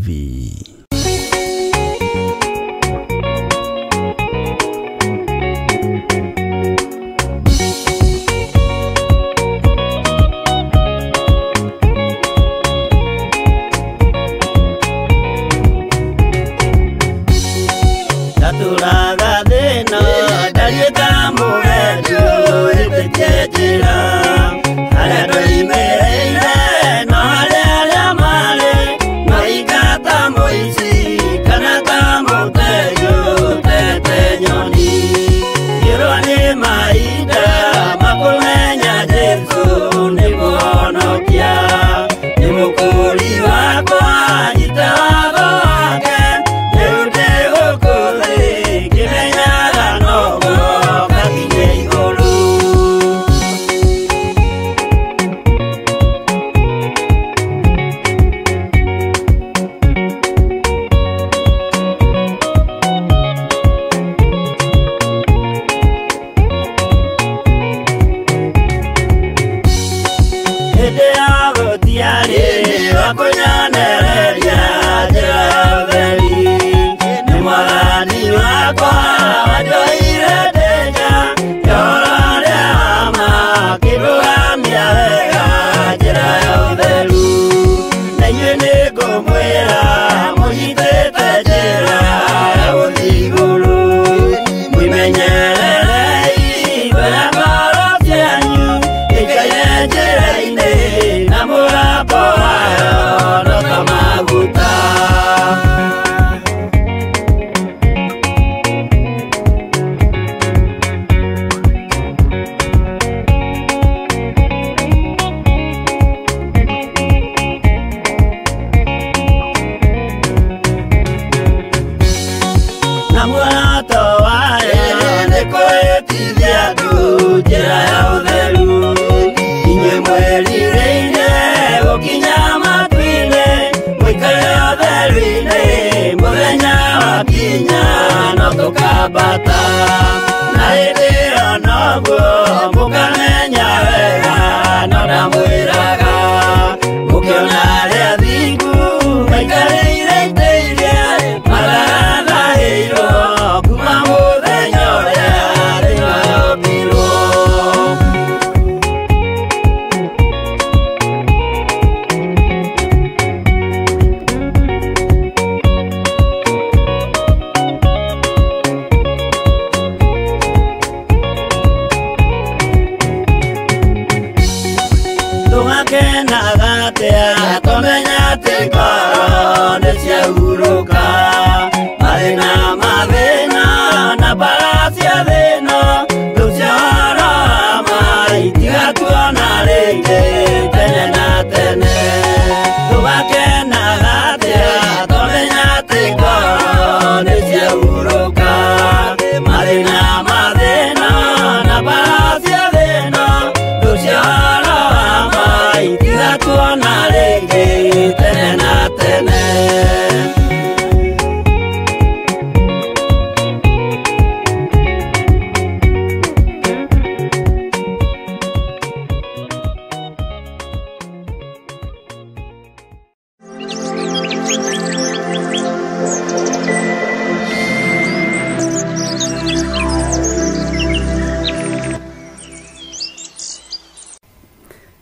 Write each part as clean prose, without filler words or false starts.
TV.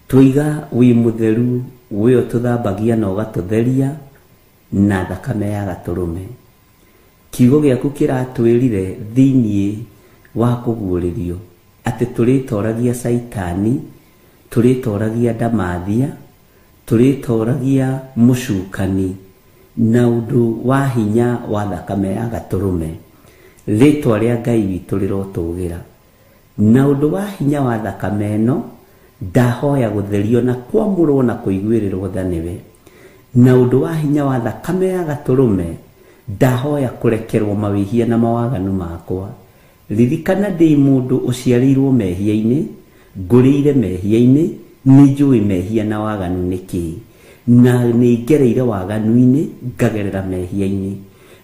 Tuiga wi mutheru we ututhambagia na ugatutheria na thakame ya gaturume. Kiugo giaku kiratwirire thiini wa kuguuririo ati turitoragia Saitani, turitoragia ndamathia, turitoragia mucukani na undu wa hinya wa thakame ya gaturume. Ritwa ria Ngai witu rirotugira na undu wa hinya wa thakame ino ndahoya gutherio na kwamurwo na kuiguirirwo tha niwe. Na undu wa hinya wa thakame ya gaturume ndahoya kurekerwo mawihia na mawaganu makwa. Ririkana ndi mundu uciarirwo mehia-ini, nguriire mehia-ini, ni njui mehia na waganu niki, na ni ngereire waganu-ini ngagerera mehia-ini.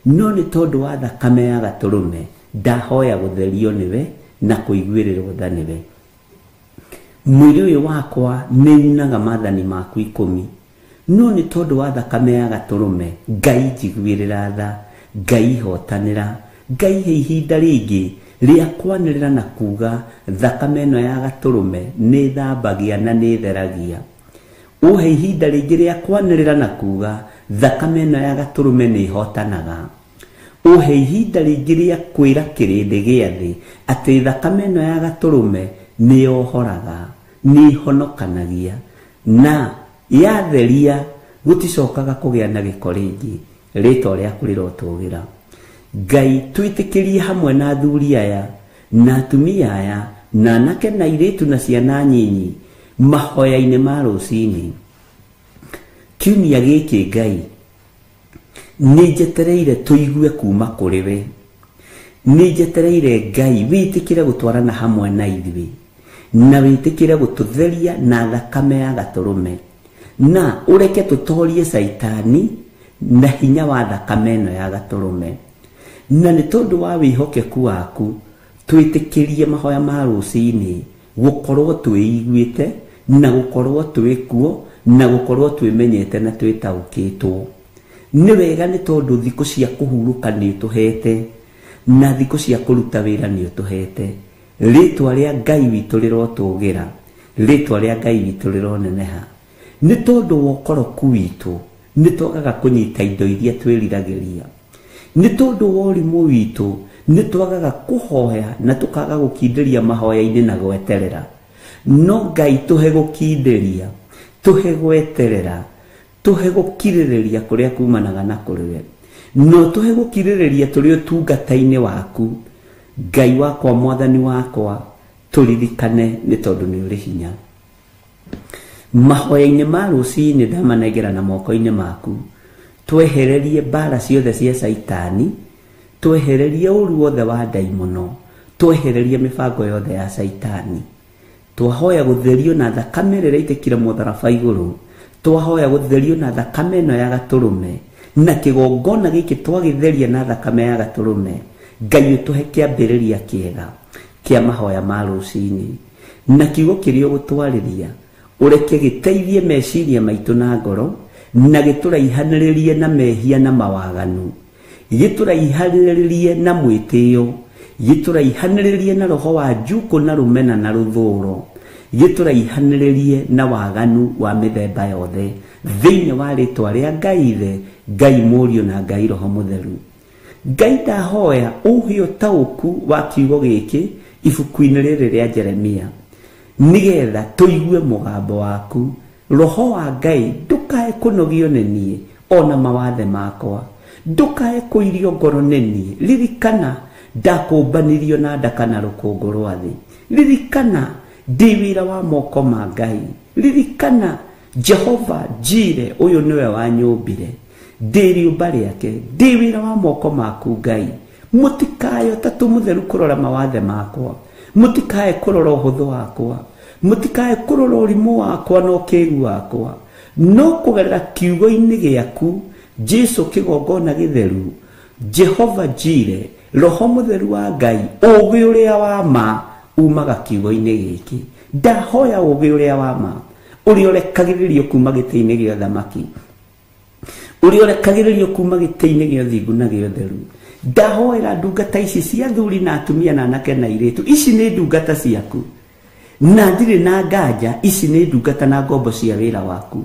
No ni tondu wa thakame ya gaturume ndahoya gutherio niwe na kuiguirirwo tha niwe. Mwiri uyu wakwa ni unaga maathani maku 10. No nĩ tondũ wa thakame ya gatũrũme, Ngai njiguĩrĩra tha, Ngai hotanĩra, Ngai he ihinda rĩngĩ rĩa kwanĩrĩra na kuga thakame ĩno ya gatũrũme nĩ thambagia na nĩ theragia. Ũhe ihinda rĩngĩ rĩa kwanĩrĩra na kuga thakame ĩno ya gatũrũme nĩ hotanaga. Ũhe ihinda rĩngĩ rĩa kwĩra kĩrĩndĩ gĩa thĩ atĩ thakame ĩno ya gatũrũme nĩ yohoraga, nĩ ĩhonokanagia, na yatheria gũticokaga kũgĩa na gĩko rĩngĩ. Rĩtwa rĩaku rĩrotũgĩra. Ngai twĩtĩkĩrie hamwe na athuri aya na atumia aya na anake na airĩtu na ciana nyinyi mahoya-inĩ ma rũcinĩ. Kiumia gĩkĩ Ngai nĩ njetereire tũigue kuma kũrĩ we, nĩ njetereire Ngai wĩtĩkĩre gũtwarana hamwe na ithuĩ na wĩtĩkĩre gũtũtheria na thakame ya gatũrũme, na ũreke tũtorie caitani na hinya wa thakame ĩno ya gatũrũme. Na nĩ tondũ wa wĩhokeku waku twĩtĩkĩrie mahoya ma rũcinĩ gũkorwo twĩiguĩte na gũkorwo twĩkuo na gũkorwo twĩmenyete na twĩtaũkĩtwo. Nĩ wega nĩ tondũ thikũ cia kũhurũka nĩ ũtũhete na thikũ cia kũruta wĩra nĩ ũtũhete. Rĩtwa rĩa Ngai witũ rĩrotũgĩra, rĩtwa rĩa Ngai witũ rĩroneneha. Nĩ tondũ wa ũkoroku witũ nĩ twagaga kũnyita indo iria twĩriragĩria. Nĩ tondũ wa ũrimũ witũ nĩ twagaga kũhoya na tũkaga gũkindĩria mahoya-inĩ na gweterera. No Ngai tũhe gũkindĩria, tũhe gweterera, tũhe gũkirĩrĩria kũrĩa kumanaga na kũrĩ we. No tũhe gũkirĩrĩria tũrĩ ũtungata-inĩ waku. Ngai wakwa, Mwathani wakwa, tũririkane nĩ tondũ nĩ ũrĩ hinya. Mahoya-inĩ ma rũcinĩ ndamanengera na moko-inĩ maku. Twehererie mbara ciothe cia caitani, twehererie ũru wothe wa ndaimono, twehererie mĩbango yothe ya caitani. Twahoya gũtherio na thakame ĩrĩa ĩraitĩkire mũtharaba igũrũ, twahoya gũtherio na thakame ĩno ya gatũrũme, na kĩgongona gĩkĩ twagĩtheria na thakame ya gatũrũme. Ngai ũtũhe kĩambĩrĩria kĩega kĩa mahoya ma rũcinĩ, na kiugo kĩrĩa ũgũtwarĩria ũreke gĩteithie meciria maitũ na ngoro, na gĩtũraihanĩrĩrie na mehia na mawaganu, gĩtũraihanĩrĩrie na mwĩtĩo, gĩtũraihanĩrĩrie na roho wa njukũ na rũmena na rũthũro, gĩtũraihanĩrĩrie na waganu wa mĩthemba yothe, thĩinĩ wa rĩtwa rĩa Ngai Ithe, Ngai Mũriũ na Ngai Roho Mũtheru. Ngai ndahoya ũhe ũtaũku wa kiugo gĩkĩ ibuku-inĩ rĩrĩ rĩa Jeremia, nĩgetha tũigue mũgambo waku. Roho wa Ngai ndũkae kũnogio nĩ niĩ ona mawathe makwa, ndũkae kũirio ngoro nĩ niĩ. Ririkana ndakũmbanirio na ndaka na rũkũngũ rwa thĩ. Ririkana ndĩ wĩra wa moko ma Ngai. Ririkana Jehova Jire ũyũ nĩwe wanyũmbire, ndĩ rĩũmba rĩake, ndĩ wĩra wa moko maku Ngai. Mũtikae Ũtatũ Mũtheru kũrora mawathe makwa, mũtikae kũrora ũhũthũ wakwa, mũtikae kũrora ũrimũ wakwa na ũkĩgu wakwa, no kũgerera kiugo-inĩ gĩaku Jesu kĩgongona gĩtheru, Jehova Jire, Roho Mũtheru wa Ngai, ũũgĩ ũrĩa wa ma umaga kiugo-inĩ gĩkĩ. Ndahoya ũũgĩ ũrĩa wa ma ũrĩa ũrekagĩrĩrio kuma gĩtĩ-inĩ gĩa thamaki, ũrĩa ũrekagĩrĩrio kuma gĩtĩ-inĩ gĩa ũthingu na gĩa ũtheru. Ndahoera ndungata ici cia athuri na atumia na anake na airĩtu, ici nĩ ndungata ciaku na ndirĩ na nganja, ici nĩ ndungata na ngombo cia wĩra waku.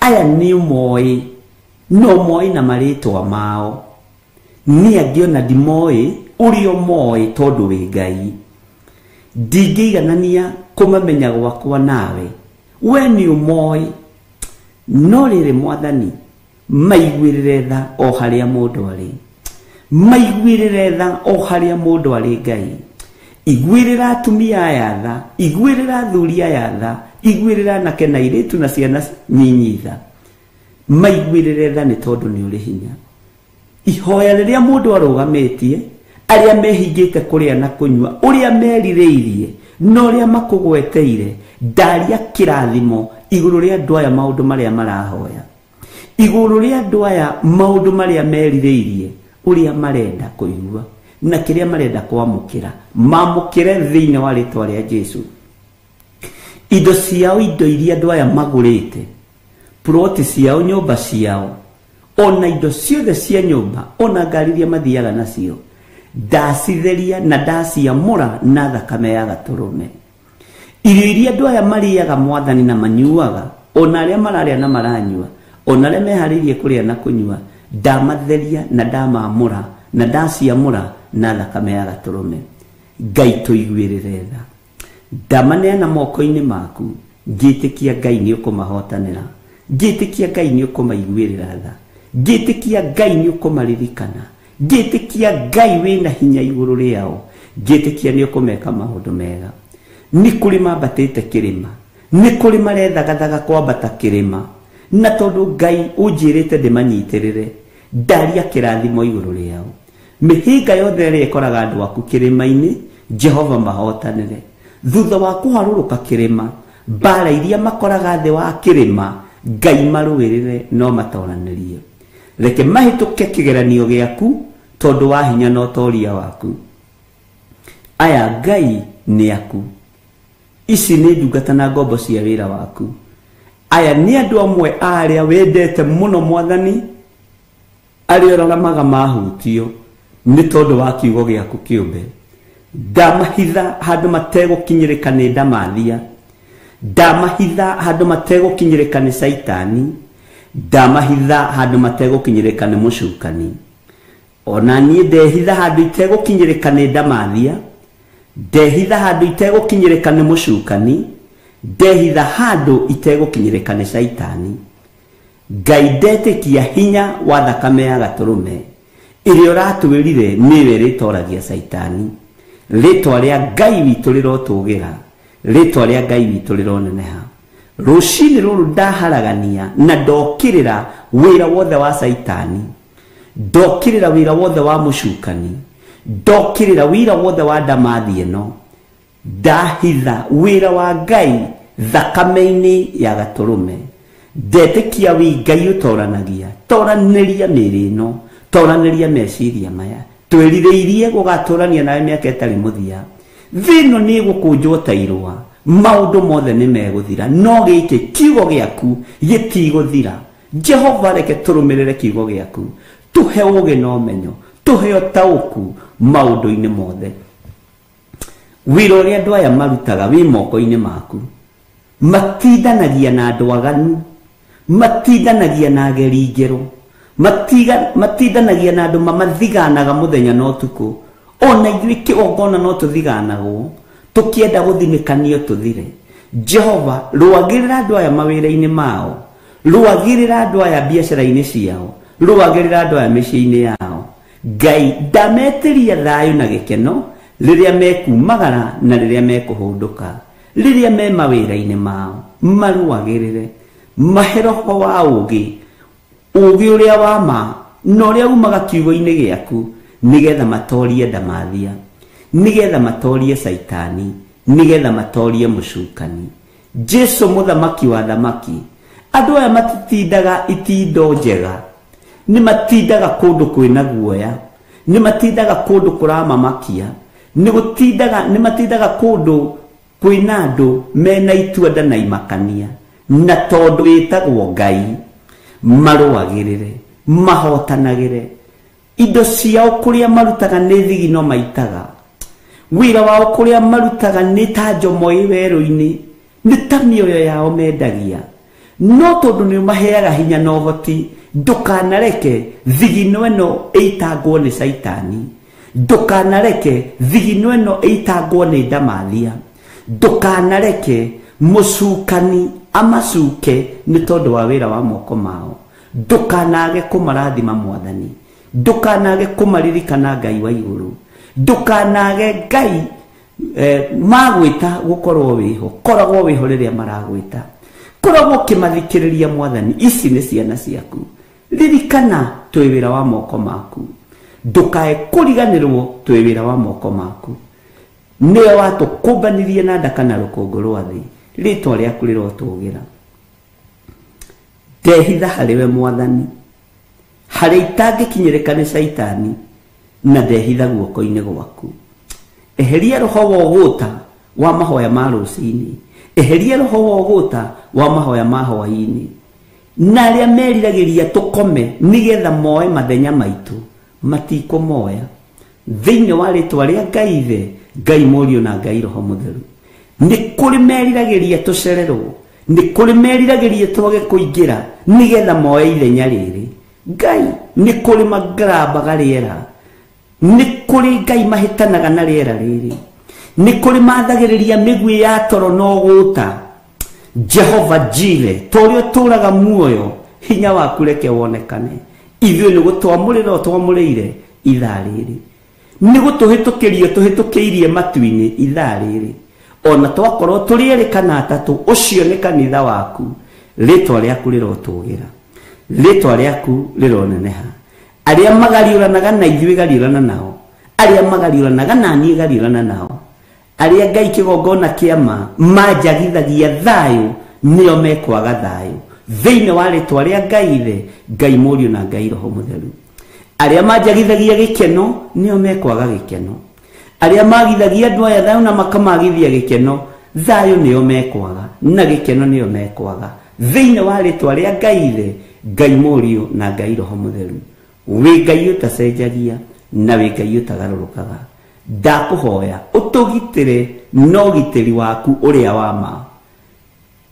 Aya nĩ ũmoĩ, no moĩ na marĩtwa mao, niĩ angĩ ona ndimoĩ ũrĩa ũmoĩ tondũ wĩ Ngai. Ndingĩiganania kũmamenya gwakwa nawe, we nĩ ũmoĩ. No rĩrĩ Mwathani, maiguĩrĩre tha o harĩa mũndũ arĩ, maiguĩrĩre tha o harĩa mũndũ arĩ. Ngai iguĩrĩra atumia aya tha, iguĩrĩra athuri aya tha, iguĩrĩra anake na airĩtu na ciana nyinyi tha, maiguĩrĩre tha nĩ tondũ nĩ ũrĩ hinya. Ihoya rĩrĩa mũndũ arũgamĩtie, arĩa mehingĩte kũrĩa na kũnyua, ũrĩa merirĩirie na ũrĩa makũgweteire, ndaria kĩrathimo igũrũ rĩa andũ aya maũndũ marĩa marahoya, igũrũ rĩa andũ aya maũndũ marĩa merirĩirie, ũrĩa marenda kũigua na kĩrĩa marenda kwamũkĩra, mamũkĩre thĩinĩ wa rĩtwa rĩa Jesu. Indo ciao, indo iria andũ aya magũrĩte, Ploti ciao, nyũmba ciao, ona indo ciothe cia nyũmba, ona ngari iria mathiaga nacio, ndacitheria na ndaciamũra na thakame ya gatũrũme. Irio iria andũ aya marĩaga Mwathani na manyuaga, ona arĩa mararĩa na maranyua, ona arĩa meharĩirie kũrĩa na kũnyua, ndamatheria na ndamamũra na ndaciamũra na thakame ya gatũrũme. Ngai tũiguĩrĩre tha. Ndamaneana moko-inĩ maku, ngĩtĩkia Ngai nĩ ũkũmahotanĩra, ngĩtĩkia Ngai nĩ ũkũmaiguĩrĩra tha, ngĩtĩkia Ngai nĩ ũkũmaririkana, ngĩtĩkia Ngai wĩna hinya igũrũ rĩao, ngĩtĩkia nĩ ũkũmeka maũndũ mega. Nĩ kũrĩ mambatĩte kĩrĩma, nĩ kũrĩ marethagathaga kwambata kĩrĩma, na tondũ Ngai ũnjĩrĩte ndĩmanyitĩrĩre, ndaria kĩrathimo igũrũ rĩao. Mĩhĩnga yothe ĩrĩa ĩkoraga andũ aku kĩrĩma-inĩ, Jehova mahotanĩre. Thutha wa kũharũrũka kĩrĩma, mbara iria makoraga thĩ wa kĩrĩma, Ngai marũĩrĩre no matoranĩrie. Reke mahĩtũke kĩgeranio gĩaku tondũ wa hinya na ũtoria waku. Aya Ngai nĩ aku. Ici nĩ ndungata na ngombo cia wĩra waku. Aya nĩ andũ amwe a arĩa wendete mũno Mwathani, arĩa ũraramaga mahutio nĩ tondũ wa kiugo gĩaku kĩũmbe. Ndamahitha handũ mategũkinyĩrĩka nĩ ndamathia, ndamahitha handũ mategũkinyĩrĩka nĩ Caitani, ndamahitha handũ mategũkinyĩrĩka nĩ mũcukani. Ona niĩ ndehitha handũ itegũkinyĩrĩka nĩ ndamathia, ndehitha handũ itegũkinyĩrĩka nĩ mũcukani, ndehitha handũ itegũkinyĩrĩka nĩ Caitani. Ngai ndetĩkia hinya wa thakame ya gatũrũme ĩrĩa ũratwĩrire nĩwe rĩtoragia Caitani. Rĩtwa rĩa Ngai witũ rĩrotũgĩra, rĩtwa rĩa Ngai witũ rĩroneneha. Rũcinĩ rũrũ ndaharagania na ndokĩrĩra wĩra wothe wa Caitani, ndokĩrĩra wĩra wothe wa mũcukani, ndokĩrĩra wĩra wothe wa ndamathi ĩno, ndahitha wĩra wa Ngai thakame-inĩ ya gatũrũme. Ndetĩkia wĩ Ngai ũtoranagia, toranĩria mĩĩrĩ ĩno, toranĩria meciria maya. Twĩrirĩirie gũgatũrania nawe mĩaka ĩtarĩ mũthia. Thĩ ĩno nĩ ĩgũkũnjwo ta irũa, maũndũ mothe nĩ megũthira, no gĩkĩ kiugo gĩaku gĩtigũthira. Jehova reke tũrũmĩrĩre kiugo gĩaku, tũhe ũũgĩ na ũmenyo, tũhe ũtaũku maũndũ-inĩ mothe. Wĩra ũrĩa andũ aya marutaga wĩ moko-inĩ maku. Matindanagia na andũ aganu, matindanagia na ageri ngero, matindanagia na andũ mamathiganaga mũthenya na ũtukũ. Ona ithuĩ kĩgongona no tũthiganagwo, tũkĩenda gũthinĩkanio tũthire. Jehova rũagĩrĩra andũ aya mawĩra-inĩ mao, rũagĩrĩra andũ aya biacara-inĩ ciao, rũagĩrĩra andũ aya mĩciĩ-inĩ yao. Ngai ndametĩria thayũ na gĩkeno rĩrĩa mekumagara na rĩrĩa mekũhũndũka, rĩrĩa me mawĩra-inĩ mao, marũagĩrĩre, mahe roho wa ũũgĩ, ũũgĩ ũrĩa wa ma na ũrĩa umaga kiugo-inĩ gĩaku, nĩgetha matorie ndamathia, nĩgetha matorie Caitani, nĩgetha matorie mũcukani. Jesu mũthamaki wa thamaki, andũ aya matitindaga itindo njega, nĩ matindaga kũndũ kwĩna guoya, nĩ matindaga kũndũ kũramamakia, nĩ matindaga kũndũ kwĩna andũ mena itua na imakania, na tondũ wĩtagwo Ngai, marũagĩrĩre, mahotanagĩre. Indo ciao kũrĩa marutaga nĩ thigino maitaga, wĩra wao kũrĩa marutaga nĩ ta njomo ĩ werũ-inĩ, nĩ ta mĩoyo yao mendagia. No tondũ nĩ ũmaheaga hinya na ũhoti, ndũkanareke thigino ĩno ĩitangwo nĩ Caitani, ndũkanareke thigino ĩno ĩitangwo nĩ ndamathia, ndũkanareke mũcukani amacuke nĩ tondũ wa wĩra wa moko mao. Ndũkanage kũmarathima Mwathani, ndũkanage kũmaririkana Ngai wa igũrũ, ndũkanage Ngai magwĩta gũkorwo wĩho, koragwo wĩho rĩrĩa maragwĩta, koragwo ũkĩmathikĩrĩria Mwathani. Ici nĩ ciana ciaku, ririkana twĩ wĩra wa moko maku, ndũkae kũriganĩrwo twĩ wĩra wa moko maku. Nĩwe watũkũmbanirie na ndaka na rũkũngũ rwa thĩ, rĩtwa rĩaku rĩrotũgĩra. Ndehitha harĩ we Mwathani, harĩa itangĩkinyĩrĩka nĩ Caitani, na ndehitha guoko-inĩ gwaku. Eheria roho wa ũgũta wa mahoya ma rũcinĩ, eheria roho wa ũgũta wa mahoya ma hwaĩ-inĩ. Na arĩa meriragĩria tũkome nĩgetha moe mathenya maitũ matikũmoya. Thĩinĩ wa rĩtwa rĩa Ngai Ithe, Ngai Mũriũ na Ngai Roho Mũtheru. Nĩ kũrĩ meriragĩria tũcererwo, nĩ kũrĩ meriragĩria twage kũingĩra nĩgetha moe ithenya rĩrĩ. Ngai nĩ kũrĩ magarambaga rĩera, nĩ kũrĩ Ngai mahĩtanaga na rĩera rĩrĩ, nĩ kũrĩ mathagĩrĩria mĩguĩ ya toro no gũta. Jehova Jire, ta ũrĩa ũtũũraga muoyo, hinya waku reke wonekane. Ithuĩ nĩ gũtwamũrĩra ũtwamũrĩire ithaa rĩrĩ, nĩ gũtũhĩtũkĩria tũhĩtũkĩirie matu-inĩ ithaa rĩrĩ. Ona twakorwo tũrĩ erĩ kana atatũ, ũcio nĩ kanitha waku. Rĩtwa rĩaku rĩrotũgĩra, rĩtwa rĩaku rĩroneneha. Arĩa magariũranaga na ithuĩ gariũrana nao, arĩa magariũranaga na niĩ gariũrana nao. Arĩa Ngai kĩgongona kĩa ma manjagithagia thayũ nĩo mekwaga thayũ. Thĩinĩ wa rĩtwa rĩa Ngai Ithe, Ngai Mũriũ na Ngai Roho Mũtheru. Arĩa manjagithagia gĩkeno nĩo mekwaga gĩkeno. Arĩa magithagia andũ aya thayũ na makamagithia gĩkeno, thayũ nĩo mekwaga na gĩkeno nĩo mekwaga. Thĩinĩ wa rĩtwa rĩa Ngai Ithe, Ngai Mũriũ na Ngai Roho Mũtheru. Wĩ Ngai ũtacenjagia na wĩ Ngai ũtagarũrũkaga. Ndakũhoya ũtũgitĩre na ũgitĩri waku ũrĩa wa ma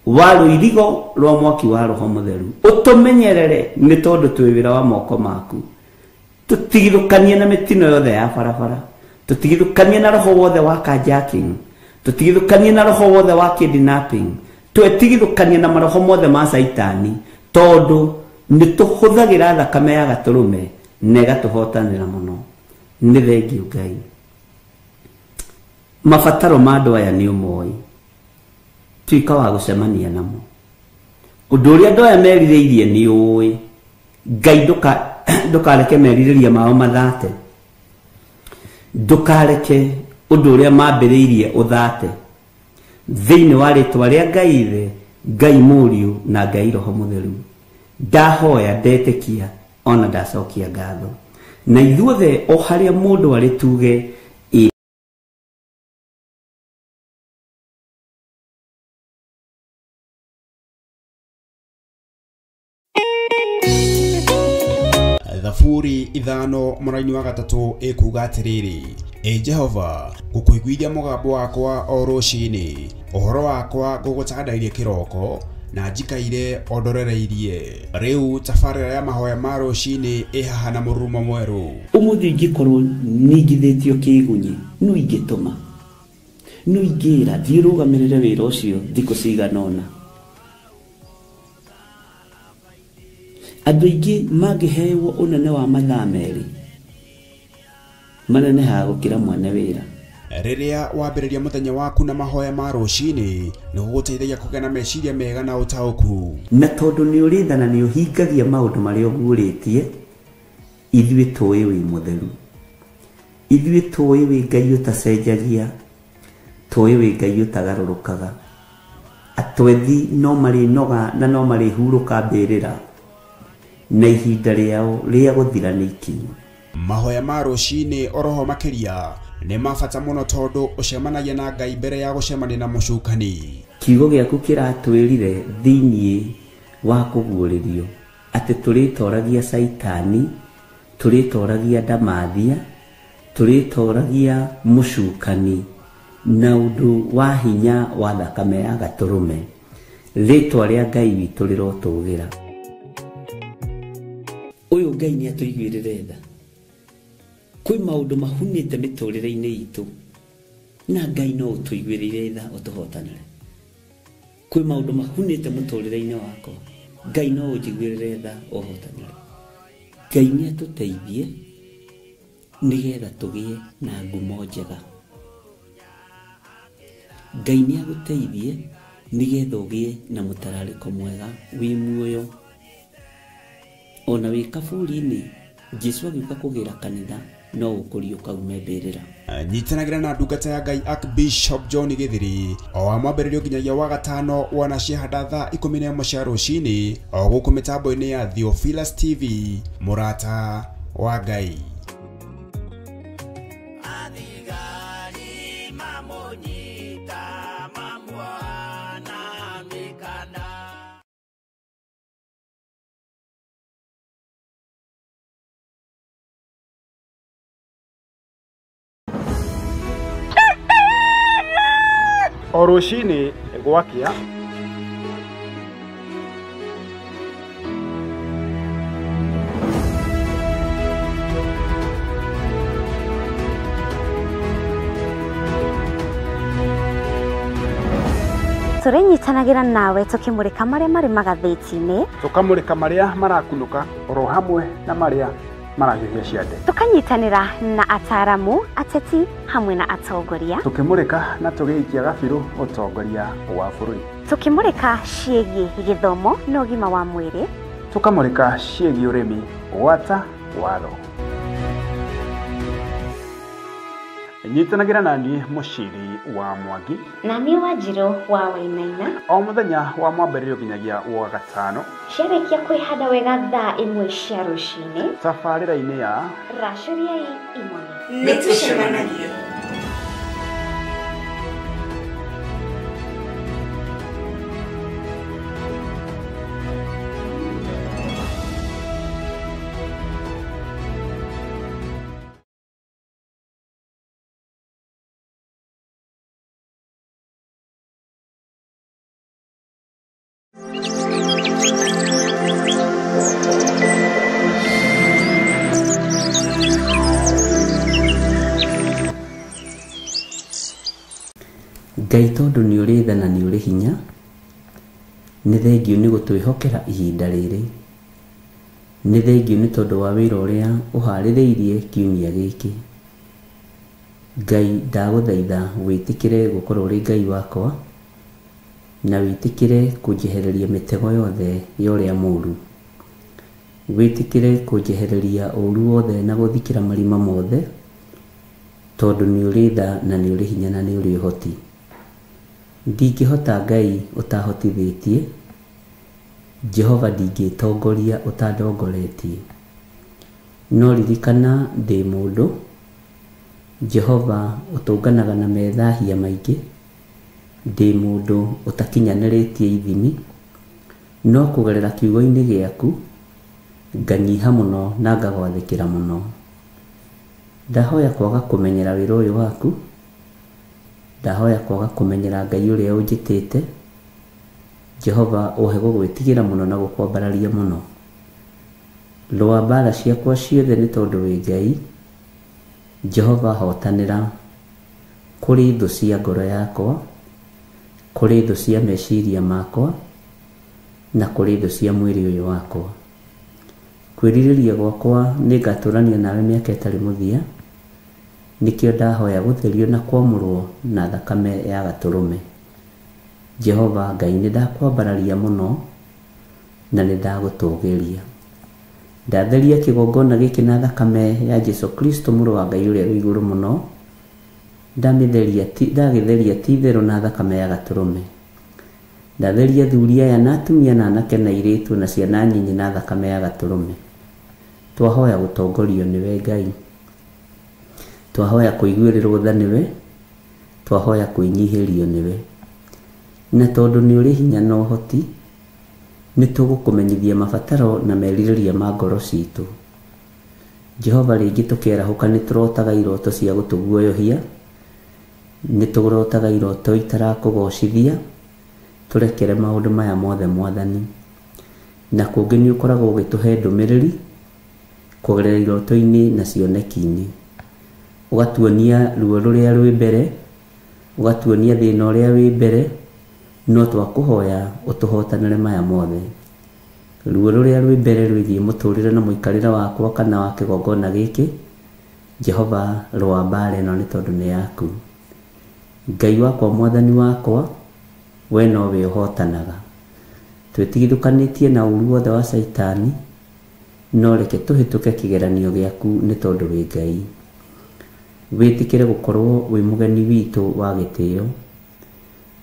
wa rũirigo rwa mwaki wa Roho Mũtheru. Ũtũmenyerere nĩ tondũ twĩ wĩra wa moko maku. Tũtigithũkanie na mĩtino yothe ya barabara, tũtigithũkanie na roho wothe wa carjacking, tũtigithũkanie na roho wothe wa kidnapping, twetigithũkanie na maroho mothe ma Caitani, tondũ nĩ tũhũthagĩra thakame ya gatũrũme na ĩgatũhotanĩra mũno. Nĩ thengiũ Ngai. Mabataro ma andũ aya nĩ ũmoĩ, tuĩka wa gũcemania namo. Ũndũ ũrĩa andũ aya merirĩirie nĩ ũĩ. Ngai ndũkareke merirĩria mao mathate, ndũkareke ũndũ ũrĩa mambĩrĩirie ũthate. Thĩinĩ wa rĩtwa rĩa Ngai Ithe, Ngai Mũriũ na Ngai Roho Mũtheru, ndahoya, ndetĩkia ona ndacokia ngatho. Na ithuothe o harĩa mũndũ arĩ tuge Thaburi 5 mũraini wa 3 ĩkuga atĩrĩrĩ, Ĩ Jehova, ngũkũiguithia mũgambo wakwa o rũcinĩ, ũhoro wakwa ngũgũtandairie kĩroko, na njikaire o ndorereirie. Rĩu tabarĩra ya mahoya ma rũcinĩ ĩ haha na mũrurumo mwerũ. Ũmũthĩ ingĩkorwo ningithĩtio kĩgunyi, no ingĩtũma, no ingĩra thiĩ rũgamĩrĩre wĩra ũcio thikũ cigana ũna. Andũ aingĩ mangĩhewo ũnene wa mathaa merĩ, manenehaga gũkĩra mwene wĩra. Rĩrĩa wambĩrĩria mũthenya waku na mahoya ma rũcinĩ, nĩ gũgũteithagia kũgĩa na meciria mega na ũtaũku. Na tondũ nĩ ũrĩ tha na nĩ ũhingagia maũndũ marĩa ũguũrĩtie, ithuĩ tũĩ wĩ mũtheru, ithuĩ tũĩ wĩ Ngai ũtacenjagia, tũĩ wĩ Ngai ũtagarũrũkaga. Atwethi no marĩnoga na no marĩhurũka mbĩrĩra, na ihinda rĩao rĩa gũthira nĩ ikinyu. Mahoya ma rũcinĩ oroho makĩria nĩ ma bata mũno tondũ ũcemanagia na Ngai mbere ya gũcemania na mũcukani. Kiugo gĩaku kĩratwĩrire thĩinĩ wa kũguũrĩrio atĩ tũrĩtoragia Caitani, tũrĩtoragia ndamathia, tũrĩtoragia mũcukani na ũndũ wa hinya wa thakame ya gatũrũme. Rĩtwa rĩa Ngai witũ rĩrotũgĩra. Ũyũ Ngai nĩ atũiguĩrĩre tha. Kwĩ maũndũ mahunĩte mĩtũrĩre-inĩ itũ, na Ngai no ũtũiguĩrĩire tha ũtũhotanĩre. Kwĩ maũndũ mahunĩte mũtũrĩre-inĩ wakwa, Ngai no ũnjiguĩrĩre tha ũhotanĩre. Ngai nĩ atũteithie nĩgetha tũgĩe na ngumo njega. Ngai nĩ agũteithie nĩgetha ũgĩe na mũtararĩko mwega wĩ muoyo. Ona wĩ kaburi-inĩ, Jesũ agĩũka kũgĩra kanitha no ũkũriũka ume mbĩrĩra. Nyitanagĩra na ndungata ya Ngai Archbishop John Githiri o wa mwambĩrĩrio nginyagia wa gatano wana ciahanda thaa 11 cia rũcinĩ o gũkũ mĩtambo-inĩ ya Theophilus TV, mũrata wa Ngai. O rũcinĩ gwakĩa tũrĩnyitanagĩra nawe tũkĩmũrĩka marĩa marĩ magathĩti-inĩ, tũkamũrĩka marĩa marakunũka oro hamwe na marĩa marahiũhia ciande, tũkanyitanĩra na ataaramu, ateti hamwe na atongoria, tũkĩmũrĩka na tũgĩikia gabirũ ũtongoria wa bũrũri, tũkĩmũrĩka ciĩgiĩ gĩthomo na ũgima wa mwĩrĩ, tũkamũrĩka ciĩgiĩ ũrĩmi gwata watho. Nyitanagĩra naniĩ Mũciri wa Mwangi na niĩ Wanjirũ wa Wainaina o mũthenya wa mwambĩrĩrio nginyagia wa gatano, ciarĩkia kwĩhanda wega thaa 1 cia rũcinĩ, tabarĩra-inĩ ya Racũriai Imone. Nĩtũcemanagie. Ngai tondũ nĩ ũrĩ tha na nĩ ũrĩ hinya, nĩ thengiũ nĩ gũtwĩhokera ihinda rĩrĩ, nĩ thengiũ nĩ tondũ wa wĩra ũrĩa ũharĩrĩirie kiumia gĩkĩ. Ngai ndagũthaitha wĩtĩkĩre gũkorwo ũrĩ Ngai wakwa na wĩtĩkĩre kũnjehereria mĩtego yothe ya ũrĩa mũũru, wĩtĩkĩre kũnjehereria ũũru wothe na gũthikĩra marima mothe, tondũ nĩ ũrĩ tha na nĩ ũrĩ hinya na nĩ ũrĩ ũhoti. Ndingĩhota Ngai ũtahotithĩtie, Jehova ndingĩtongoria ũtandongoretie, no ririkana ndĩ mũndũ, Jehova ũtũnganaga na methahia maingĩ, ndĩ mũndũ ũtakinyanĩrĩtie ithimi, no kũgerera kiugo-inĩ gĩaku nganyiha mũno na ngagwathĩkĩra mũno. Ndahoya kwaga kũmenyera wĩra ũyũ waku, ndahoya kwaga kũmenyera Ngai ũrĩa ũnjĩtĩte, Jehova ũhe gũgwĩtigĩra mũno na gũkwambararia mũno. Rũa mbara ciakwa ciothe nĩ tondũ wĩ Ngai, Jehova hotanĩra kũrĩ thũ cia ngoro yakwa, kũrĩ thũ cia meciria makwa, na kũrĩ thũ cia mwĩrĩ ũyũ wakwa. Kwĩrirĩria gwakwa nĩ ngatũrania nawe mĩaka ĩtarĩ mũthia, nĩkĩo ndahoya gũtherio na kwamũrwo na thakame ya gatũrũme. Jehova Ngai nĩ ndakwambararia mũno na nĩ ndagũtũgĩria. Ndatheria kĩgongona gĩkĩ na thakame ya Jesu Kristo mũrũ wa Ngai ũrĩa wĩ igũrũ mũno, ndagĩtheria ti itherũ na thakame ya gatũrũme. Ndatheria athuri aya na atumia na anake na airĩtu na ciana nyinyi na thakame ya gatũrũme. Twahoya gũtongorio nĩwe Ngai, twahoya kũiguĩrĩrwo tha nĩwe, twahoya kwĩnyihĩrio nĩwe, na tondũ nĩ ũrĩ hinya na ũhoti, nĩ tũgũkũmenyithia mabataro na merirĩria ma ngoro citũ. Jehova rĩngĩ tũkĩarahũka nĩ tũrotaga iroto cia gũtũguoyohia, nĩ tũrotaga iroto itarakũgocithia, tũrekere maũndũ maya mothe Mwathani. Na kũngĩ nĩ ũkoragwo ũgĩtũhe ndũmĩrĩri kũgerera iroto-inĩ na cioneki-inĩ, ũgatuonia ruo rũrĩa rwĩ mbere, ũgatuonia thĩna ũrĩa wĩ mbere, no twakũhoya ũtũhotanĩre maya mothe. Ruo rũrĩa rwĩ mbere rwĩgiĩ mũtũrĩre na mũikarĩre wakwa kana wa kĩgongona gĩkĩ, Jehova rũa mbara ĩno nĩ tondũ nĩ yaku. Ngai wakwa Mwathani wakwa, we nowe ũhotanaga. Twĩtigithũkanĩtie na ũũru wothe wa Caitani, no reke tũhĩtũke kĩgeranio gĩaku nĩ tondũ wĩ Ngai. Wĩtĩkĩre gũkorwo wĩ mũgeni witũ wa gĩtĩo,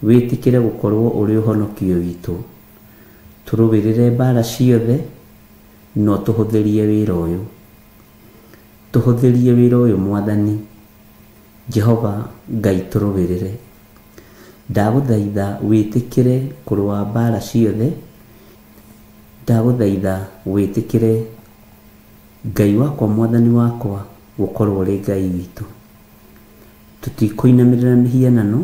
wĩtĩkĩre gũkorwo ũrĩ ũhonokio witũ. Tũrũĩrĩre mbara ciothe, no tũhũthĩrie wĩra ũyũ, tũhũthĩrie wĩra ũyũ Mwathani. Jehova Ngai tũrũĩrĩre. Ndagũthaitha wĩtĩkĩre kũrũa mbara ciothe, ndagũthaitha wĩtĩkĩre Ngai wakwa Mwathani wakwa gũkorwo ũrĩ Ngai witũ. Tũtikũinamĩrĩra mĩhianano,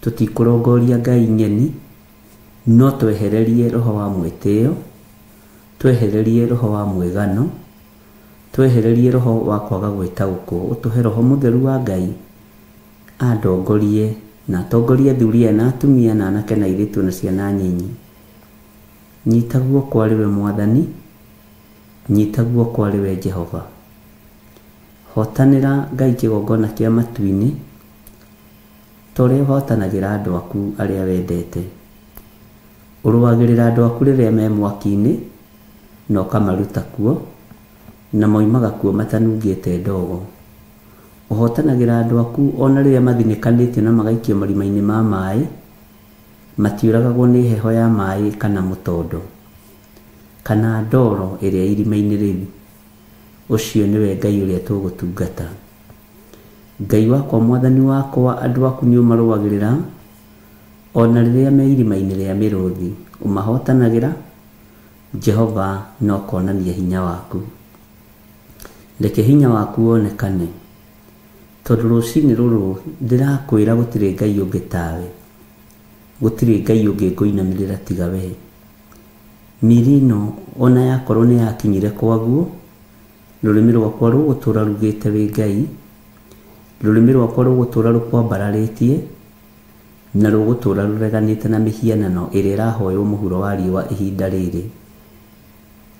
Tũtikũrongoria ngai ng'eni, no twehererie roho wa mwĩtĩo, twehererie roho wa mwĩgano, twehererie roho wa kwaga gwĩtaũkwo, ũtũhe roho mũtheru wa Ngai andongorie na atongorie athuri aya na atumia na anake na airĩtu na ciana nyinyi. Nyita guoko arĩ we Mwathani, nyita guoko arĩ we Jehova. Hotanĩra Ngai kĩgongona kĩa matu-inĩ, ta ũrĩa ũhotanagĩra andũ aku arĩa wendete. Ũrũagĩrĩra andũ aku rĩrĩa me mwaki-inĩ na ũkamaruta kuo, na moimaga kuo matanungĩte ndogo. Ũhotanagĩra andũ aku ona rĩrĩa mathinĩkanĩtio na magaikio marima-inĩ ma maĩ, matiũragagwo nĩ heho ya maĩ kana mũtondo kana ndoro ĩrĩa irima-inĩ rĩu. Ũcio nĩwe Ngai ũrĩa tũgũtungata. Ngai wakwa, Mwathani wakwa, andũ aku nĩ ũmarũagĩrĩra ona rĩrĩa me irima-inĩ rĩa mĩrũthi, ũmahotanagĩra Jehova na ũkonania hinya waku. Reke hinya waku wonekane, tondũ rũcinĩ rũrũ ndĩrakwĩra gũtirĩ Ngai ũngĩ tawe, gũtirĩ Ngai ũngĩ ngũinamĩrĩra tiga we. Mĩĩrĩ ĩno ona yakorwo nĩ yakinyire kwaguo, rũrĩmĩ rwakwa rũgũtũra rugĩte wĩ Ngai, rũrĩmĩ rwakwa rũgũtũra rũkwambararĩtie, na rũgũtũra rũreganĩte na mĩhianano ĩrĩa ĩrahoywo mũhuro wa riũa ihinda rĩrĩ.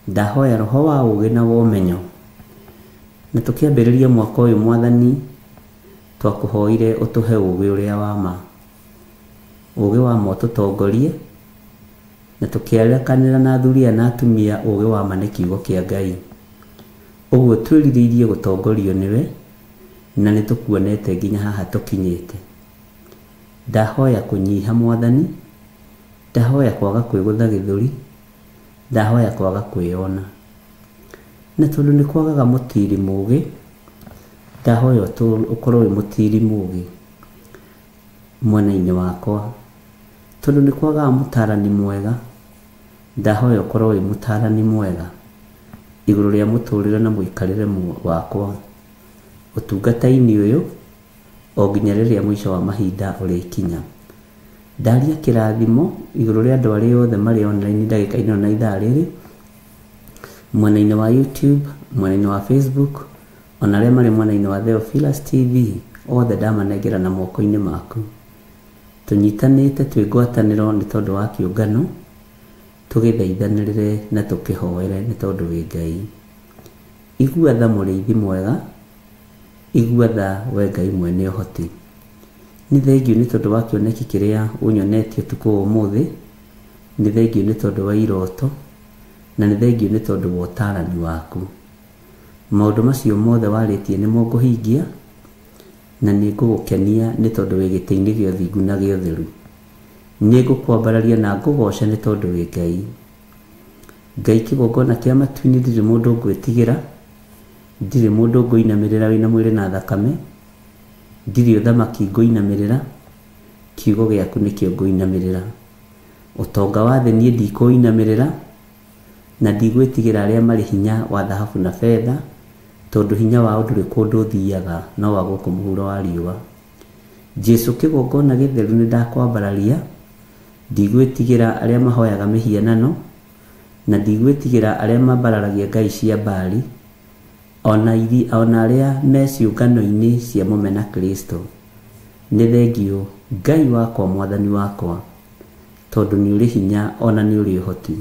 Ndahoya roho wa ũũgĩ na wa ũmenyo, na tũkĩambĩrĩria mwaka ũyũ Mwathani, twakũhoire ũtũhe ũũgĩ ũrĩa wa ma, ũũgĩ wa ma ũtũtongorie, na tũkĩarekanĩra na athuri aya na atumia ũũgĩ wa ma nĩ kiugo kĩa Ngai. Ũguo twĩrirĩirie gũtongorio nĩwe, na nĩ tũkuonete nginya haha tũkinyĩte. Ndahoya kũnyiha Mwathani, ndahoya kwaga kwĩgũtha gĩthũri, ndahoya kwaga kwĩyona. Na tondũ nĩ kwagaga mũtiri mũũgĩ, ndahoya ũkorwo wĩ mũtiri mũũgĩ mwena-inĩ wakwa. Tondũ nĩ kwagaga mũtarani mwega, ndahoya ũkorwo wĩ mũtarani mwega igũrũ rĩa mũtũrĩre na mũikarĩre wakwa ũtungata-inĩ ũyũ o nginya rĩrĩa mũico wa mahinda ũrĩkinya. Ndaria kĩrathimo igũrũ rĩa andũ arĩa othe marĩ online ndagĩka-inĩ ĩno na ithaa rĩrĩ, mwena-inĩ wa YouTube, mwena-inĩ wa Facebook, ona arĩa marĩ mwena-inĩ wa Theophilus TV, othe ndamanengera na moko-inĩ maku. Tũnyitanĩte twĩ ngwatanĩro nĩ tondũ wa kĩũngano, tũgĩthaithanĩrĩre na tũkĩhoere nĩ tondũ wĩ Ngai. Igua tha mũrĩithi mwega, igua tha we Ngai mwene ũhoti. Nĩ thengiũ nĩ tondũ wa kĩoneki kĩrĩa ũnyonetie ũtukũ wa ũmũthĩ, nĩ thengiũ nĩ tondũ wa iroto, na nĩ thengiũ nĩ tondũ wa ũtarani waku. Maũndũ macio mothe warĩtie nĩmo ngũhingia, na nĩ ngũgũkenia nĩ tondũ wĩ gĩtĩ-inĩ gĩa ũthingu na gĩa ũtheru. Nĩ ngũkwambararia na ngũgoce nĩ tondũ wĩ Ngai. Ngai kĩgongona kĩa matu-inĩ, ndirĩ mũndũ ngwĩtigĩra, ndirĩ mũndũ ngũinamĩrĩra wĩna mwĩrĩ na thakame, ndirĩ ũthamaki ngũinamĩrĩra, kiugo gĩaku nĩkĩo ngũinamĩrĩra. Ũtonga wa thĩ niĩ ndikũinamĩrĩra, na ndigwĩtigĩra arĩa marĩ hinya wa thahabu na betha, tondũ hinya wao ndũrĩ kũndũ ũthiaga no wa gũkũ mũhuro wa riũa. Jesu kĩgongona gĩtheru nĩ ndakwambararia, ndigwĩtigĩra arĩa mahoyaga mĩhianano, na ndigwĩtigĩra arĩa mambararagia ngai cia Baali, ona arĩa me ciũngano-inĩ cia mũmena Kristo. Nĩ thengiũ Ngai wakwa, Mwathani wakwa, tondũ nĩ ũrĩ hinya ona nĩ ũrĩ ũhoti.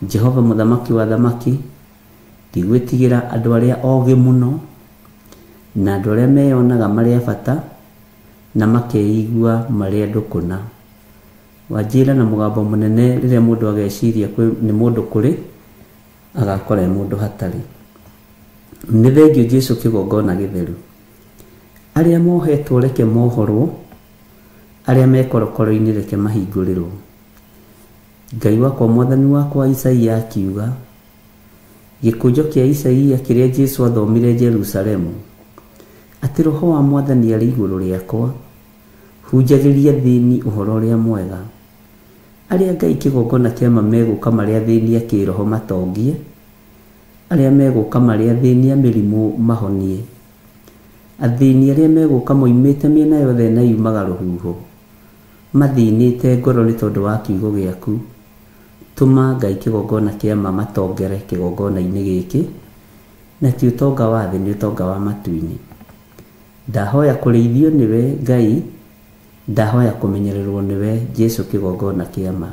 Jehova mũthamaki wa thamaki, ndigwĩtigĩra andũ arĩa ogĩ mũno na andũ arĩa meyonaga marĩ a bata na makeigua marĩ andũ kũna. Wanjĩra na mũgambo mũnene rĩrĩa mũndũ ageciria nĩ mũndũ kũrĩ, agakora e mũndũ hatarĩ. Nĩ thengiũ Jesu kĩgongona gĩtheru. Arĩa mohetwo reke mohorwo, arĩa me korokoro-inĩ reke mahingũrĩrwo. Ngai wakwa, Mwathani wakwa, Isaia akiuga, gĩkũnjo kĩa Isaia kĩrĩa Jesu athomire Jerusalemu, atĩ roho wa Mwathani arĩ igũrũ rĩakwa, hunjagĩria thĩni ũhoro ũrĩa mwega. Arĩa Ngai kĩgongona kĩama megũka marĩ athĩni a kĩroho matongie, arĩa megũka marĩ athĩni a mĩrimũ mahonie, athĩni arĩa megũka moimĩte mĩena yothe na yumaga rũhuho, mathĩnĩte ngoro nĩ tondũ wa kiugo gĩaku, tũma Ngai kĩgongona kĩa ma matongere kĩgongona-inĩ gĩkĩ, na ti ũtonga wa thĩ, nĩ ũtonga wa matu-inĩ. Ndahoya kũrĩithio nĩwe Ngai, ndahoya kũmenyererwo nĩwe Jesu kĩgongona kĩa ma.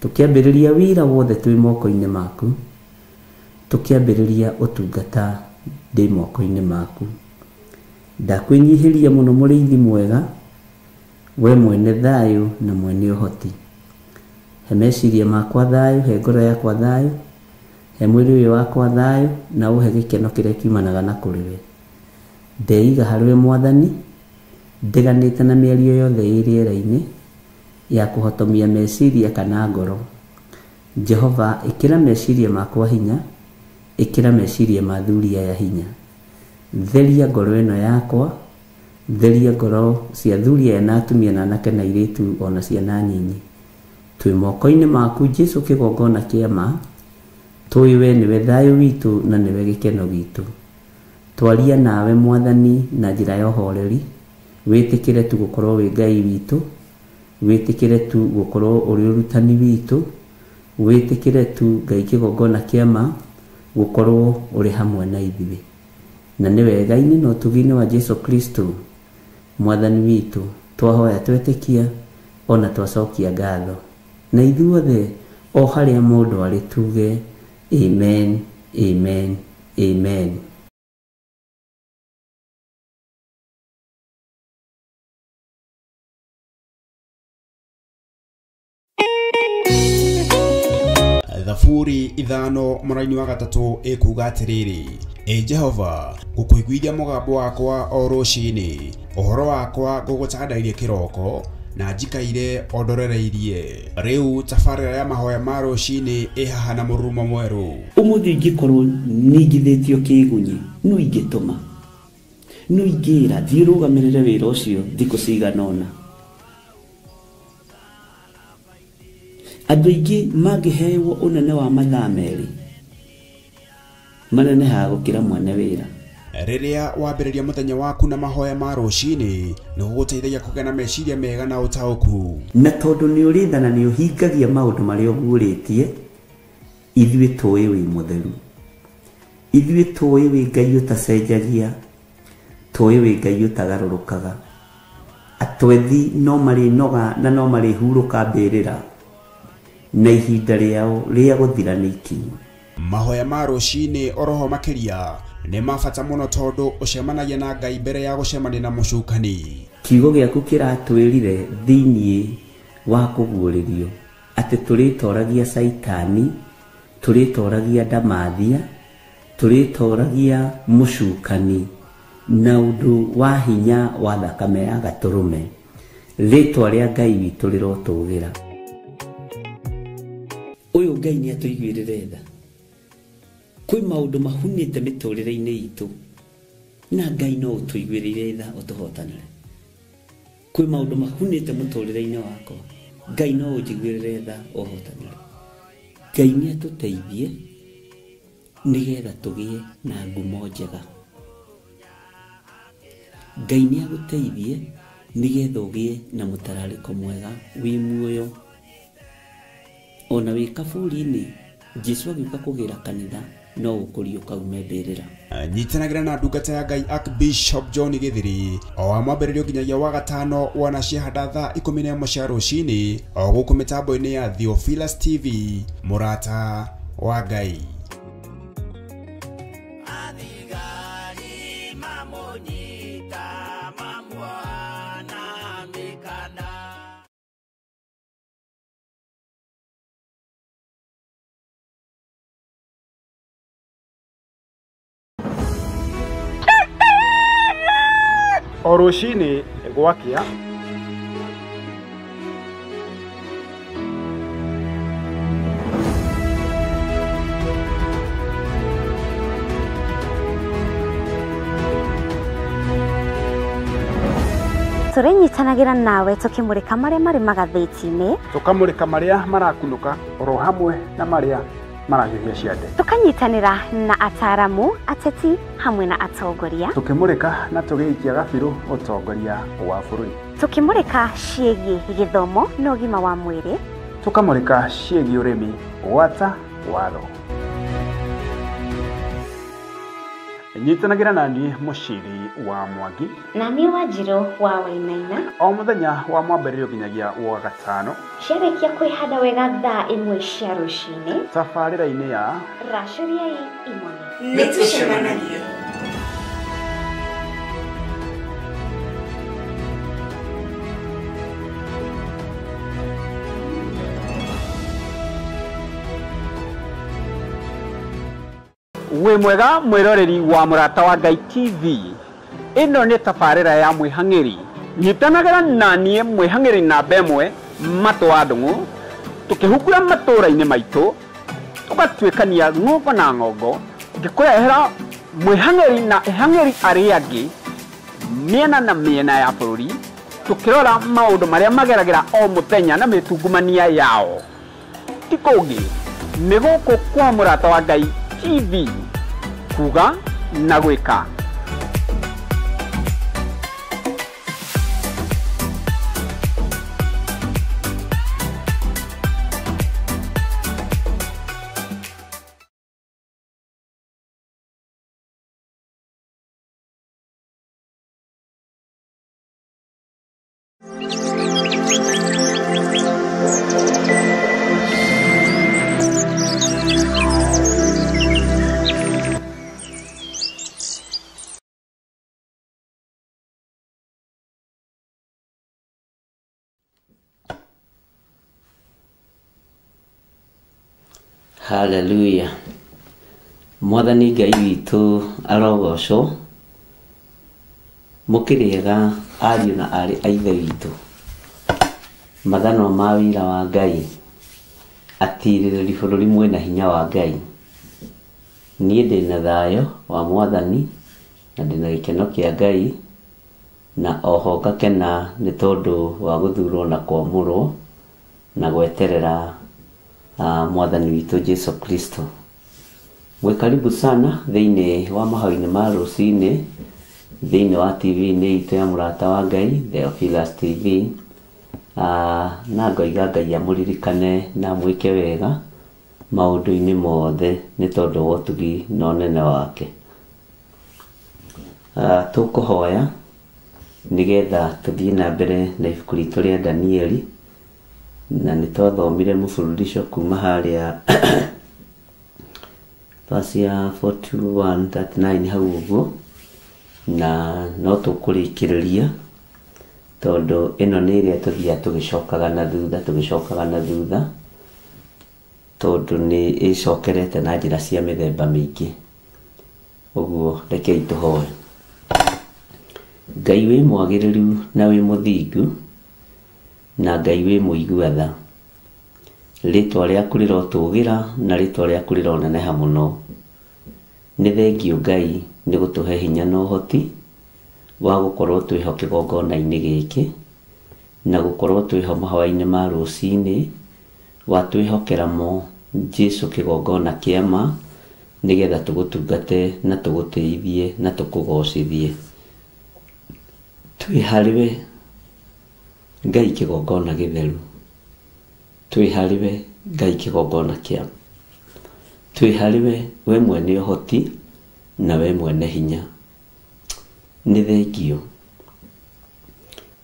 Tũkĩambĩrĩria wĩra wothe twĩ moko-inĩ maku, tũkĩambĩrĩria ũtungata ndĩ moko-inĩ maku. Ndakwĩnyihĩria mũno mũrĩithi mwega, we mwene thayũ na mwene ũhoti. He meciria makwa thayũ, he ngoro yakwa thayũ, he mwĩrĩ ũyũ wakwa thayũ, na ũhe gĩkeno kĩrĩa kiumanaga na kũrĩ we. Ndeiga harĩ we Mwathani, ndiganĩte na mĩario yothe ĩ rĩera-inĩ ya kũhotomia meciria kana ngoro. Jehova, ĩkĩra meciria makwa hinya, ĩkĩra meciria ma athuri aya hinya. Theria ngoro ĩno yakwa, theria ngoro cia athuri aya na atumia na anake na airĩtu ona ciana nyinyi. Twĩ moko-inĩ maku Jesu kĩgongona kĩa ma, tũĩ we nĩwe thayũ witũ na nĩwe gĩkeno gitũ. Twaria nawe Mwathani na njĩra ya ũhoreri, wĩtĩkĩre tu gũkorwo wĩ Ngai witũ, wĩtĩkĩre tu gũkorwo ũrĩ ũrutani witũ, wĩtĩkĩre tu Ngai kĩgongona kĩa ma gũkorwo ũrĩ hamwe na ithuĩ. Na nĩ wega-inĩ na ũtugi-inĩ wa Jesu Kristo Mwathani witũ, twahoya twetĩkia ona twacokia ngatho. Na ithuothe o harĩa mũndũ arĩ tuge amen, amen, amen. Thaburi 5 mũraini wa 3 ĩkuga atĩrĩrĩ, Ĩ Jehova, ngũkũiguithia mũgambo wakwa o rũcinĩ, ũhoro wakwa ngũgũtandairie kĩroko, na njikaire o ndorereirie. Rĩu tabarĩra ya mahoya ma rũcinĩ ĩ haha na mũrurumo mwerũ. Ũmũthĩ ingĩkorwo ningithĩtio kĩgunyi, no ingĩtũma, no ingĩra thiĩ rũgamĩrĩre wĩra ũcio thikũ cigana ũna. Andũ aingĩ mangĩhewo ũnene wa mathaa merĩ, manenehaga gũkĩra mwene wĩra. Rĩrĩa wambĩrĩria mũthenya waku na mahoya ma rũcinĩ, nĩ gũgũteithagia kũgĩa na meciria mega na ũtaũku. Na tondũ nĩ ũrĩ tha na nĩ ũhingagia maũndũ marĩa ũguũrĩtie, ithuĩ tũĩ wĩ mũtheru, ithuĩ tũĩ wĩ Ngai ũtacenjagia, tũĩ wĩ Ngai ũtagarũrũkaga. Atwethi no marĩnoga na no marĩhurũka mbĩrĩra, na ihinda rĩao rĩa gũthira nĩ ikinyu. Mahoya ma rũcinĩ oroho makĩria nĩ ma bata mũno tondũ ũcemanagia na Ngai mbere ya gũcemania na mũcukani. Kiugo gĩaku kĩratwĩrire thĩiniĩ wa kũguũrĩrio atĩ tũrĩtoragia Caitani, tũrĩtoragia ndamathia, tũrĩtoragia mũcukani na ũndũ wa hinya wa thakame ya gatũrũme. Rĩtwa rĩa Ngai witũ rĩrotũgĩra. Ũyũ Ngai nĩ atũiguĩrĩre tha. Kwĩ maũndũ mahunĩte mĩtũrĩre-inĩ itũ, na Ngai no ũtũiguĩrĩire tha ũtũhotanĩre. Kwĩ maũndũ mahunĩte mũtũrĩre-inĩ wakwa, Ngai no ũnjiguĩrĩre tha ũhotanĩre. Ngai nĩ atũteithie nĩgetha tũgĩe na ngumo njega. Ngai nĩ agũteithie nĩgetha ũgĩe na mũtararĩko mwega wĩ muoyo. Ona wĩ kaburi-inĩ, Jesu agĩũka kũgĩra kanitha no ũkũriũka ume mbĩrĩra. Nyitanagĩra na ndungata ya Ngai Archbishop John Githiri o wa mwambĩrĩrio nginyagia wa gatano wana ciahanda thaa 11 cia rũcinĩ o gũkũ mĩtambo-inĩ ya Theophilus TV, mũrata wa Ngai. O rũcinĩ gwakĩa, tũrĩnyitanagĩra nawe tũkĩmũrĩka marĩa marĩ magathĩti-inĩ, tũkamũrĩka marĩa marakunũka oro hamwe na marĩa Marahiũhia ciande. Tũkanyitanĩra na ataramu, ateti hamwe na atongoria. Tũkĩmũrĩka na tũgĩikia gabirũ ũtongoria wa bũrũri. Tũkĩmũrĩka ciĩgiĩ gĩthomo na ũgima wa mwĩrĩ. Tũkamũrĩka ciĩgiĩ ũrĩmi gwata watho. Nyitanagĩra na niĩ Mũciri wa Mwangi na niĩ Wanjirũ wa Wainaina o mũthenya wa mwambĩrĩrio nginyagia wa gatano ciarĩkia kwĩhanda wega thaa 1 cia rũcinĩ tabarĩra-inĩ ya Racũriai Imone. Nĩtũcemanagie. Wĩ mwega mwĩroreri wa Mũrata wa Ngai TV. Ĩno nĩ tabarĩra ya mwĩhang'ĩri. Nyitanagĩra na niĩ mwĩhang'ĩri namba 1 Matũ wa Ndung'u, tũkĩhungura matũũra-inĩ maitũ, tũgatuĩkania ng'ongo na ng'ongo, ngĩkũrehera mwĩhang'ĩri na ĩhang'ĩri arĩa angĩ mĩena na mĩena ya bũrũri, tũkĩrora maũndũ marĩa mageragĩra o mũthenya na mĩtungumania yao. Ti kũngĩ, nĩ gũkũ kwa Mũrata wa Ngai TV, kuga na gwĩka. Hallelujah. Mwathani Ngai witũ arogocwo. Mũkĩrĩega ariũ na aarĩ a Ithe witũ. Mathanwa ma wĩra wa Ngai atirĩrĩri bũrũri mwĩna hinya wa Ngai. Niĩ ndĩna thayũ wa Mwathani na ndĩna gĩkeno kĩa Ngai na oho ngakena nĩ tondũ wa gũthurwo na kwamũrwo na gweterera Mwathani witũ Jesu Kristo. Mwĩ karibu sana thĩinĩ wa mahoya-inĩ ma rũcinĩ thĩinĩ wa TV-inĩ itũ ya Mũrata wa Ngai, Theophilus TV. Na ngoiga Ngai amũririkane na amwĩke wega maũndũ-inĩ mothe nĩ tondũ wa ũtugi na ũnene wake. Tũkũhoya nĩgetha tũthiĩ na mbere na ibuku ritũ rĩa Danieli, na nĩ twathomire mũburudisho kuma harĩa verse ya 41:39 hau ũguo, na no tũkũrĩkĩrĩria tondũ ĩno nĩ ĩrĩa tũthiaga tũgĩcokaga na thutha tũgĩcokaga na thutha tondũ nĩ ĩcokerete na njĩra cia mĩthemba mĩingĩ. Ũguo rekei tũhoe. Ngai wĩ mwagĩrĩru na wĩ mũthingu na Ngai wĩ mũigua tha, rĩtwa rĩaku rĩrotũgĩra na rĩtwa rĩaku rĩroneneha mũno. Nĩ thengio Ngai nĩ gũtũhe hinya na ũhoti wa gũkorwo twĩho kĩgongona-inĩ gĩkĩ na gũkorwo twĩho mahoya-inĩ ma rũcinĩ, watwĩhokera mo Jesu kĩgongona kĩa ma nĩgetha tũgũtungate na tũgũtĩithie na tũkũgocithie. Twĩ harĩwe Ngai kĩgongona gĩtheru, twĩ harĩwe Ngai kĩgongona kĩa, twĩ harĩwe we mwene ũhoti na we mwene hinya. Nĩ thengio,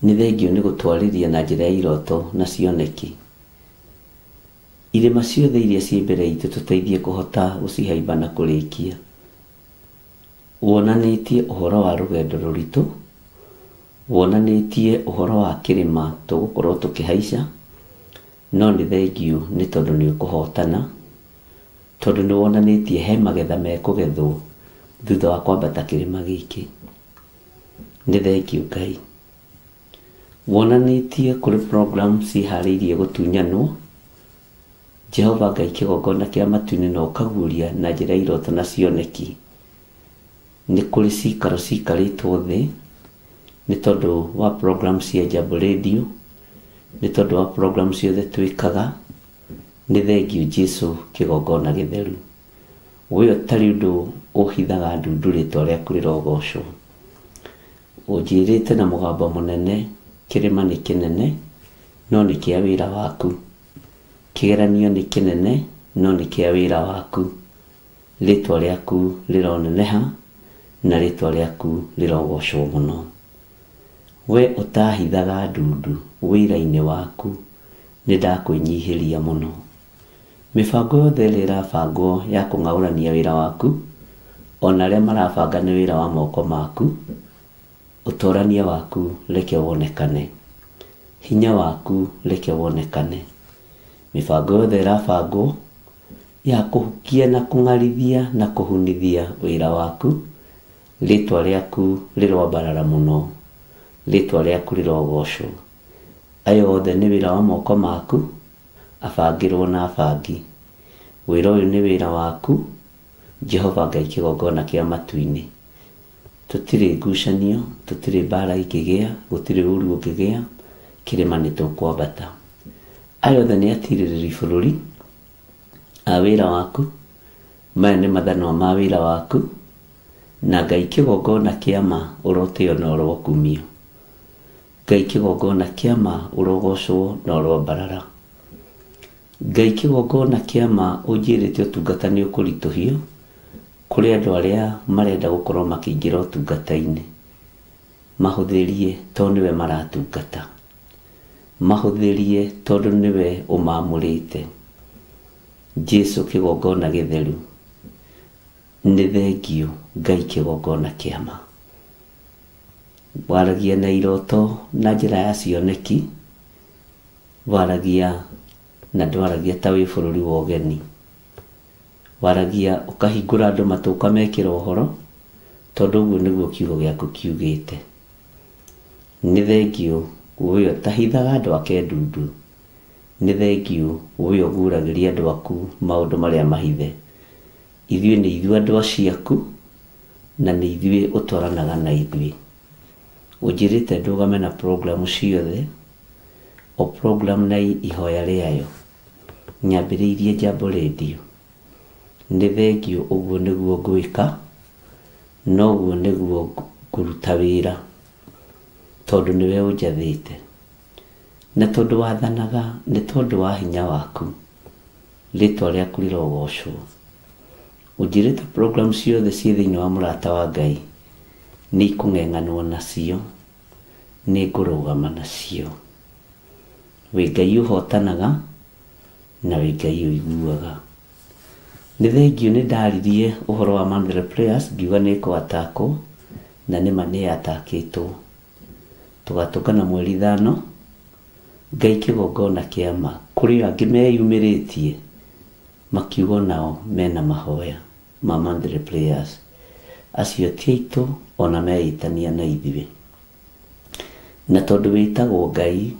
nĩ thengio nĩ gũtwarĩria na njĩra ya iroto na cioneki. Irĩma ciothe iria ciĩ mbere itũ tũteithie kũhota gũcihaimba na kũrĩkia. Wonanĩtie ũhoro wa rũgendo rũritũ, wonanĩtie ũhoro wa kĩrĩma tũgũkorwo tũkĩhaica, no nĩ thengio nĩ tondũ nĩ ũkũhotana, tondũ nĩ wonanĩtie he magetha mekũgethwo thutha wa kwambata kĩrĩma gĩkĩ. Nĩ thengio Ngai. Wonanĩtie kũrĩ program ciharĩirie gũtunyanwo, Jehova Ngai kĩgongona kĩa matu-inĩ na ũkaguũria na njĩra ya iroto na cioneki. Nĩ kũrĩ cikaro cikarĩtwo thĩ nĩ tondũ wa program cia Jambo Radio, nĩ tondũ wa program ciothe twĩkaga, Nĩ thengiũ Jesu kĩgongona gĩtheru. We ũtarĩ ũndũ ũhithaga ndundu, rĩtwa rĩaku rĩrogocwo. Ũnjĩrĩte na mũgambo mũnene, kĩrĩma nĩ kĩnene no nĩ kĩa wĩra waku, kĩgeranio nĩ kĩnene no nĩ kĩa wĩra waku. Rĩtwa rĩaku rĩroneneha na rĩtwa rĩaku rĩrogocwo mũno. We ũtahithaga ndundu wĩra-inĩ waku, nĩ ndakwĩnyihĩria mũno. Mĩbango yothe ĩrĩa ĩrabangwo ya kũng'aũrania wĩra waku, ona arĩa marabanga nĩ wĩra wa moko maku, ũtorania waku reke wonekane, hinya waku reke wonekane. Mĩbango yothe ĩrabangwo ya kũhukia na kũng'arithia na kũhunithia wĩra waku, rĩtwa rĩaku rĩroambarara mũno, rĩtwa rĩaku rĩrogocwo. Aya othe nĩ wĩra wa moko maku, abangĩrwo na abangi. Wĩra ũyũ nĩ wĩra waku, Jehova Ngai kĩgongona kĩa matu-inĩ. Tũtirĩ ngucanio, tũtirĩ mbara ingĩgĩa, gũtirĩ ũru ũngĩgĩa, kĩrĩma nĩ tũkwambata. Aya othe nĩ atirĩrĩri bũrũri a wĩra waku, maya nĩ mathanwa ma wĩra waku, na Ngai kĩgongona kĩa ma ũrotĩo na ũrokumio. Ngai kĩgongona kĩa ma ũrogocwo na ũroambarara. Ngai kĩgongona kĩa ma ũnjĩrĩte ũtungata nĩ ũkũritũhio kũrĩ andũ arĩa marenda gũkorwo makĩingĩra ũtungata-inĩ. Mahũthĩrie tondũ nĩwe maratungata, mahũthĩrie tondũ nĩwe ũmamũrĩte. Jesu kĩgongona gĩtheru, nĩ thengiũ Ngai kĩgongona kĩa ma. Waragia na iroto na njĩra ya cioneki, waragia na ndwaragia ta wĩ bũrũri wa ũgeni. Waragia ũkahingũra andũ matũ ũkamekĩra ũhoro, tondũ ũguo nĩguo kiugo gĩaku kiugĩte. Nĩ thengiũ we ũtahithaga andũ ake ndundu, nĩ thengiũ we ũguragĩria andũ aku maũndũ marĩa mahithe. Ithuĩ nĩ ithuĩ andũ aciaku, na nĩ ithuĩ ũtwaranaga na ithuĩ. Ũnjĩrĩte ndũgame na programu ciothe, o program na ihoya rĩayo. Nyambĩrĩirie Jambo Radio. Nĩ thengiũ ũguo nĩguo ngwĩka, noguo nĩguo ngũruta wĩra, tondũ nĩwe ũnjathĩte. Na tondũ wathanaga nĩ tondũ wa hinya waku, rĩtwa rĩaku rĩrogocwo. Ũnjĩrĩte program ciothe ciĩ thĩinĩ wa mũrata wa Ngai nĩ ikũng'eng'anwo nacio, nĩ ngũrũgama nacio. Wĩ Ngai ũhotanaga na wĩ Ngai ũiguaga. Nĩ thengiũ nĩ ndaririe ũhoro wa Monthly Prayers ngiuga nĩ ĩkũatakwo, na nĩma nĩ yatakĩtwo. Tũgatũngana mweri 5, Ngai kĩgongona kĩa ma. Kũrĩ angĩ meyumĩrĩtie makiuga nao mena mahoya ma Monthly Prayers. Acio ti aitũ ona meĩtania na ithuĩ. Na tondũ wĩtagwo Ngai,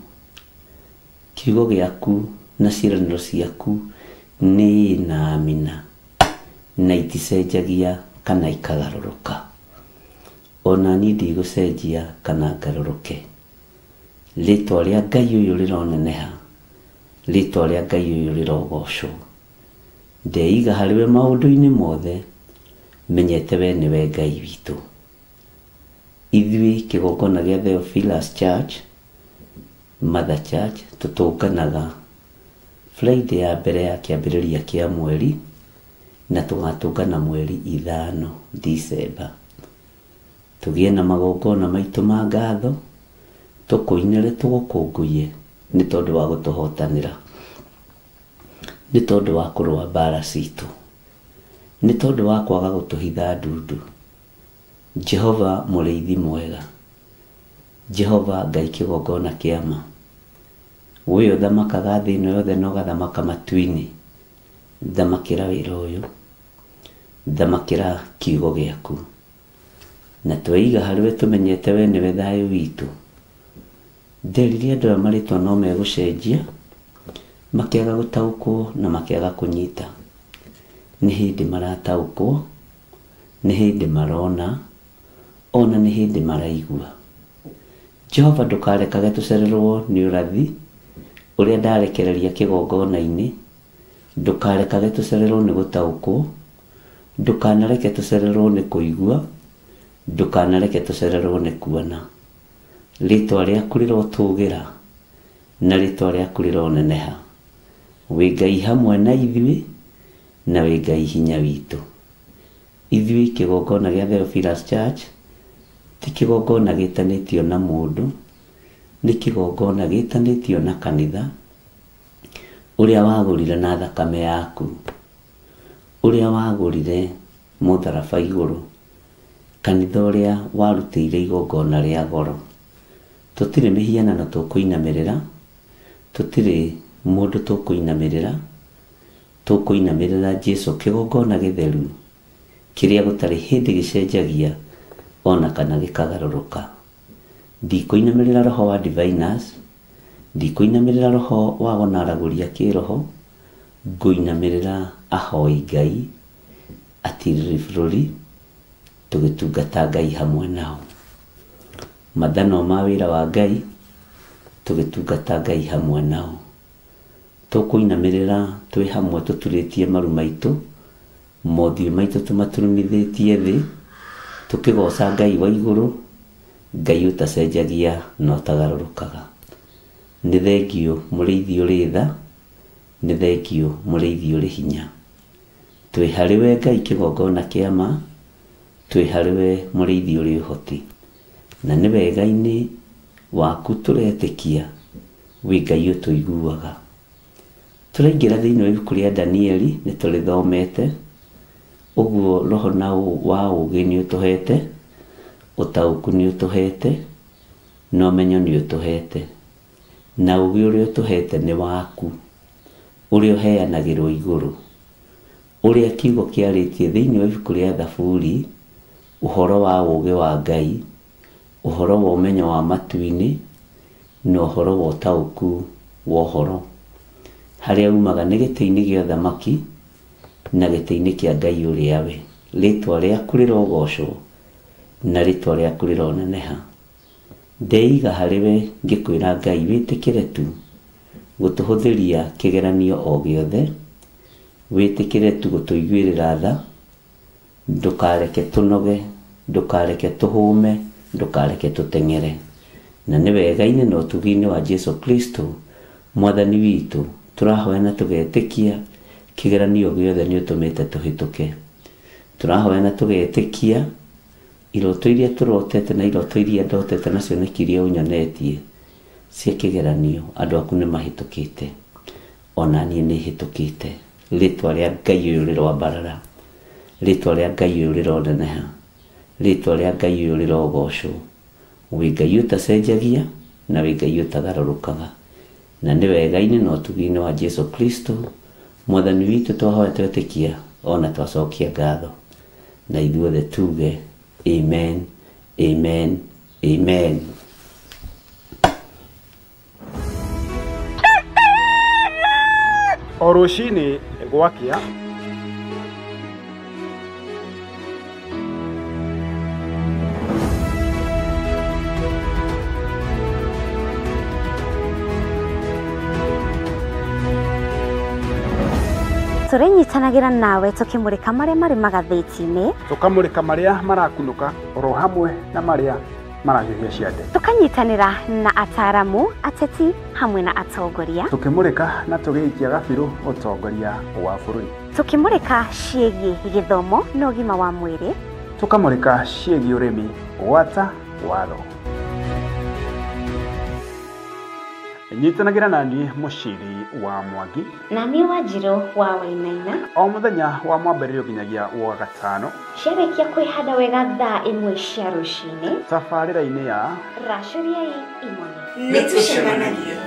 kiugo gĩaku na ciĩranĩro ciaku nĩ na amina, na iticenjagia kana ikagarũrũka. Ona niĩ ndigũcenjia kana ngarũrũke. Rĩtwa rĩa Ngai ũyũ rĩroneneha, rĩtwa rĩa Ngai ũyũ rĩrogocwo. Ndeiga harĩwe maũndũ-inĩ mothe, menyete we nĩwe Ngai witũ. Ithuĩ kĩgongona gĩa Theophilus Church, Mother Church, tũtũnganaga Friday ya mbere ya kĩambĩrĩria kĩa mweri, na tũgatũngana mweri 5 December. Tũgĩe na magongona maitũ ma ngatho, tũkũinĩre tũgũkũngũiye nĩ tondũ wa gũtũhotanĩra, nĩ tondũ wa kũrũa mbara citũ, nĩ tondũ wa kwaga gũtũhitha ndundu. Jehova mũrĩithi mwega, Jehova Ngai kĩgongona kĩa ma, we ũthamakaga thĩ ĩno yothe na ũgathamaka matu-inĩ, thamakĩra wĩra ũyũ, thamakĩra kiugo gĩaku. Na tweiga harĩwe tũmenyete we nĩwe thayũ witũ. Nderire andũ aya marĩtwa no megũcenjia, makĩaga gũtaũkwo na makĩaga kũnyita. Nĩ hĩndĩ marataũkwo, nĩ hĩndĩ marona, ona nĩ hĩndĩ maraigua. Jehova ndũkarekage tũcererwo nĩ ũrathi ũrĩa ndarekereria kĩgongona-inĩ, Ndũkarekage tũcererwo nĩ gũtaũkwo, ndũkanareke tũcererwo nĩ kũigua, ndũkanareke tũcererwo nĩ kuona. Rĩtwa rĩaku rĩrotũgĩra na rĩtwa rĩaku rĩroneneha. Wĩ Ngai hamwe na ithuĩ na wĩ Ngai hinya witũ. Ithuĩ kĩgongona gĩa Theophilus Church ti kĩgongona gĩtanĩtio na mũndũ, nĩ kĩgongona gĩtanĩtio na kanitha ũrĩa wagũrire na thakame yaku, ũrĩa wagũrire mũtharaba igũrũ, kanitha ũrĩa warutĩire igongona rĩa goro. Tũtirĩ mĩhianano tũkũinamĩrĩra, tũtirĩ mũndũ tũkũinamĩrĩra, tũkũinamĩrĩra Jesũ kĩgongona gĩtheru kĩrĩa gũtarĩ hĩndĩ gĩcenjagia ona kana gĩkagarũrũka. Ndikũinamĩrĩra roho wa diviners, ndikũinamĩrĩra roho wa gũnaragũria kĩroho, ngũinamĩrĩra ahoi Ngai, atirĩrĩri bũrũri, tũgĩtungata Ngai hamwe nao. Mathano ma wĩra wa Ngai, tũgĩtungata Ngai hamwe nao. Tũkũinamĩrĩra twĩ hamwe tũturĩtie maru maitũ, mothiũ maitũ tũmaturumithĩtie thĩ, tũkĩgoca Ngai wa igũrũ, Ngai ũtacenjagia na ũtagarũrũkaga. Nĩ thengiũ mũrĩithi ũrĩ tha, nĩ thengiũ mũrĩithi ũrĩ hinya. Twĩ harĩ we Ngai kĩgongona kĩa ma, twĩ harĩ we mũrĩithi ũrĩ ũhoti. Na nĩ wega-inĩ waku tũretĩkia wĩ Ngai ũtũiguaga. Tũraingĩra thĩinĩ wa ibuku rĩa Danieli, nĩ tũrĩthomete, ũguo roho na wa ũũgĩ nĩ ũtũhete, ũtaũku nĩ ũtũhete, na ũmenyo nĩ ũtũhete. Na ũũgĩ ũrĩa ũtũhete nĩ waku, ũrĩa ũheanagĩrwo igũrũ, ũrĩa kiugo kĩarĩtie thĩinĩ wa ibuku rĩa Thaburi, ũhoro wa ũũgĩ wa Ngai, ũhoro wa ũmenyo wa matu-inĩ, na ũhoro wa ũtaũku wa ũhoro. Harĩa umaga nĩ gĩtĩ-inĩ gĩa ũthamaki na gĩtĩ-inĩ kĩa Ngai ũrĩa we. Rĩtwa rĩaku rĩrogocwo na rĩtwa rĩaku rĩroneneha. Ndeiga harĩ we ngĩkwĩra Ngai wĩtĩkĩre tu gũtũhũthĩria kĩgeranio o gĩothe, wĩtĩkĩre tu gũtũiguĩrĩra tha, ndũkareke tũnoge, ndũkareke tũhũme, ndũkareke tũteng'ere. Na nĩ wega-inĩ na ũtugi-inĩ wa Jesũ Kristo mwathani witũ tũrahoya na tũgetĩkia kĩgeranio gĩothe nĩ ũtũmĩte tũhĩtũke. Tũrahoya na tũgetĩkia iroto iria tũrotete na iroto iria ndotete na cioneki iria ũnyonetie cia kĩgeranio andũ aku nĩ mahĩtũkĩte, ona niĩ nĩ hĩtũkĩte. Rĩtwa rĩa Ngai ũyũ rĩroambarara, rĩtwa rĩa Ngai ũyũ rĩroneneha, rĩtwa rĩa Ngai ũyũ rĩrogocwo. Wĩ Ngai ũtacenjagia na wĩ Ngai ũtagarũrũkaga. Na nĩ wega-inĩ na ũtugi-inĩ wa Jesũ Kristo mwathani witũ twahoya twetĩkia ona twacokia ngatho. Na ithuothe tuge amen, amen, amen. O rũcinĩ gwakĩa tũrĩnyitanagĩra nawe tũkĩmũrĩka marĩa marĩ magathĩti-inĩ, tũkamũrĩka marĩa marakunũka oro hamwe na marĩa marahiũhia ciande, tũkanyitanĩra na ataramu, ateti hamwe na atongoria, tũkĩmũrĩka na tũgĩikia gabirũ ũtongoria wa bũrũri, tũkĩmũrĩka ciĩgiĩ gĩthomo na ũgima wa mwĩrĩ, tũkamũrĩka ciĩgiĩ ũrĩmi gwata watho. Nyitanagĩra na niĩ Mũciri wa Mwangi na niĩ Wanjirũ wa Wainaina o mũthenya wa mwambĩrĩrio nginyagia wa gatano, ciarĩkia kwĩhanda wega thaa 1 cia rũcinĩ, tabarĩra-inĩ ya Racũriai Imone. Nĩ tũcemanagie.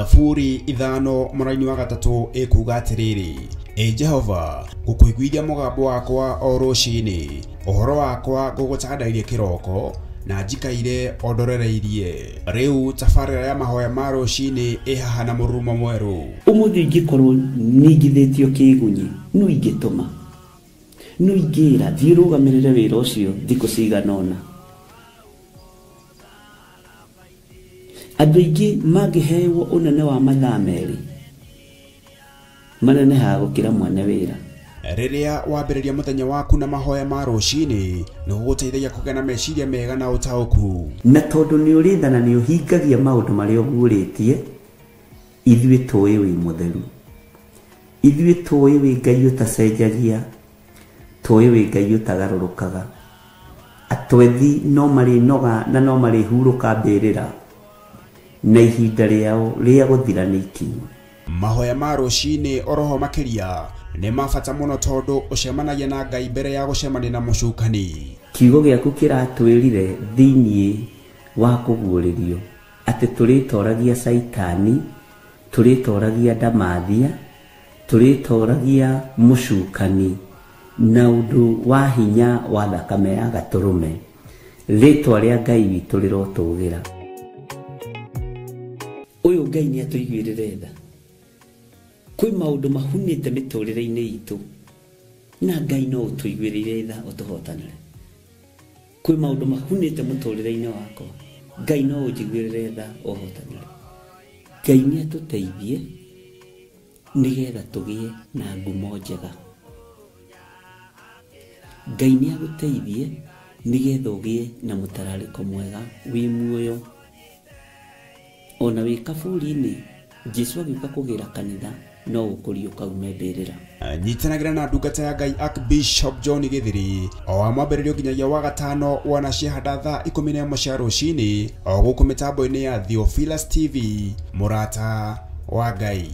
Thaburi 5 mũraini wa 3 ĩkuga atĩrĩrĩ, Ĩ Jehova, ngũkũiguithia mũgambo wakwa o rũcinĩ, ũhoro wakwa ngũgũtandairie kĩroko, na njikaire o ndorereirie. Rĩu tabarĩra ya mahoya ma rũcinĩ ĩ haha na mũrurumo mwerũ. Ũmũthĩ ingĩkorwo ningithĩtio kĩgunyi, no ingĩtũma, no ingĩra thiĩ rũgamĩrĩre wĩra ũcio thikũ cigana ũna. Andũ aingĩ mangĩhewo ũnene wa mathaa 2 manenehaga gũkĩra mwene wĩra. Rĩrĩa wambĩrĩria mũthenya waku na mahoya ma rũcinĩ, nĩ gũgũteithagia kũgĩa na meciria mega na ũtaũku. Na tondũ nĩ ũrĩ tha na nĩ ũhingagia maũndũ marĩa ũguũrĩtie, ithuĩ tũĩ wĩ mũtheru, ithuĩ tũĩ wĩ Ngai ũtacenjagia, tũĩ wĩ Ngai ũtagarũrũkaga. Atwethi no marĩnoga na no marĩhurũka mbĩrĩra, na ihinda rĩao rĩa gũthira nĩ ikinyu. Mahoya ma rũcinĩ oroho makĩria nĩ ma bata mũno tondũ ũcemanagia na Ngai mbere ya gũcemania na mũcukani. Kiugo gĩaku kĩratwĩrire thĩinĩ wa kũguũrĩrio atĩ tũrĩtoragia Caitani, tũrĩtoragia ndamathia, tũrĩtoragia mũcukani na ũndũ wa hinya wa thakame ya gatũrũme. Rĩtwa rĩa Ngai witũ rĩrotũgĩra. Ũyũ Ngai nĩ atũiguĩrĩre tha. Kwĩ maũndũ mahunĩte mĩtũrĩre-inĩ itũ, na Ngai no ũtũiguĩrĩire tha ũtũhotanĩre. Kwĩ maũndũ mahunĩte mũtũrĩre-inĩ wakwa, Ngai no ũnjiguĩrĩre tha ũhotanĩre. Ngai nĩ atũteithie nĩgetha tũgĩe na ngumo njega. Ngai nĩ agũteithie nĩgetha ũgĩe na mũtararĩko mwega wĩ muoyo. Ona wĩ kaburi-inĩ, Jesũ agĩũka kũgĩra kanitha no ũkũriũka ume mbĩrĩra. Nyitanagĩra na ndungata ya Ngai Archbishop John Githiri o wa mwambĩrĩrio nginyagia wa gatano wana ciahanda thaa 11 cia rũcinĩ o gũkũ mĩtambo-inĩ ya Theophilus TV, mũrata wa Ngai.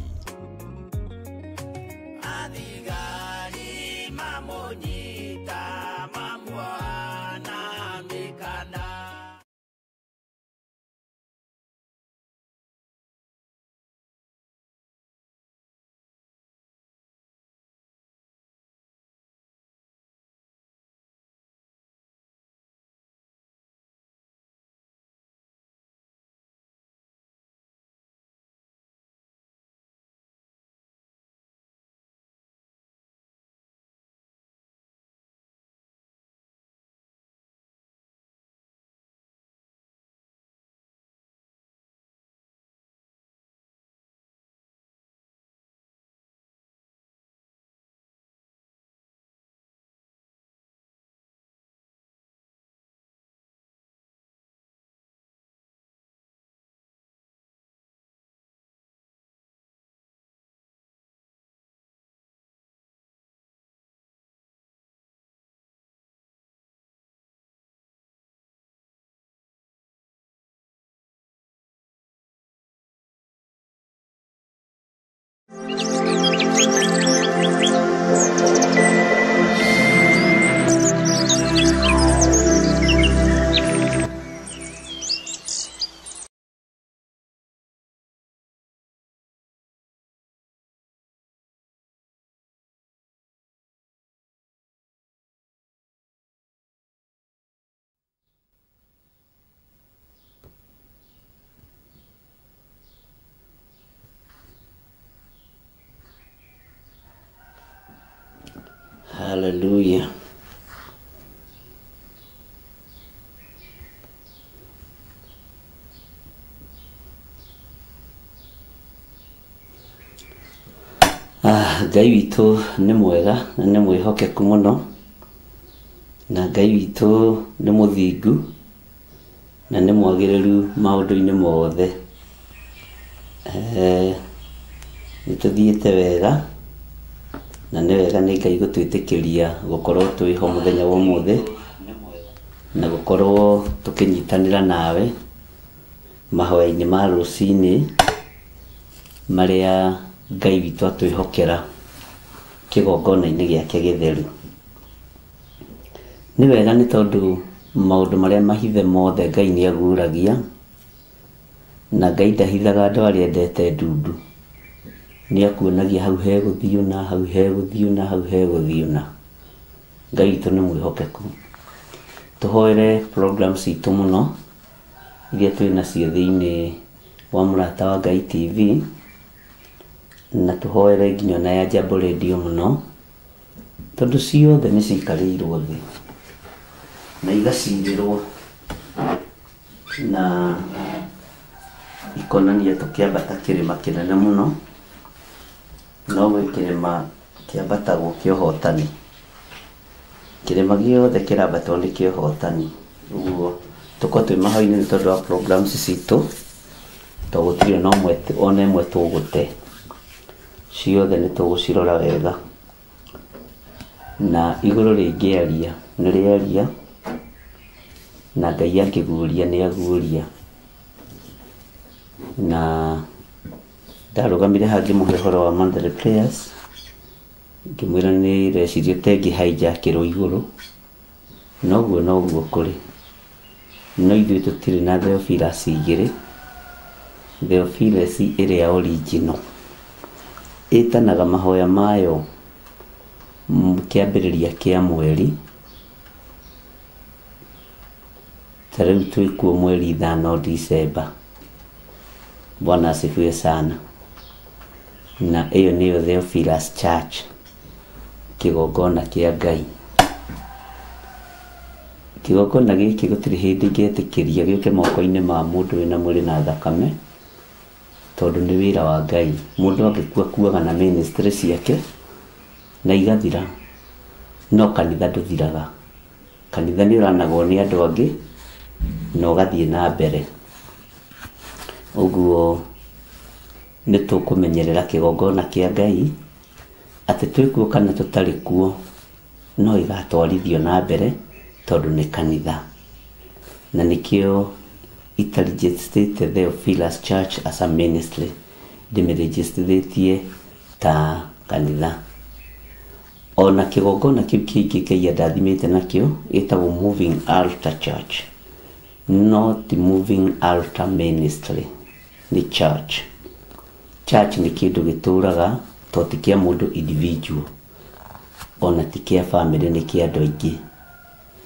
Hallelujah. Ngai witũ nĩ mwega na nĩ mwĩhokeku mũno, na Ngai witũ nĩ mũthingu na nĩ mwagĩrĩru maũndũ-inĩ mothe. Nĩ tũthiĩte wega na nĩ wega nĩ Ngai gũtwĩtĩkĩria gũkorwo twĩho mũthenya wa ũmũthĩ na gũkorwo tũkĩnyitanĩra nawe mahoya-inĩ ma rũcinĩ marĩa Ngai witũ atwĩhokera kĩgongona-inĩ gĩake gĩtheru. Nĩ wega nĩ tondũ maũndũ marĩa mahithe mothe Ngai nĩ aguũragia, Na Ngai ndahithaga andũ arĩa endete ndundu. Nĩ akuonagia hau hegũthiĩ ũna, hau hegũthiĩ ũna, hau hegũthiĩ ũna. Ngai witũ nĩ mwĩhokeku. Tũhoere programs citũ mũno iria twĩ nacio thĩinĩ wa Mũrata wa Ngai TV, na tũhoere nginya ona ya Jambo Radio mũno, tondũ ciothe nĩ cikarĩirwo thĩ na igacirĩrwo na ikonania tũkĩambata kĩrĩma kĩnene mũno, no gwĩ kĩrĩma kĩambatagwo kĩa ũhotani. Kĩrĩma gĩothe kĩrambatwo nĩ kĩa ũhotani. Ũguo tũkorwo twĩ mahoya-inĩ nĩ tondũ wa programs citũ, to gũtirĩ ona ũmwe ona ĩmwe tũgũte. Ciothe nĩ tũgũcirora wega. Na igũrũ rĩngĩaria nĩ rĩaria, na Ngai angĩguũria nĩ aguũria. Na ndarũgamire haha ngĩmũhe ũhoro wa monthly prayers, ngĩmwĩra nĩ ndeciria ta ĩngĩ hijackĩrwo igũrũ, noguo noguo kũrĩ. No ithuĩ tũtirĩ na Theophilus igĩrĩ, Theophilus ĩrĩa original ĩtanaga mahoya mayo kĩambĩrĩria kĩa mweri. Ta rĩu twĩkuo mweri 5 December. Bwana asifiwe sana. Na ĩyo nĩyo Theophilus Church, kĩgongona kĩa Ngai. Kĩgongona gĩkĩ gũtirĩ hĩndĩ ingĩetĩkĩria gĩũke moko-inĩ ma mũndũ wĩna mwĩrĩ na thakame, tondũ nĩ wĩra wa Ngai. Mũndũ angĩkua akuaga na ministry ciake na igathira, no kanitha ndũthiraga. Kanitha nĩ ũranagwo nĩ andũ angĩ na ũgathiĩ na mbere. Ũguo nĩ tũkũmenyerera kĩgongona kĩa Ngai atĩ twĩkuo kana tũtarĩ kuo, no ĩgatwarithio na mbere tondũ nĩ kanitha. Na nĩkĩo itaregistrĩte Theophilus Church as a ministry, ndĩmĩregistrĩtie ta kanitha. Ona kĩgongona kĩu kĩngĩ Ngai andathimĩte nakĩo gĩtagwo Moving Altar Church, not Moving Altar Ministry, nĩ church. Church nĩ kĩndũ gĩtũraga to ti kĩa mũndũ individual, ona ti kĩa family, nĩ kĩa andũ aingĩ.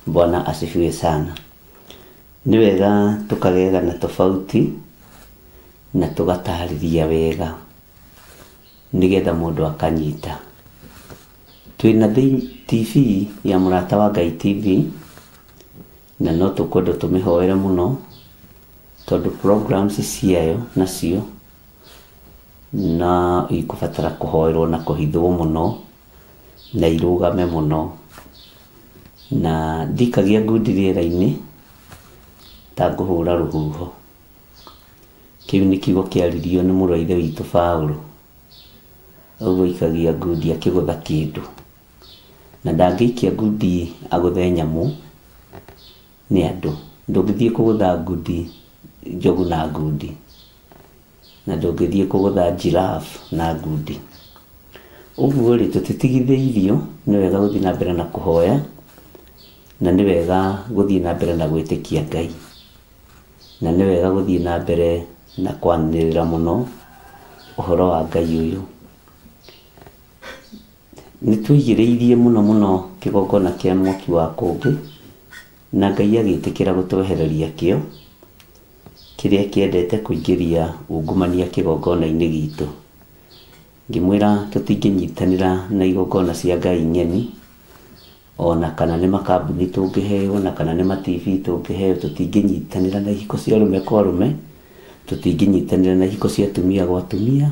Bwana asifiwe sana. Nĩ wega tũkagegana tofauti na tũgatarĩria wega nĩgetha mũndũ akanyita. Twĩna TV ya Mũrata wa Ngai TV, na no tũkwenda tũmĩhoere mũno tondũ programs ciayo nacio na ikũbatara kũhoerwo na kũhithwo mũno na irũgame mũno. Na ndikagia ngundi rĩera-inĩ ta ngũhũra rũhuho. Kĩu nĩ kiugo kĩaririo nĩ mũrũ wa ithe witũ Paũlũ. Ũguo ikagia ngundi akĩgũtha kĩndũ, na ndangĩikia ngundi agũthe nyamũ nĩ andũ. Ndũngĩthiĩ kũgũtha ngundi njogu na ngundi, na ndũngĩthiĩ kũgũtha giraffe na ngundi. Ũguo rĩ, tũtitigithĩirio, nĩ wega gũthiĩ na mbere na kũhoya, na nĩ wega gũthiĩ na mbere na gwĩtĩkia Ngai, na nĩ wega gũthiĩ na mbere na kwanĩrĩra mũno ũhoro wa Ngai ũyũ. Nĩ tũigĩrĩirie mũno mũno kĩgongona kĩa mwaki wa kũngĩ, na Ngai agĩtĩkĩra gũtwehereria kĩo kĩrĩa kĩendete kũingĩria ungumania kĩgongona-inĩ gitũ. Ngĩmwĩra tũtingĩnyitanĩra na igongona cia Ngai ng'eni, ona kana nĩ makambuni tũngĩheo, na kana nĩ ma TV tũngĩheo, tũtingĩnyitanĩra na ihiko cia arũme kwa arũme, tũtingĩnyitanĩra na ihiko cia atumia gwa atumia,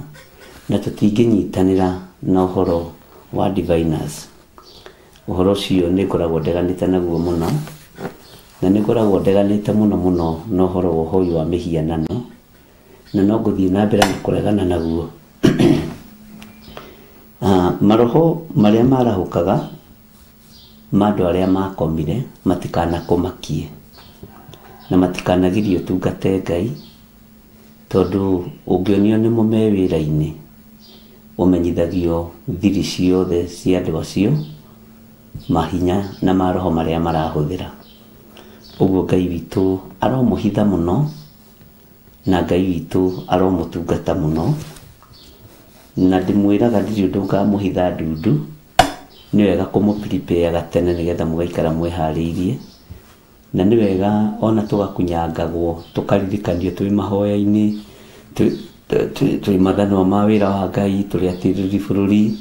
na tũtingĩnyitanĩra na ũhoro wa diviners. Ũhoro ũcio nĩ ngoragwo ndeganĩte naguo mũno, na nĩ ngoragwo ndeganĩte mũno mũno na ũhoro wa ũhoi wa mĩhianano, na no ngũthiĩ na mbere na kũregana naguo. Maroho marĩa marahũkaga ma andũ arĩa makomire matikanakũmakie na matikanagirie ũtungate Ngai, tondũ ũngĩonio nĩmo me wĩra-inĩ ũmenyithagio thiri ciothe cia andũ acio, mahinya na maroho marĩa marahũthĩra. Ũguo Ngai witũ aromũhitha mũno Na Ngai witũ aromũtungata mũno. Na ndĩmwĩraga ndirĩ ũndũ ngamũhitha ndundu, nĩ wega kũmũ-prepare tene nĩgetha mũgaikara mwĩharĩirie. Na nĩ wega ona tũgakunyangagwo, tũkaririkanio twĩ mahoya-inĩ, twĩ mathanwa ma wĩra wa Ngai, tũrĩ atirĩrĩri bũrũri,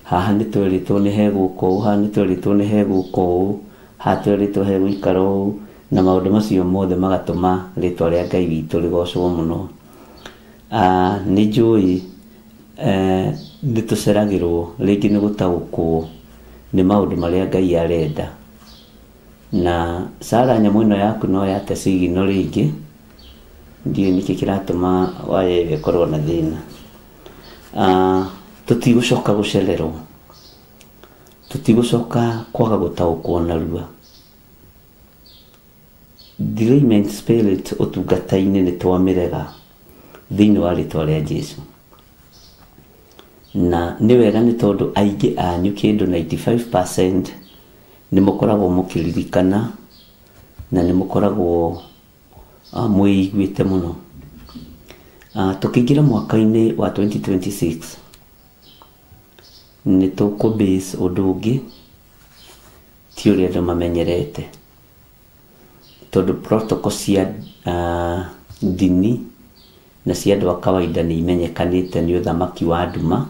haha nĩ twerĩtwo nĩ hegũka ũũ, haha nĩ twerĩtwo nĩ hegũka ũũ, haha twerĩtwo hegũikara ũũ, na maũndũ macio mothe magatũma rĩtwa rĩa Ngai witũ rĩgocwo mũno. Nĩ njũĩ nĩ tũceragĩrwo rĩngĩ nĩ gũtaũkwo nĩ maũndũ marĩa Ngai arenda. Na Sara, nyamũ ĩno yaku no yate signal rĩngĩ, ndiũĩ nĩkĩ kĩratũma waya ĩyo ĩkorwo na thĩna. Tũtigũcoka gũcererwo, tũtigũcoka kwaga gũtaũkwo narua. Delayment spirit ũtungata-inĩ nĩ twamĩrega thĩinĩ wa rĩtwa rĩa Jesu. Na nĩ wega nĩ tondũ aingĩ anyu kĩndũ 95% nĩ mũkoragwo mũkĩririkana na nĩ mũkoragwo mwĩiguĩte mũno. Tũkĩingĩra mwaka-inĩ wa 2026 nĩ tũkũ base ũndũ ũngĩ ti ũrĩa andũ mamenyerete, tondũ protocol cia ndini na cia andũ a kawaida nĩ imenyekanĩte nĩ ũthamaki wa nduma,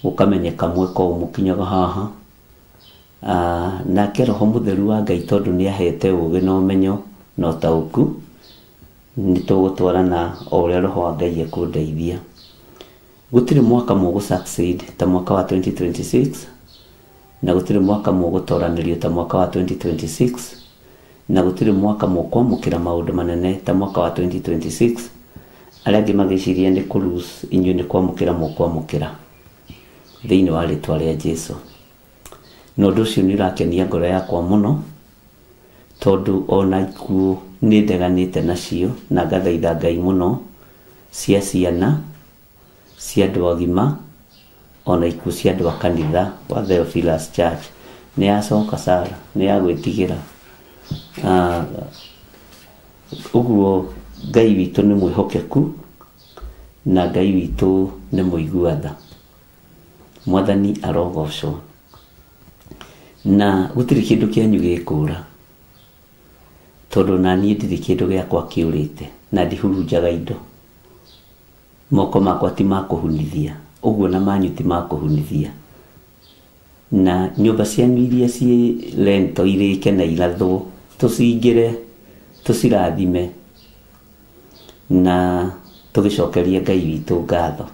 gũkamenyeka mweka ũũ mũkinyaga haha. Nake Roho Mũtheru wa Ngai tondũ nĩ ahete ũũgĩ na ũmenyo na ũtaũku, nĩ tũgũtwarana o ũrĩa Roho wa Ngai ekũndeithia. Gũtirĩ mwaka mũgũ succeed ta mwaka wa 2026, na gũtirĩ mwaka mũgũtoranĩrio ta mwaka wa 2026, na gũtirĩ mwaka mũkwamũkĩra maũndũ manene ta mwaka wa 2026. Arĩa angĩ magĩciria nĩ kũ-lose, inyuĩ nĩ kwamũkĩra mũkwamũkĩra thĩinĩ wa rĩtwa rĩa Jesu. Na ũndũ ũcio nĩ ũrakenia ngoro yakwa mũno, tondũ ona ikuũ nĩ ndeganĩte nacio na ngathaitha Ngai mũno cia ciana, cia andũ agima, ona ikuũ cia andũ a kanitha wa Theophilus Church. Nĩ yacoka Sara, nĩ ya gwĩtigĩra. Ũguo Ngai witũ nĩ mwĩhokeku na Ngai witũ nĩ mũigua tha. Mwathani arogocwo. Na gũtirĩ kĩndũ kĩanyu gĩkũra, tondũ na niĩ ndirĩ kĩndũ gĩakwa kĩũrĩte na ndihurunjaga indo. Moko makwa ti ma kũhunithia, ũguo na manyu ti ma kũhunithia. Na nyũmba cianyu iria ciĩ rento irĩke na irathwo, tũcingĩre, tũcirathime na tũgĩcokerie Ngai witũ ngatho.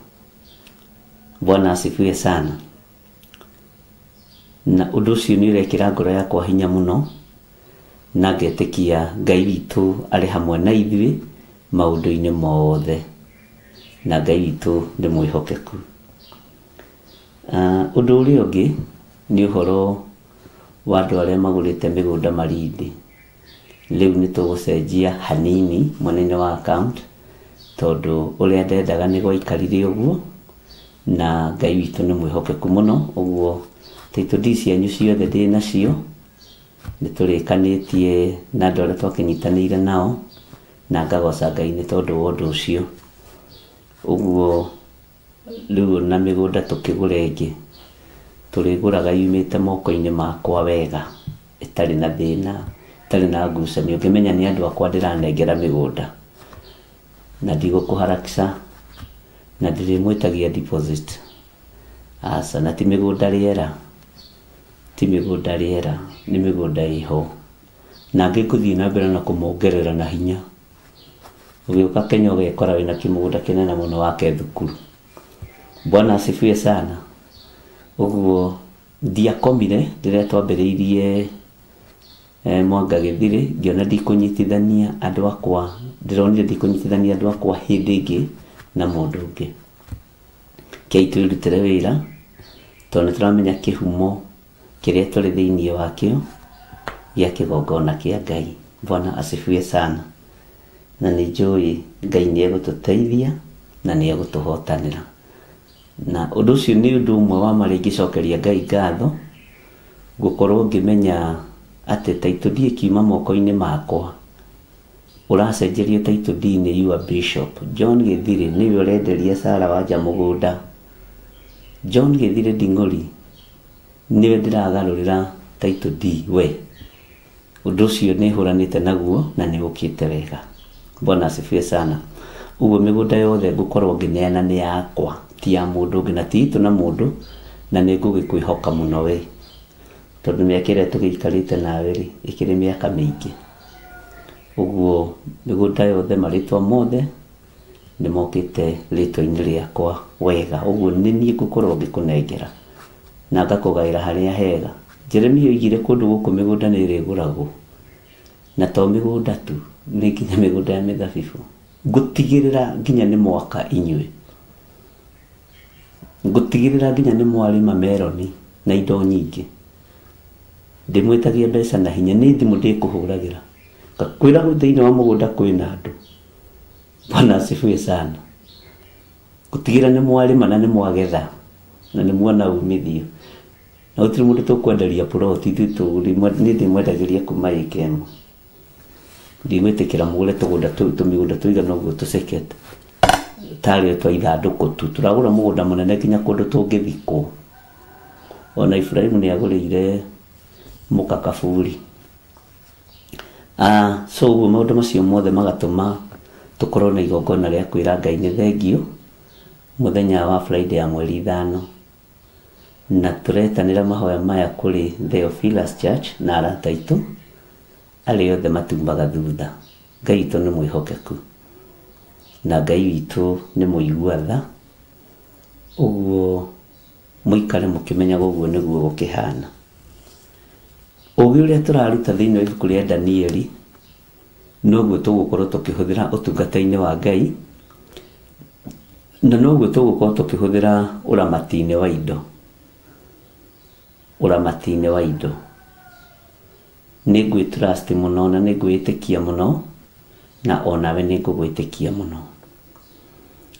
Bwana asifiwe sana. Na ũndũ ũcio nĩ ũrekĩra ngoro yakwa hinya mũno, na ngetĩkia Ngai witũ arĩ hamwe na ithuĩ maũndũ-inĩ mothe, na Ngai witũ nĩ mwĩhokeku. Ũndũ ũrĩa ũngĩ nĩ ũhoro wa andũ arĩa magũrĩte mĩgũnda Malindi. Rĩu nĩ tũgũcenjia hanini mwena-inĩ wa account, tondũ ũrĩa ndendaga nĩ gwaikarire ũguo, na Ngai witũ nĩ mwĩhokeku mũno. Ũguo title deed cianyu ciothe ndĩ nacio, nĩ tũrĩkanĩtie na andũ arĩa twakĩnyitanĩire nao, na ngagoca Ngai nĩ tondũ wa ũndũ ũcio. Ũguo rĩu na mĩgũnda tũkĩgũra ĩngĩ, tũrĩgũraga yumĩte moko-inĩ makwa wega, ĩtarĩ na thĩna, ĩtarĩ na ngucanio. Ngĩmenya nĩ andũ akwa ndĩranengera mĩgũnda, na ndigũkũharakisha, na ndirĩmwĩtagia deposit. Aca, na ti mĩgũnda rĩera, ti mĩgũnda rĩera, nĩ mĩgũnda ĩho. Na ngĩkũthiĩ na mbere na kũmongerera na hinya. Ũgĩũka Kenya ũgekora wĩna kĩmũgũnda kĩnene mũno wake thukuru. Bwana asifiwe sana. Ũguo ndiakomire rĩrĩa twambĩrĩirie Mwanga Gĩthirĩ, ngĩona ndikũnyitithania andũ akwa, ndĩronire ndikũnyitithania andũ akwa hĩndĩ ĩngĩ na mũndũ ũngĩ. Kei twĩrutĩre wĩra, tondũ nĩ tũramenya kĩhumo kĩrĩa tũrĩ thĩinĩ wakĩo gĩa kĩgongona kĩa Ngai. Bwana asifiwe sana. Na nĩ njũĩ Ngai nĩ egũtũteithia na nĩ egũtũhotanĩra. Na ũndũ ũcio nĩ ũndũ ũmwe wa marĩa ingĩcokeria Ngai ngatho, gũkorwo ngĩmenya atĩ title deed ĩkiuma moko-inĩ makwa, Ũracenjerio title deed nĩ your bishop John Gĩthirĩ, nĩwe ũrenderia Sarah Wanja mũgũnda. John Gĩthirĩ Nding'ori nĩwe ndĩragarũrĩra title deed. We ũndũ ũcio nĩ hũranĩte naguo na nĩ ũkĩte wega. Bwana asifiwe sana. Ũguo mĩgũnda yothe ngũkorwo ngĩneana nĩ yakwa, ti ya mũndũ ũngĩ, na ti itũ na mũndũ, na nĩ ngũgĩkwĩhoka mũno we, tondũ mĩaka ĩrĩa tũgĩikarĩte nawe rĩ, ĩkĩrĩ mĩaka mĩingĩ. Ũguo mĩgũnda yothe, marĩtwa mothe nĩ mokĩte rĩtwa-inĩ rĩakwa wega. Ũguo nĩ niĩ ngũkorwo ngĩkũnengera na ngakũgaĩra harĩa hega. Jeremia oigire kũndũ gũkũ mĩgũnda nĩ ĩrĩgũragwo, na to mĩgũnda tu, nĩ nginya mĩgũnda ya mĩthabibũ. Ngũtigĩrĩra nginya nĩ mwaka inyuĩ, ngũtigĩrĩra nginya nĩ mwarĩma meroni na indo nyingĩ. Ndĩmwĩtagia mbeca na hinya, nĩ thimũ ndĩkũhũragĩra ngakwĩra thĩinĩ wa mũgũnda kwĩna andũ. Bwana asifiwe sana. Gũtigĩrĩra nĩ mwarĩma na nĩ mwagetha na nĩ muona umithio, na gũtirĩ mũndũ tũkwenderia ploti, ithuĩ niĩ ndĩmwendagĩria kuma ĩka ĩmwe. Ndigwĩtĩkĩra mũgũre tũgũnda tũmĩgũnda tũigana ũguo tũcekete tarĩ twa ithandũkũ tu. Tũragũra mũgũnda mũnene nginya kũndũ tũngĩthikwo. Ona Ibrahimu nĩ agũrĩire mũka kaburi. So ũguo maũndũ macio mothe magatũma tũkorwo na igongona rĩa kwĩra Ngai nĩ thengio mũthenya wa Friday ya mweri 5, na tũretanĩra mahoya maya kũrĩ Theophilus Church na arata aitũ arĩa othe matumaga thutha. Ngai witũ nĩ mwĩhokeku na Ngai witũ nĩ mũigua tha. Ũguo mũikare mũkĩmenyaga ũguo nĩguo gũkĩhana. Ũgĩ ũrĩa tũraruta thĩinĩ wa ibuku rĩa Danieli noguo tũgũkorwo tũkĩhũthĩra ũtungata-inĩ wa Ngai, na noguo tũgũkorwo tũkĩhũthĩra ũramati-inĩ wa indo. Ũramati-inĩ wa indo nĩ ngwĩ trust mũno na nĩ ngwĩtĩkia mũno, na onawe nĩ ngũgwĩtĩkia mũno.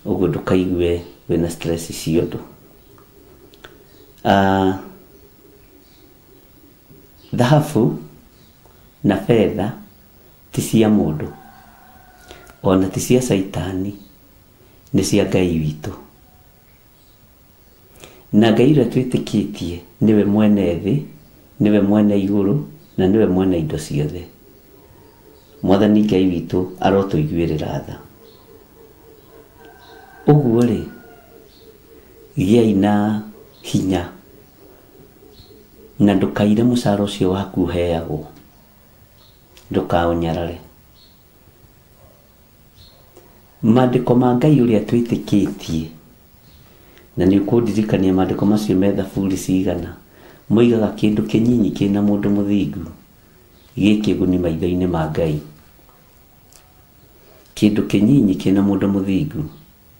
Ũguo ndũkaigue wĩna stress cia ũndũ. Thahabu na betha ti cia mũndũ, ona ti cia Caitani, nĩ cia Ngai witũ. Na Ngai ũrĩa twĩtĩkĩtie nĩwe mwene thĩ, nĩwe mwene igũrũ, na nĩwe mwene indo ciothe. Mwathani Ngai witũ arotũiguĩrĩra tha. Ũguo rĩ, gĩai na hinya na ndũkaire mũcara ũcio waku ũheagwo, ndũkaũnyarare. Maandĩko ma Ngai ũrĩa twĩtĩkĩtie, na nĩ ũkũndirikania maandĩko macio me thaburi cigana, moigaga kĩndũ kĩnyinyi kĩna mũndũ mũthingu gĩ kĩguni maitho-inĩ ma Ngai. Kĩndũ kĩnyinyi kĩna mũndũ mũthingu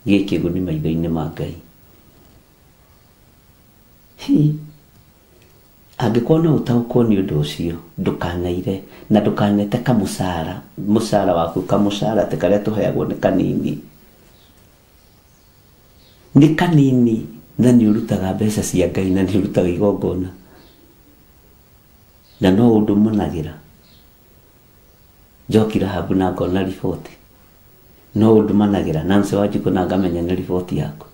gĩ kĩguni maitho-inĩ ma Ngai. Hi, angĩkorwo no ũtaũkwo nĩ ũndũ ũcio, ndũkanaire na ndũkanete kamũcara, mũcara waku kamũcara atĩ karĩa tũheagwo nĩ kanini, nĩ kanini, na nĩ ũrutaga mbeca cia Ngai na nĩ ũrutaga igongona, na no ũndũ mũnagĩra. Njoki Rahabu na ngona riboti, no ũndũ managĩra. Nancy Wanjikũ na ngamenya nĩ riboti yaku.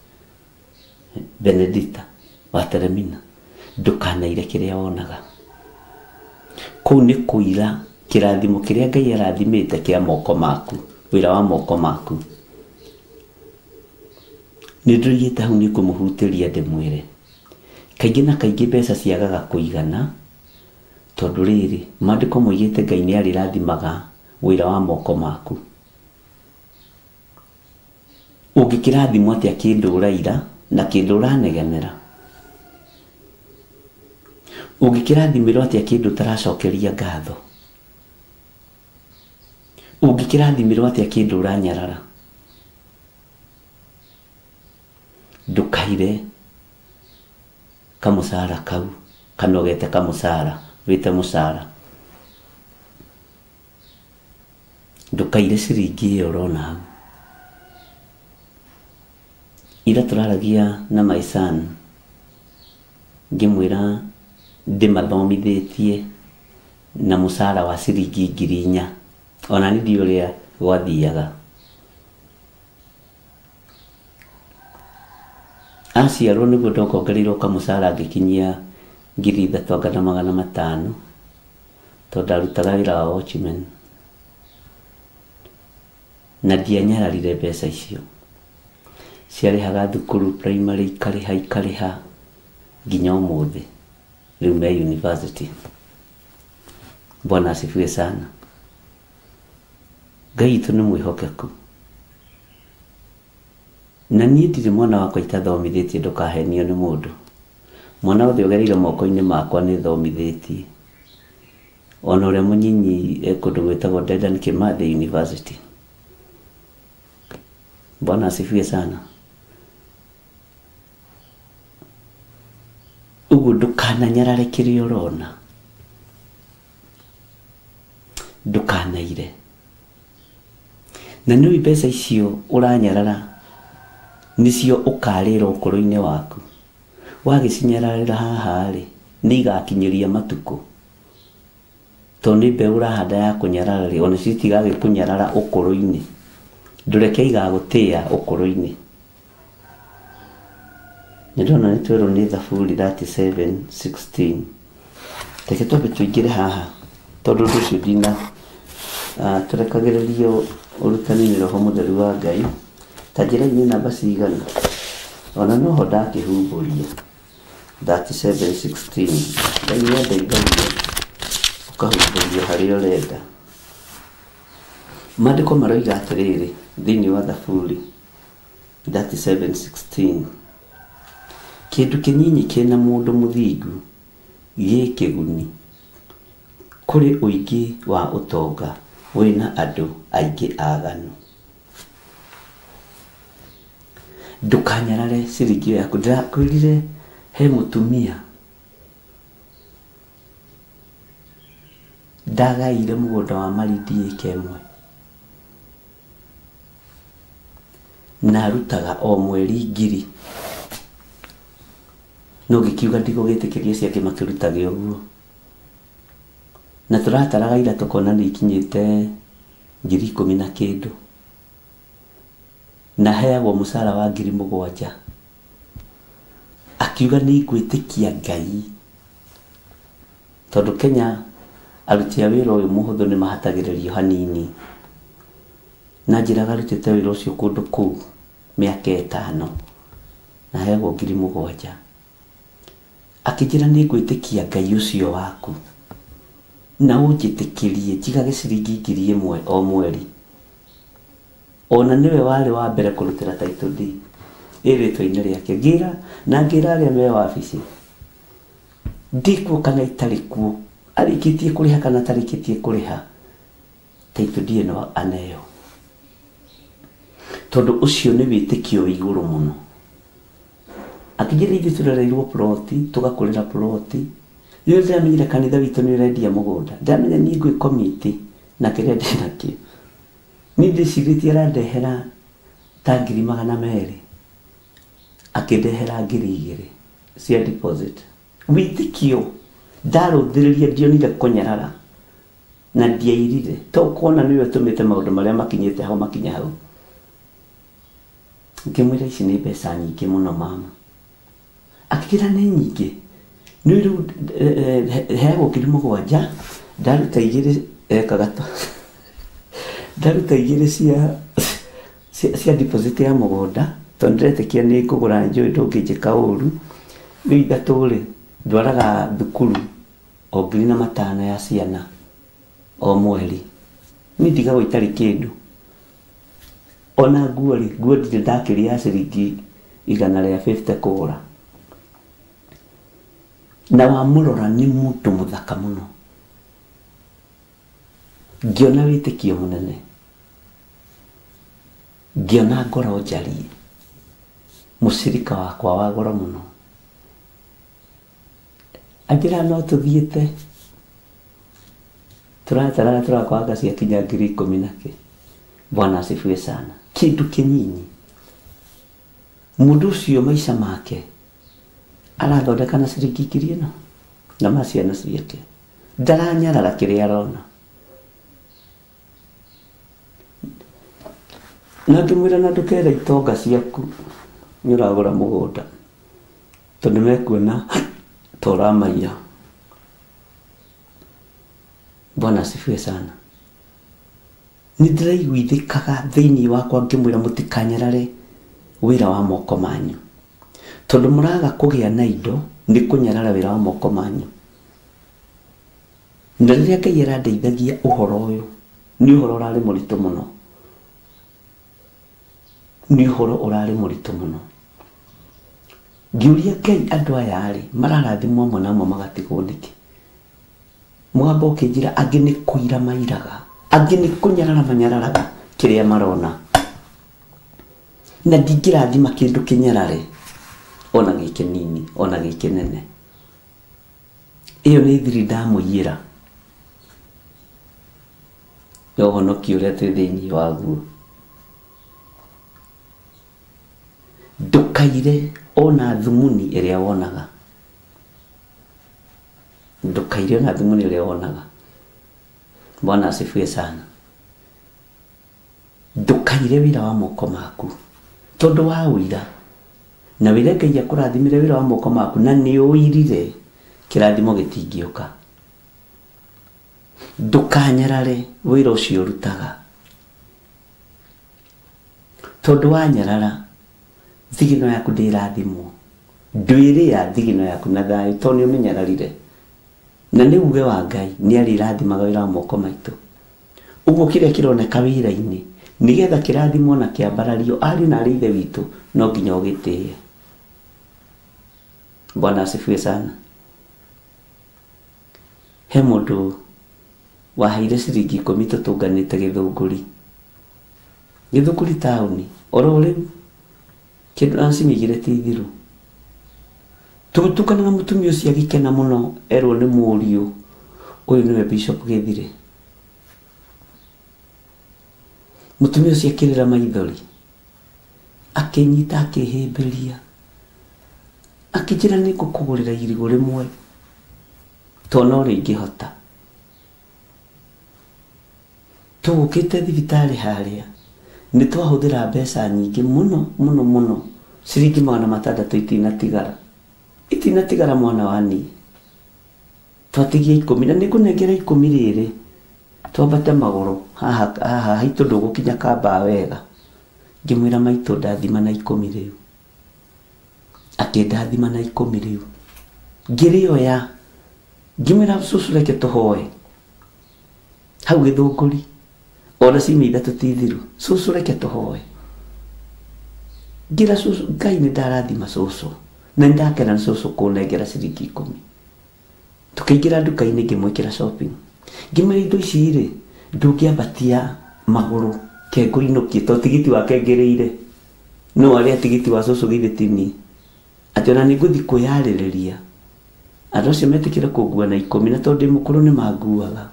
Benedicta wa Teremina, ndũkanaire kĩrĩa wonaga. Kũu nĩ kũira kĩrathimo kĩrĩa Ngai arathimĩte kĩa moko maku, wĩra wa moko maku. Nĩ ndĩroigĩte hau nĩ kũmũhutĩria ndĩmwĩre, kaingĩ na kaingĩ mbeca ciagaga kũigana, tondũ rĩrĩ maandĩko moigĩte Ngai nĩ arĩrathimaga wĩra wa moko maku. Ũngĩkĩrathimwo atĩa kĩndũ ũraira na kĩndũ ũranegenera? Ũngĩkĩrathimĩrwo atĩa kĩndũ ũtaracokeria ngatho? Ũngĩkĩrathimĩrwo atĩa kĩndũ ũranyarara? Ndũkaire kamũcara kau, kana ũgete kamũcara, wĩte mũcara. Ndũkaire ciringi ĩyo ũrona hau. Ira tũraragia na my son, ngĩmwĩra ndĩmathomithĩtie na mũcara wa ciringi 4,000. Ona niĩ ndiũĩ ũrĩa Gwathiaga aciarwo nĩguo ndokongereirwo kamũcara ngĩkinyia 3500 tondũ ndarutaga wĩra wa watchman na ndianyararire mbeca icio ciarĩhaga thukuru primary ikarĩha nginya ũmũthĩ rĩu me university. Bwana asifiwe sana. Ngai witũ nĩ mwĩhokeku na niĩ ndirĩ mwana wakwa itathomithĩtie ndũkahenio nĩ mũndũ. Mwana wothe ũgereire moko-inĩ makwa nĩ thomithĩtie ona ũrĩa mũnyinyi e kũndũ gwĩtagwo Dedan Kimathi University. Bwana asifiwe sana. Ũguo ndũkananyarare kĩrĩa ũrona, ndũkanaire. Na nĩũĩ mbeca icio ũranyarara nĩcio ũkarĩra ũkũrũ-inĩ waku. Wagĩcinyararĩra haha rĩ, nĩ igakinyĩria matukũ tondũ nĩ mbeũ ũrahanda ya kũnyarara rĩ, ona citigagĩkũnyarara ũkũrũ-inĩ. Ndũreke igagũtĩa ũkũrũ-inĩ. Nĩ ndona nĩ twerwo nĩ Thaburi 37:16. Reke twambe tũingĩre haha tondũ ũndũ ũcio ndina tũrekagĩrĩrio ũrutani nĩ Roho Mũtheru wa Ngai. Ta njĩra inĩ namba cigana ona noho ndakĩhumbũria 37:16. Ngai nĩ andeithagia ũkahumbũria harĩa ũrenda. Maandĩko maroiga atĩrĩrĩ thĩinĩ wa Thaburi 37:16, kĩndũ kĩnyinyi kĩna mũndũ mũthingu gĩ kĩguni kũrĩ ũingĩ wa ũtonga wĩna andũ aingĩ aganu. Ndũkanyarare ciringi ĩyo yaku. Ndĩrakwĩrire he mũtumia ndagaire mũgũnda wa Malindi ĩka ĩmwe na arutaga o mweri 1000 no ngĩkiuga ndigũgĩtĩkĩria ciake makĩrutage ũguo na tũrataraga ira tũkona nĩ ikinyĩte 10,000 na kĩndũ na heagwo mũcara wa 7,000. Akiuga nĩ ngwĩtĩkia Ngai tondũ Kenya aruti a wĩra ũyũ mũhũthũ nĩ mahatagĩrĩrio hanini na njĩraga arutĩte wĩra ũcio kũndũ kũu mĩaka 5 na heagwo 7,000. Akĩnjĩra nĩ ngwĩtĩkia Ngai ũcio waku na ũnjĩtĩkĩrie njigage ciringi 1,000 o mweri. Ona nĩwe warĩ wa mbere kũrutĩra title deed ĩrĩtwa-inĩ rĩake. Ngĩra na ngĩra arĩa me wabici ndikuo kana itarĩ kuo, arĩkĩtie kũrĩha kana atarĩkĩtie kũrĩha, title deed ĩno aneo tondũ ũcio nĩ wĩtĩkio wĩ igũrũ mũno. Akĩnjĩra ithuĩ tũrereirwo ploti tũgakũrĩra ploti. Rĩrĩa ndĩramenyire kanitha witũ nĩ ũrendia mũgũnda ndĩramenya niĩ ngwĩ komiti na kĩrĩa ndĩnakĩo niĩ ndĩcirĩtie arandehera ta 200,000 akĩndehera 2,000 cia deposit. Wĩtĩkio ndarũthĩrĩria ndionire kũnyarara na ndiairire to kuona nĩwe ũtũmĩte maũndũ marĩa makinyĩte hau makinya hau. Ngĩmwĩra ici nĩ mbeca nyingĩ mũno mama. Akĩnjĩra nĩ nyingĩ nĩ rĩu heagwo 7,000 ndaruta 2 ekaga ndaruta 2 cia deposit ya mũgũnda tondũ ndĩretĩkia nĩ ngũgũra njũĩ ndũngĩnjĩka ũru. Rĩu 3 rĩ ndwaraga thukuru o 5,000 ya ciana o mweri. Niĩ ndigagwo itarĩ kĩndũ. Ona nguo rĩ, nguo ndirĩ ndakĩria ya ciringi 150 kũgũra. Na wamũrora nĩ mũndũ mũthaka mũno. Ngĩona wĩtĩkio mũnene, ngĩona ngoro njariĩ, mũcirika wakwa wa goro mũno. Anjĩra no tũthiĩte tũrataraga tũrakwanga ciakinya 10,000 na kĩ. Bwana asifiwe sana. Kĩndũ kĩnyinyi mũndũ ũcio maica make arathondeka na ciringi 1,000 ĩno na ma ciana ciake ndaranyarara kĩrĩa arona. Na ngĩmwĩra na ndũkere itonga ciaku nĩ ũragũra mũgũnda tondũ mekuona ta ũramaiya. Bwana asifiwe sana. Nĩ ndĩraiguithĩkaga thĩinĩ wakwa ngĩmwĩra mũtikanyarare wĩra wa moko manyu, tondũ mũraga kũgĩa na indo nĩ kũnyarara wĩra wa moko manyu. Na rĩrĩa Ngai arandeithagia ũhoro ũyũ, nĩ ũhoro ũrarĩ mũritũ mũno, nĩ ũhoro ũrarĩ mũritũ mũno. Ngĩũria Ngai andũ aya rĩ mararathimwo amwe na amwe magatigwo nĩkĩ? Mũgambo ũkĩnjĩra angĩ nĩ kũira mairaga, angĩ nĩ kũnyarara manyararaga kĩrĩa marona, na ndingĩrathima kĩndũ kĩnyarare ona gĩ kĩnini ona gĩ kĩnene. Ĩyo nĩ thiri ndamũiyĩra ya ũhonokio ũrĩa twĩ thĩinĩ waguo. Ndũkaire ona thumuni ĩrĩa wonaga, ndũkaire ona thumuni ĩrĩa wonaga. Bwana asifiwe sana. Ndũkaire wĩra wa moko maku tondũ wa ũira, na wĩre Ngai akũrathimire wĩra wa moko maku na nĩ ũirire, kĩrathimo gĩtingĩũka. Ndũkanyarare wĩra ũcio ũrutaga, tondũ wanyarara thigino yaku ndĩrathimwo, ndwĩrĩa thigino yaku na thayũ tondũ nĩ ũmĩnyararire. Na nĩ uge wa Ngai nĩ arĩrathimaga wĩra wa moko maitũ. Ũguo kĩrĩa kĩroneka wĩra-inĩ nĩgetha kĩrathimwo na kĩambarario ariũ na arĩ ithe witũ no nginya ũgĩtĩe. Bwana asifiwe sana. He mũndũ waheire ciringi 10 tũtũnganĩte Gĩthũngũri, Gĩthũngũri taũni oro rĩu kĩndũ acimĩigire ti ithiru. Tũgĩtukana na mũtumia ũcio agĩkena mũno erwo nĩ mũriũ ũyũ nĩwe Bishop Gĩthire. Mũtumia ũcio akĩrĩra maithori, akĩnyita akĩhĩmbĩria, akĩnjĩra nĩ ngũkũgũrĩra irigũ rĩmwe tondũ no rĩngĩhota. Tũgũkĩte thibitarĩ harĩa nĩ twahũthĩra mbeca nyingĩ mũno mũno mũno, ciringi 600 itinatigara, itinatigara mwana wa niĩ. Twatigia 10 na nĩngũnengera 10 rĩrĩ twambate magũrũ haha haha haitũ ndũgũkinya kamba wega. Ngĩmwĩra maitũ ndathima na 10 rĩu, akĩndathima na 10 rĩu. Ngĩrĩoya ngĩmwĩra cũcũ reke tũhoe hau Gĩthũngũri, ona ciumia 3 ti thiru, cũcũ reke tũhoe. Ngĩra cũcũ Ngai nĩ ndarathima cũcũ na nĩ ndakena nĩ cũcũ kũnengera ciringi 10. Tũkĩingĩra nduka-inĩ ngĩmwĩkĩra shopping, ngĩmwĩra indo ici rĩ ndũngĩambatia magũrũ ke ngũinũkie tondũ tigiti wake ngĩrĩire, no arĩa tigiti wa cũcũ githĩ ti niĩ, atĩ ona nĩ ngũthiĩ kwĩyarĩrĩria andũ acio metĩkĩre kũngua na 10 na tondũ ndĩ mũkũrũ nĩ manguaga.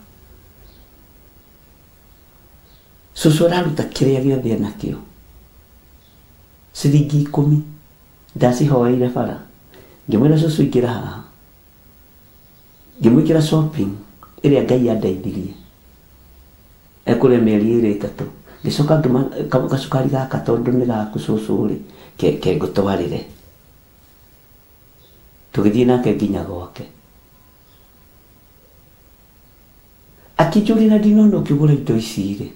Cũcũ araruta kĩrĩa gĩothe enakĩo, ciringi 10 ndacihoeire bara. Ngĩmwĩra cũcũ ingĩra haha, ngĩmwĩkĩra shopping ĩrĩa Ngai andeithirie ekũrĩa mĩeri 2 3. Ngĩcoka ngĩma gacukari gaka tondũ nĩ gaku cũcũ rĩ ke ngũtwarĩre. Tũgĩthiĩ nake nginya gwake, akĩnjũria na ndinona ũkĩgũra indo ici rĩ,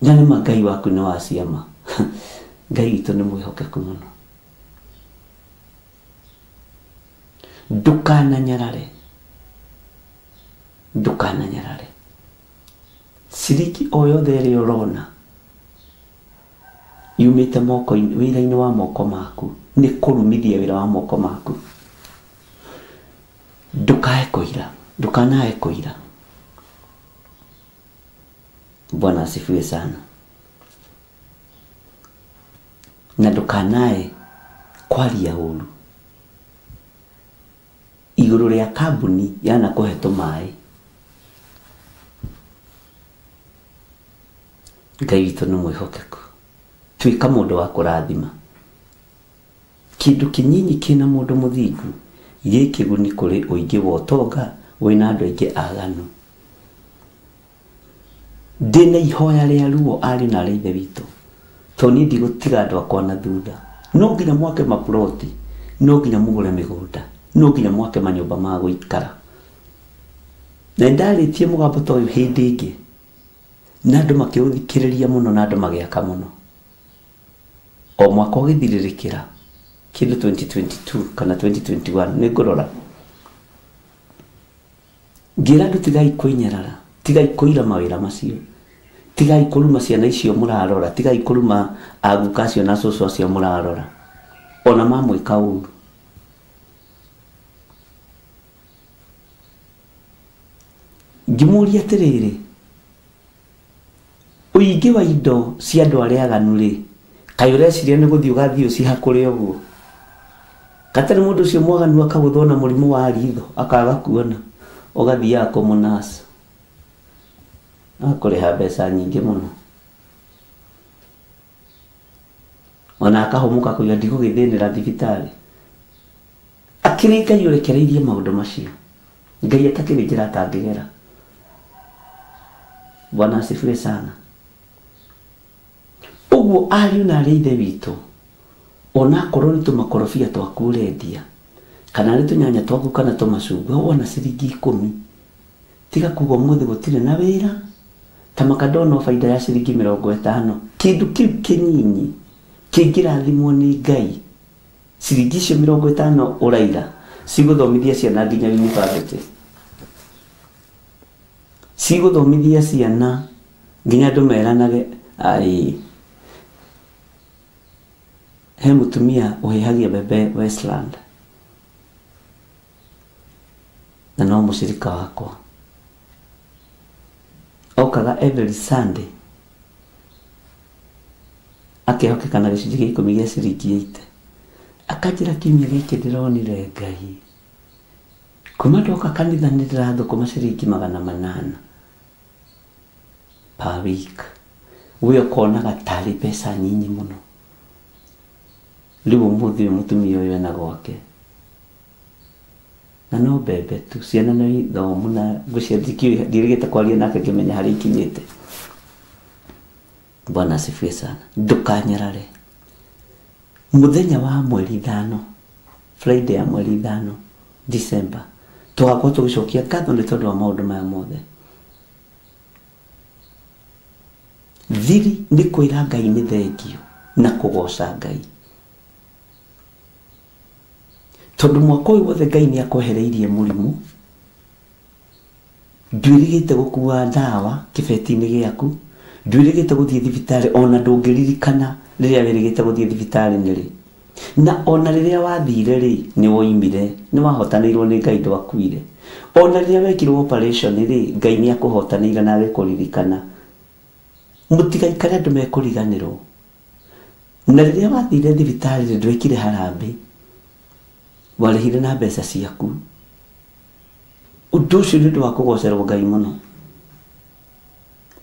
na nĩma Ngai waku nĩ wa ciama. Ngai witũ nĩ mwĩhokeku mũno. Ndũkananyarare, ndũkananyarare ciringi o yothe ĩrĩa ũrona yumĩte moko-inĩ wĩra-inĩ wa moko maku nĩ kũrumithia wĩra wa moko maku. Ndũkae kũira, ndũkanae kũira. Bwana asifiwe sana. Na ndũkanae kwaria ũru igũrũ rĩa kambuni yanakũhe tũmaĩ. Ngai witũ nĩ mwĩhokeku. Tuĩka mũndũ wa kũrathima. Kĩndũ kĩnyinyi kĩna mũndũ mũthingu gĩ kĩguni kũrĩ ũingĩ wa ũtonga wĩna andũ aingĩ aganu. Ndĩna ihoya rĩa ruo arĩ na arĩ ithe witũ. Tondũ niĩ ndigũtiga andũ akwa na thutha. No nginya mwake maploti, no nginya mũgũre mĩgũnda, no nginya mwake manyũmba ma gũikara. Na ndarĩtie mũgambo ta ũyũ hĩndĩ ĩngĩ, na andũ makĩũthikĩrĩria mũno na andũ magĩaka mũno. O mwaka ũgĩthirĩrĩkĩra kĩndũ 2022 kana 2021 nĩ ngũrora. Ngĩra andũ tigai kwĩnyarara, tigai kũira mawĩra macio, tigai kũruma ciana icio mũrarora, tigai kũruma aguka acio na cũcũ acio mũrarora, ona mamwĩka ũru. Ngĩmũria atĩrĩrĩ, ũingĩ wa indo cia andũ arĩa aganu rĩ, kaĩ ũreciria nĩ gũthiĩ ũgathiĩ ũcihakũre ũguo? Katarĩ mũndũ ũcio mwaganu akagũthwo na mũrimũ wa ritho akaga kuona, ũgathiaga kũmũnasa akũrĩha mbeca nyingĩ mũno, ona akahũmũka kũiga ndigũgĩthĩnĩra thibitarĩ. Akĩrĩ Ngai ũrekereirie maũndũ macio, Ngai atakĩrĩ njĩra atangĩgera. Bwana asifiwe sana. Ũguo ariũ na arĩ ithe witũ, onakorwo nĩ tũmakorobia twaku ũrendia, kana nĩ tũnyanya twaku kana tũmacungwa, wona ciringi 10, tiga kuga ũmũthĩ gũtirĩ na wĩra, ta makandona baida ya ciringi 50. Kĩndũ kĩu kĩnyinyi kĩngĩrathimwo nĩ Ngai, ciringi icio 50 ũraira cigũthomithia ciana nginya university, cigũthomithia ciana nginya andũ meranage ai. He mũtumia ũhĩhagia mbembe Westland, na no mũcirika wakwa, okaga every Sunday akehokeka na gĩcunjĩ gĩa 10 gĩa ciringi 80. Akanjĩra kiumia gĩkĩ ndĩronire Ngai, kuma ndoka kanitha nĩ ndĩrathũkũma ciringi 800 per week. We ũkonaga tarĩ mbeca nyinyi mũno. Rĩu ũmũthĩ ũyũ mũtumia ũyũ ena gwake, na no mbembe tu, ciana no ithomu na ngwĩciria ndirĩgĩte kwaria nake ngĩmenya harĩa ikinyĩte. Bwana asifiwe sana. Ndũkanyarare. Mũthenya wa mweri 5, Friday ya mweri 5 December, tũgakorwo tũgĩcokia ngatho nĩ tondũ wa maũndũ maya mothe. Thiri nĩ kwĩra Ngai nĩ thengio na kũgoca Ngai, tondũ mwaka ũyũ wothe Ngai nĩ akwehereirie mũrimũ. Ndwĩrĩgĩte gũkua ndawa kĩbeti-inĩ gĩaku, ndwĩrĩgĩte gũthiĩ thibitarĩ, ona ndũngĩririkana rĩrĩa wĩrĩgĩte gũthiĩ thibitarĩ nĩ rĩ, na ona rĩrĩa wathire rĩ nĩ woimire, nĩ wahotanĩirwo nĩ Ngai, ndwakuire. Ona rĩrĩa wekirwo operation rĩ, Ngai nĩ akũhotanĩire na agĩkũririkana. Mũtigaikare andũ mekũriganĩrwo. Na rĩrĩa wathire thibitarĩ rĩ, ndwekire harambĩ, warĩhire na mbeca ciaku. Ũndũ ũcio nĩ ũndũ wa kũgocerwo Ngai mũno,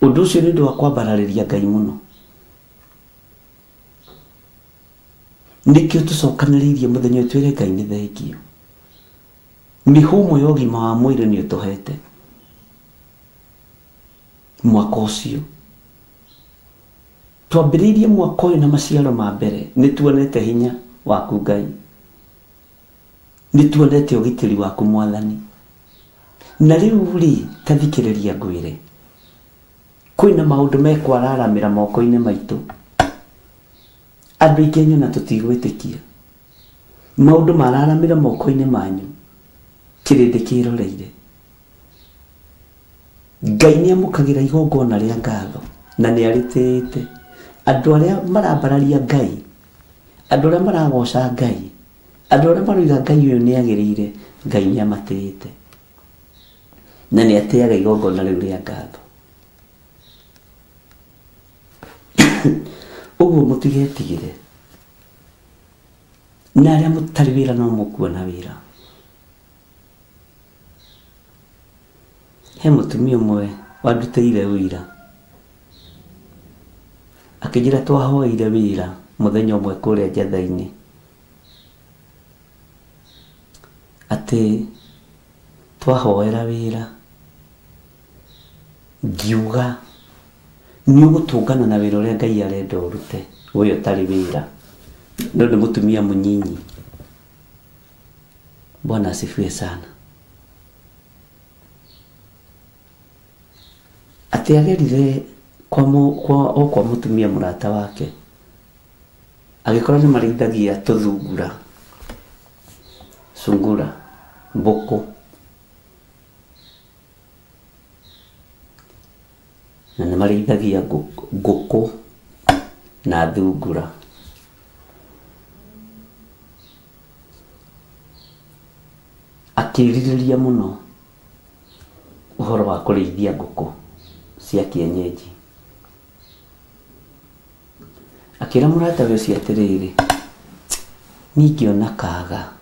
ũndũ ũcio nĩ ũndũ wa kwambararĩria Ngai mũno. Nĩkĩo tũcokanĩrĩirie mũthenya ũyũ twĩre Ngai nĩ thengio. Mĩhũmũ ya ũgima wa mwĩrĩ nĩ ũtũhete mwaka ũcio. Twambĩrĩirie mwaka ũyũ na maciaro ma mbere, nĩ tuonete hinya waku Ngai, nĩ tuonete ũgitĩri waku Mwathani. Na rĩu rĩ, ta thikĩrĩria ngwĩre, kwĩna maũndũ mekwararamĩra moko-inĩ maitũ. Andũ aingĩ nyona tũtigwĩtĩkia, maũndũ mararamĩra moko-inĩ manyu, kĩrĩndĩ kĩroreire. Ngai nĩ amũkagĩra igongona rĩa ngatho na nĩ arĩtĩĩte. Andũ arĩa marambararia Ngai, andũ arĩa maragoca Ngai, andũ arĩa maroiga Ngai ũyũ nĩ agĩrĩire, Ngai nĩ amatĩĩte na nĩ atĩaga igongona rĩu rĩa ngatho. Ũguo mũtigetigĩre, na arĩa mũtarĩ wĩra no mũkuona wĩra. He mũtumia ũmwe wandutĩire ũira, akĩnjĩra twahoeire wĩra mũthenya ũmwe kũrĩa Njatha-inĩ, atĩ twahoera wĩra, ngiuga Nĩ ũgũtũngana na wĩra ũrĩa Ngai arenda ũrute, ũyũ ũtarĩ wĩra. No nĩ mũtumia mũnyinyi. Bwana asifiwe sana. Atĩ agerire kwa kwa mũtumia mũrata wake, agĩkorwo nĩ marĩithagia tũthungura, sungura, mbũkũ. Na nĩ marĩithagia ngũkũ na thungura. Akĩrirĩria mũno ũhoro wa kũrĩithia ngũkũ cia kienyeji. Akĩra mũratawe ũcio atĩrĩrĩ, niĩ ingĩona kaga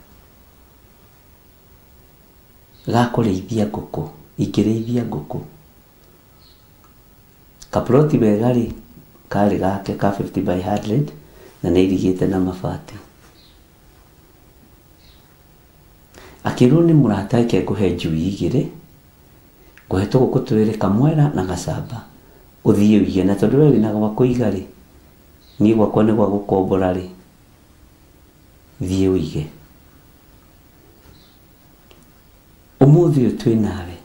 ga kũrĩithia ngũkũ, ingĩrĩithia ngũkũ. Kaploti wega rĩ, karĩ gake ka 50 by 100 na nĩ irigĩte na mabati. Akĩrwo nĩ mũrata wake ngũhe njui igĩrĩ, ngũhe tũgũkũ twĩrĩ, kamwera na gacamba, ũthiĩ ũige, na tondũ we wĩna gwa kũiga rĩ, niĩ gwakwa nĩ gwa gũkombora rĩ, thiĩ ũige. Ũmũthĩ ũyũ twĩ nawe,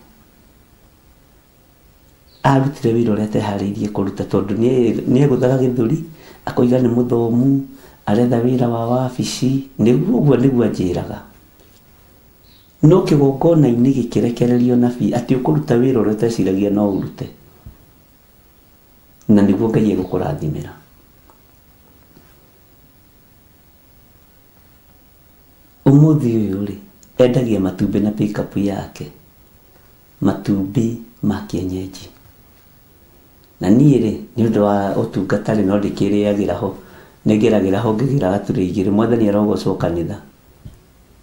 arutire wĩra ũrĩa ateharĩirie kũruta, tondũ nĩ egũthaga gĩthũri, akoiga nĩ mũthomu, aretha wĩra wa wabici, nĩguo ũguo nĩguo anjĩraga. No kĩgongona-inĩ gĩkĩrekererio nabii atĩ ũkũruta wĩra ũrĩa ũteciragia no ũrute, na nĩguo Ngai egũkũrathimĩra. Ũmũthĩ ũyũ rĩ, endagia matumbĩ na pick-up yake, matumbĩ ma kienyeji. Na niĩ rĩ, nĩ ũndũ wa ũtungata rĩ, no ndĩkĩrĩagĩra ho, nĩngeragĩra ho ngĩgĩra gaturĩ igĩrĩ, Mwathani arogocwo kanitha,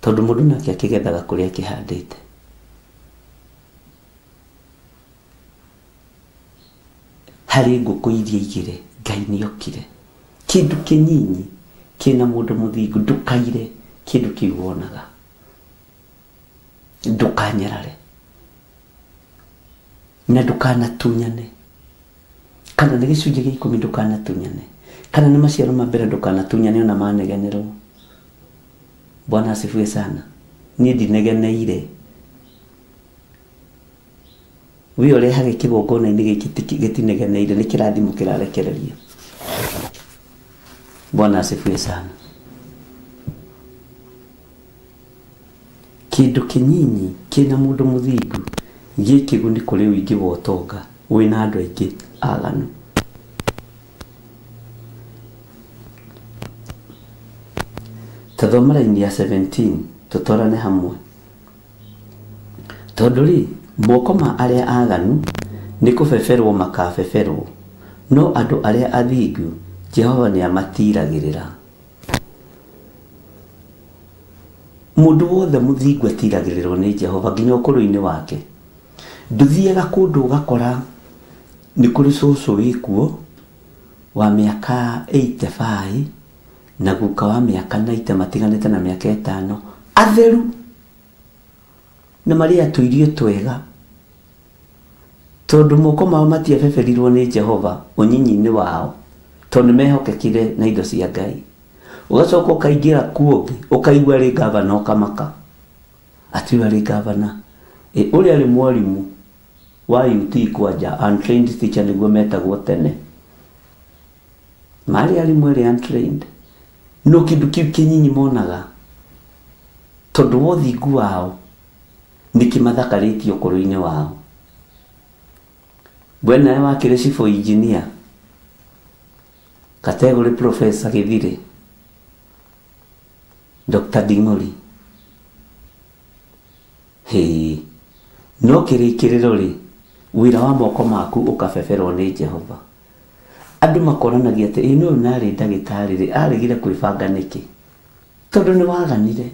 tondũ mũndũ nake akĩgethaga kũrĩa akĩhandĩte. Harĩ ngũkũ iria igĩrĩ, Ngai nĩokire. Kĩndũ kĩnyinyi kĩna mũndũ mũthingu, ndũkaire kĩndũ kĩu wonaga, ndũkanyarare na ndũkanatunyane, kana nĩ gĩcunjĩ gĩa ikũmi ndũkanatunyane, kana nĩ maciaro ma mbere ndũkanatunyane ona manegenerwo. Bwana asifiwe sana. Niĩ ndinegeneire. Wĩ ũrehage kĩgongona-inĩ gĩkĩ gĩtinegeneire, nĩ kĩrathimo kĩrarekererio. Bwana asifiwe sana. Kĩndũ kĩnyinyi kĩna mũndũ mũthingu gĩ kĩguni kũrĩ ũingĩ wa ũtonga wĩna andũ aingĩ aganu. Tathoma raini ya 17 tũtwarane hamwe. Tondũ rĩ, moko ma arĩa aganu nĩ kũbeberwo makabeberwo, no andũ arĩa athingu Jehova nĩ amatiragĩrĩra. Mũndũ wothe mũthingu atiragĩrĩrwo nĩ Jehova nginya ũkũrũ-inĩ wake. Ndũthiaga kũndũ ũgakora nĩ kũrĩ cũcũ wĩkuo wa mĩaka 85 na guka wa mĩaka 90 matiganĩte na mĩaka 5, atheru na marĩa tũirio twega, tondũ moko mao matiabeberirwo nĩ Jehova ũnyinyi-inĩ wao, tondũ mehokekire na indo cia Ngai. Ũgacoka ũkaingĩra kuo ũngĩ ũkaigua arĩ gavana ũkamaka, atĩ ũyũ arĩ gavana, ũrĩa arĩ mwarimũ wa UT kwanja, untrained teacher nĩguo metagwo tene, marĩ arimũ erĩ untrained. No kĩndũ kĩu kĩnyinyi monaga, tondũ wa ũthingu wao nĩ kĩmathakarĩtie ũkũrũ-inĩ wao. We nawe wakĩrĩ civil engineer, category professor Gĩthire, Dr. Ding'ori. Hĩ, no kĩrĩkĩrĩro rĩ, wĩra wa moko maku ũkabeberwo nĩ Jehova. Andũ makoranagia atĩ ĩ nũyũ narĩ ndagĩtarĩ rĩ, aregire kwĩbanga nĩkĩ? Tondũ nĩ waganire,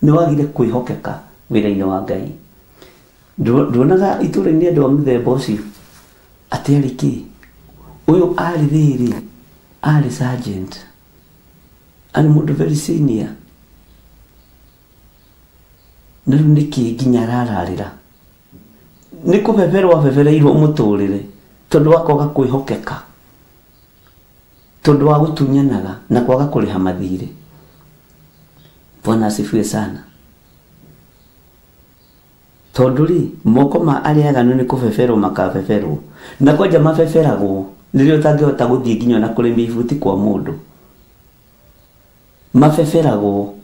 nĩ wagire kwĩhokeka wĩra-inĩ wa Ngai. Nduonaga itũũra-inĩ andũ a mũthemba ũcio atĩ arĩ kĩ? Ũyũ arĩ rĩrĩ, arĩ sergeant, arĩ mũndũ very senior, na rĩu nĩkĩ nginya arararĩra? Nĩ kũbeberwo abebereirwo mũtũrĩre, Tondu wa kwaga kwihokeka, tondu wa gutunyanaga na kwaga kuriha mathire. Bwana asifiwe sana. Tondu ri moko ma aria aganu ni kubeberwo makabeberwo, na kwanja mabeberagwo riria utangihota guthie nginya na kurimia ibuti kwa mundu. Mabeberagwo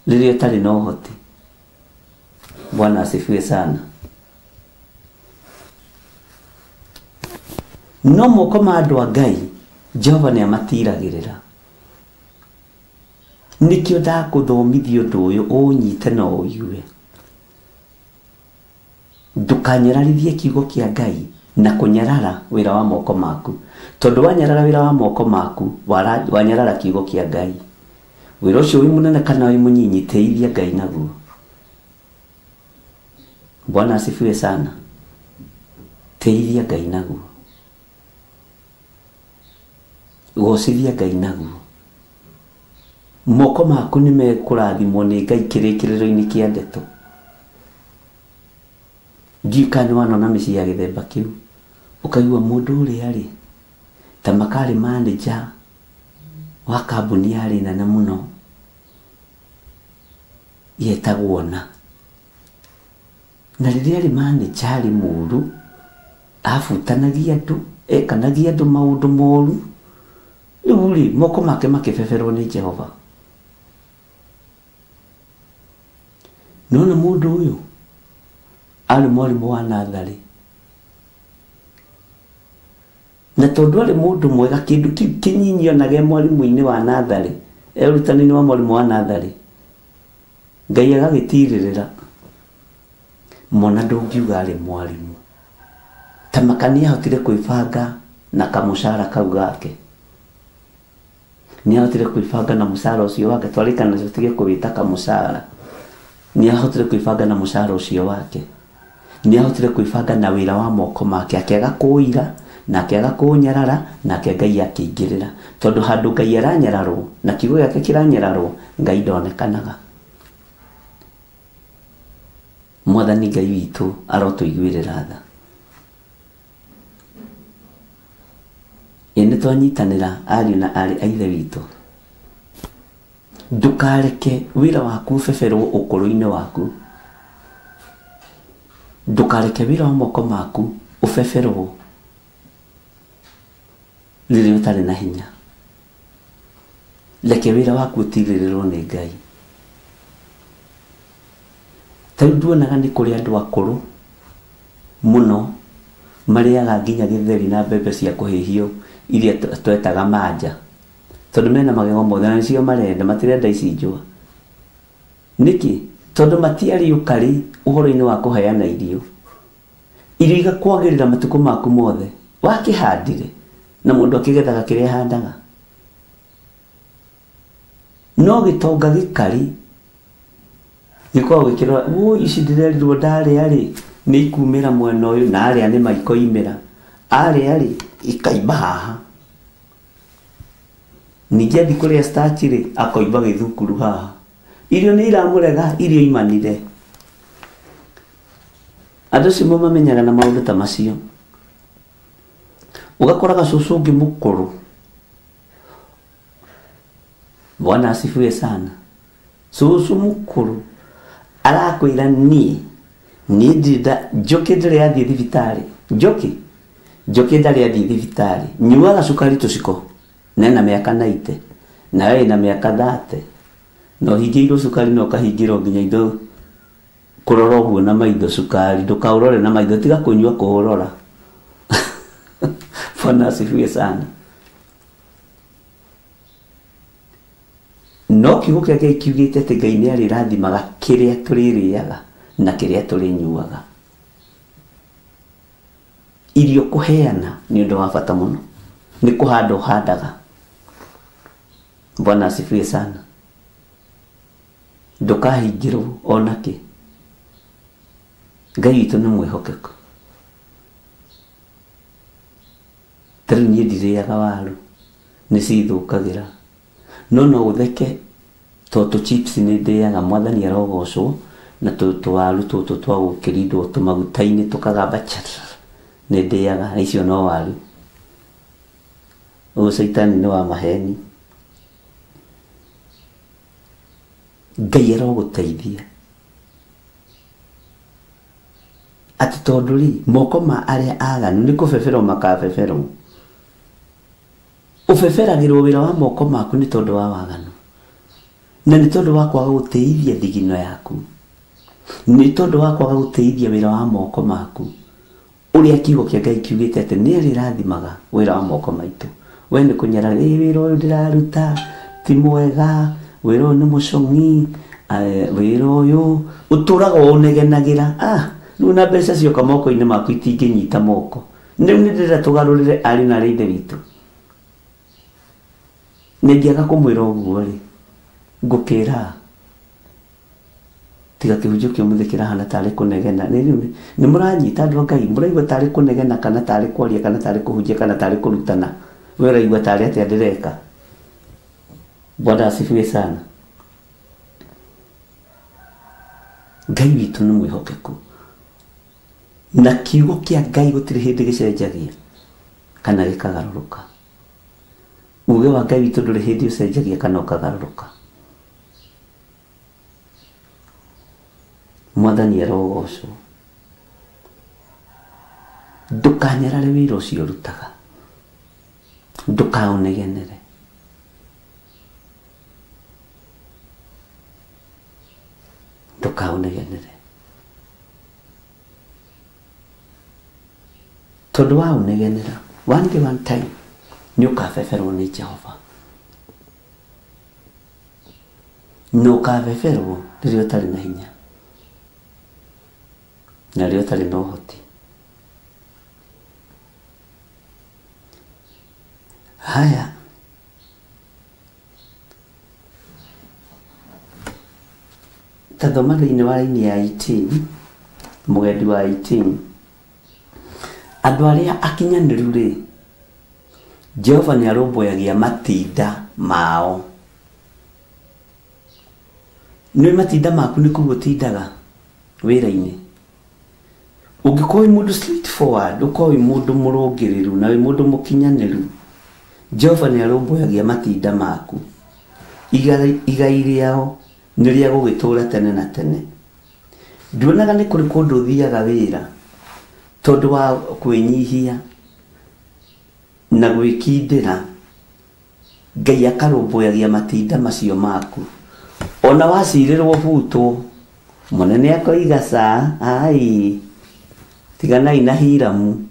riria utari na uhoti. Bwana asifiwe sana. No moko ma andu a Ngai Jehova ni amatiragirira. Nikio ndakuthomithia undu uyu unyite na uigue. Ndukanyararithie kiugo kia Ngai na kunyarara wira wa moko maku, tondu wanyarara wira wa moko maku wanyarara kiugo kia Ngai. Wira ucio wi munene kana wi munyinyi, teithia Ngai naguo. Bwana asifiwe sana. Teithia Ngai naguo, gocithia Ngai naguo. Moko maku ni mekurathimwo ni Ngai kirikiriro-ini kia ndeto. Ndiũĩ kana nĩwanona mĩciĩ ya gĩthemba kĩu, ũkaigua mũndũ ũrĩa rĩ ta makarĩ manager wa kambuni yarĩ nene mũno yetagwo na rĩrĩa arĩ manager arĩ mũru, abutanagia andũ, ekanagia andũ maũndũ moru. Rĩu rĩ moko make makĩbeberwo nĩ Jehova. Nona mũndũ ũyũ arĩ mwarimũ wa natharĩ, na tondu arĩ mũndũ mwega, kĩndũ kĩu kĩnyinyi onage mwarimũ-inĩ wa natharĩ, erutani-inĩ wa mwarimũ wa natharĩ, Ngai agagĩtirĩrĩra mona ndũngiuga arĩ mwarimũ. Ta maka nĩahotire kwĩbanga na kamũcara kau gake, nĩahotire kwĩbanga na mũcara ũcio wake, twarĩkana tũtige kũwĩta kamũcara. Nĩahotire kwĩbanga na mũcara ũcio wake, nĩahotire kwĩbanga na wĩra wa moko make, akĩaga kũira na akĩaga kũnyarara, nake Ngai akĩingĩrĩra. Tondu handũ Ngai aranyararwo na kiugo gĩake kĩranyararwo, Ngai ndonekanaga. Mwathani Ngai witũ arotũiguĩrĩra tha. Ĩ nĩtwanyitanĩra ariũ na aarĩ a Ithe witũ. Ndũkareke wĩra waku ũbeberwo ũkũrũ-inĩ waku. Ndũkareke wĩra wa moko maku ũbeberwo rĩrĩa ũtarĩ na hinya. Reke wĩra waku ũtirĩrĩrwo nĩ Ngai. Ta rĩu nduonaga nĩ kũrĩ andũ akũrũ mũno marĩaga nginya gĩtheri na mbembe cia kũhĩhio iria twetaga manja, tondu mena magego mothe na nĩcio marenda, matirenda ici njũa. Nĩkĩ? Tondu matiarĩ ũkarĩ ũhoro-inĩ wa kũheana irio. Irio igakwagĩrĩra matukũ maku mothe. Wakĩhandire na mũndũ akĩgethaga kĩrĩa ahandaga. No gĩtonga gĩkarĩ gĩkoragwo gĩkĩrora, wũi ici ndĩrerirwo ndarĩa rĩ nĩ ikumĩra mwena ũyũ, na arĩa nĩ maikoimĩra, arĩa rĩ ikaimba haha. Ningĩ athiĩ kũrĩa starch rĩ akoimba gĩthukuru haha. Irio nĩ iramũrega, irio imanire. Andũ acio mamenyaga na maũndũ ta macio. Ũgakoraga cũcũ ũngĩ mũkũrũ, Bwana asifiwe sana, cũcũ mũkũrũ arakwĩra niĩ ndirĩ njũkĩ ndĩrĩ yathiĩ thibitarĩ, njũkĩ ndarĩ yathiĩ thibitarĩ, nyuaga cukari tũciko, na ena mĩaka 90 na we ĩna mĩaka 30, na ũhingĩirwo cukari na ũkahingĩrwo nginya indo kũrora ũguo na maitho cukari, ndũkaũrore na maitho, tiga kũnyua kũũrora. Bwana asifiwe sana. No kiugo kĩa Ngai kiugĩte atĩ Ngai nĩ arĩrathimaga kĩrĩa tũrĩrĩaga na kĩrĩa tũrĩnyuaga. Irio kũheana nĩ ũndũ wa bata mũno, nĩ kũhanda ũhandaga. Bwana asifiwe sana. Ndũkahingĩrwo ona kĩ. Ngai witũ nĩ mwĩhokeku. Ta rĩu niĩ ndirĩaga waru, nĩ cithũkagĩra, no no ũtheke tondũ chips nĩ ndĩaga. Mwathani arogocwo, na tũwaru tũtũ twa gũkĩrindwo tũmaguta-inĩ tũkagamba cha Nĩ ndĩaga icio no waru. Ũyũ caitani nĩ wa maheni. Ngai arogũteithia. Atĩ tondũ rĩ moko ma arĩa aganu nĩ kũbeberwo makabeberwo. Ũbeberagĩrwo wĩra wa moko maku nĩ tondũ wa waganu. Na nĩ tondũ wa kwaga gũtĩithia thigino yaku. Nĩ tondũ wa kwaga gũtĩithia wĩra wa moko maku. Ũrĩa kiugo kĩa Ngai kiugĩte atĩ nĩ arĩrathimaga wĩra wa moko maitũ. We nĩ kũnyarara, ĩ wĩra ũyũ ndĩraruta ti mwega, wĩra ũyũ nĩ mũcong'i, wĩra ũyũ ũtũraga ũnegenagĩra. Rĩu na mbeca cioka moko-inĩ maku itingĩnyita moko. Rĩu nĩ ndĩrenda tũgarũrĩre arĩ na arĩa ithe witũ. Nĩngĩaga kũmwĩra ũguo rĩ, ngũkĩra tiga kĩhunjio kĩa ũmũthĩ kĩrahana tarĩ kũnegena. Nĩ mũranyita andũ a Ngai, mũraigua tarĩ kũnegena kana tarĩ kwaria kana tarĩ kũhunjia kana tarĩ kũrutana. We ũraigua tarĩ atĩa ndĩreka? Bwana asifiwe sana. Ngai witũ nĩ mwĩhokeku. Na kiugo kĩa Ngai gũtirĩ hĩndĩ gĩcenjagia kana gĩkagarũrũka. Uge wa Ngai witũ ndũrĩ hĩndĩ ũcenjagia kana ũkagarũrũka. Mwathani arogocwo. Ndũkanyarare wĩra ũcio ũrutaga. Ndũkaũnegenere. Ndũkaũnegenere. Tondũ waũnegenera, one day one time nĩ ũkabeberwo nĩ Jehova. Na ũkabeberwo rĩrĩa ũtarĩ na hinya. Na rĩrĩa ũtarĩ na ũhoti. Haya. Tathoma thĩinĩ wa raini ya 18, mũgendi wa 18. Andũ arĩa akinyanĩru rĩ, Jehova nĩ arũmbũyagia matinda mao. Nĩ matinda maku nĩ kũu ũtindaga wĩra-inĩ. Ũngĩkorwo wĩ mũndũ straightforward, ũkorwo wĩ mũndũ mũrũngĩrĩru na wĩ mũndũ mũkinyanĩru, Jehova nĩ arũmbũyagia matinda maku. Igai rĩao nĩ rĩa gũgĩtũra tene na tene. Nduonaga nĩ kũrĩ kũndũ ũthiaga wĩra tondũ wa kwĩnyihia na gwĩkindĩra, Ngai akarũmbũyagia matinda macio maku. Ona wacirĩrwo butwo, mũnene akoiga ca, ai, tiganai na Hiramu,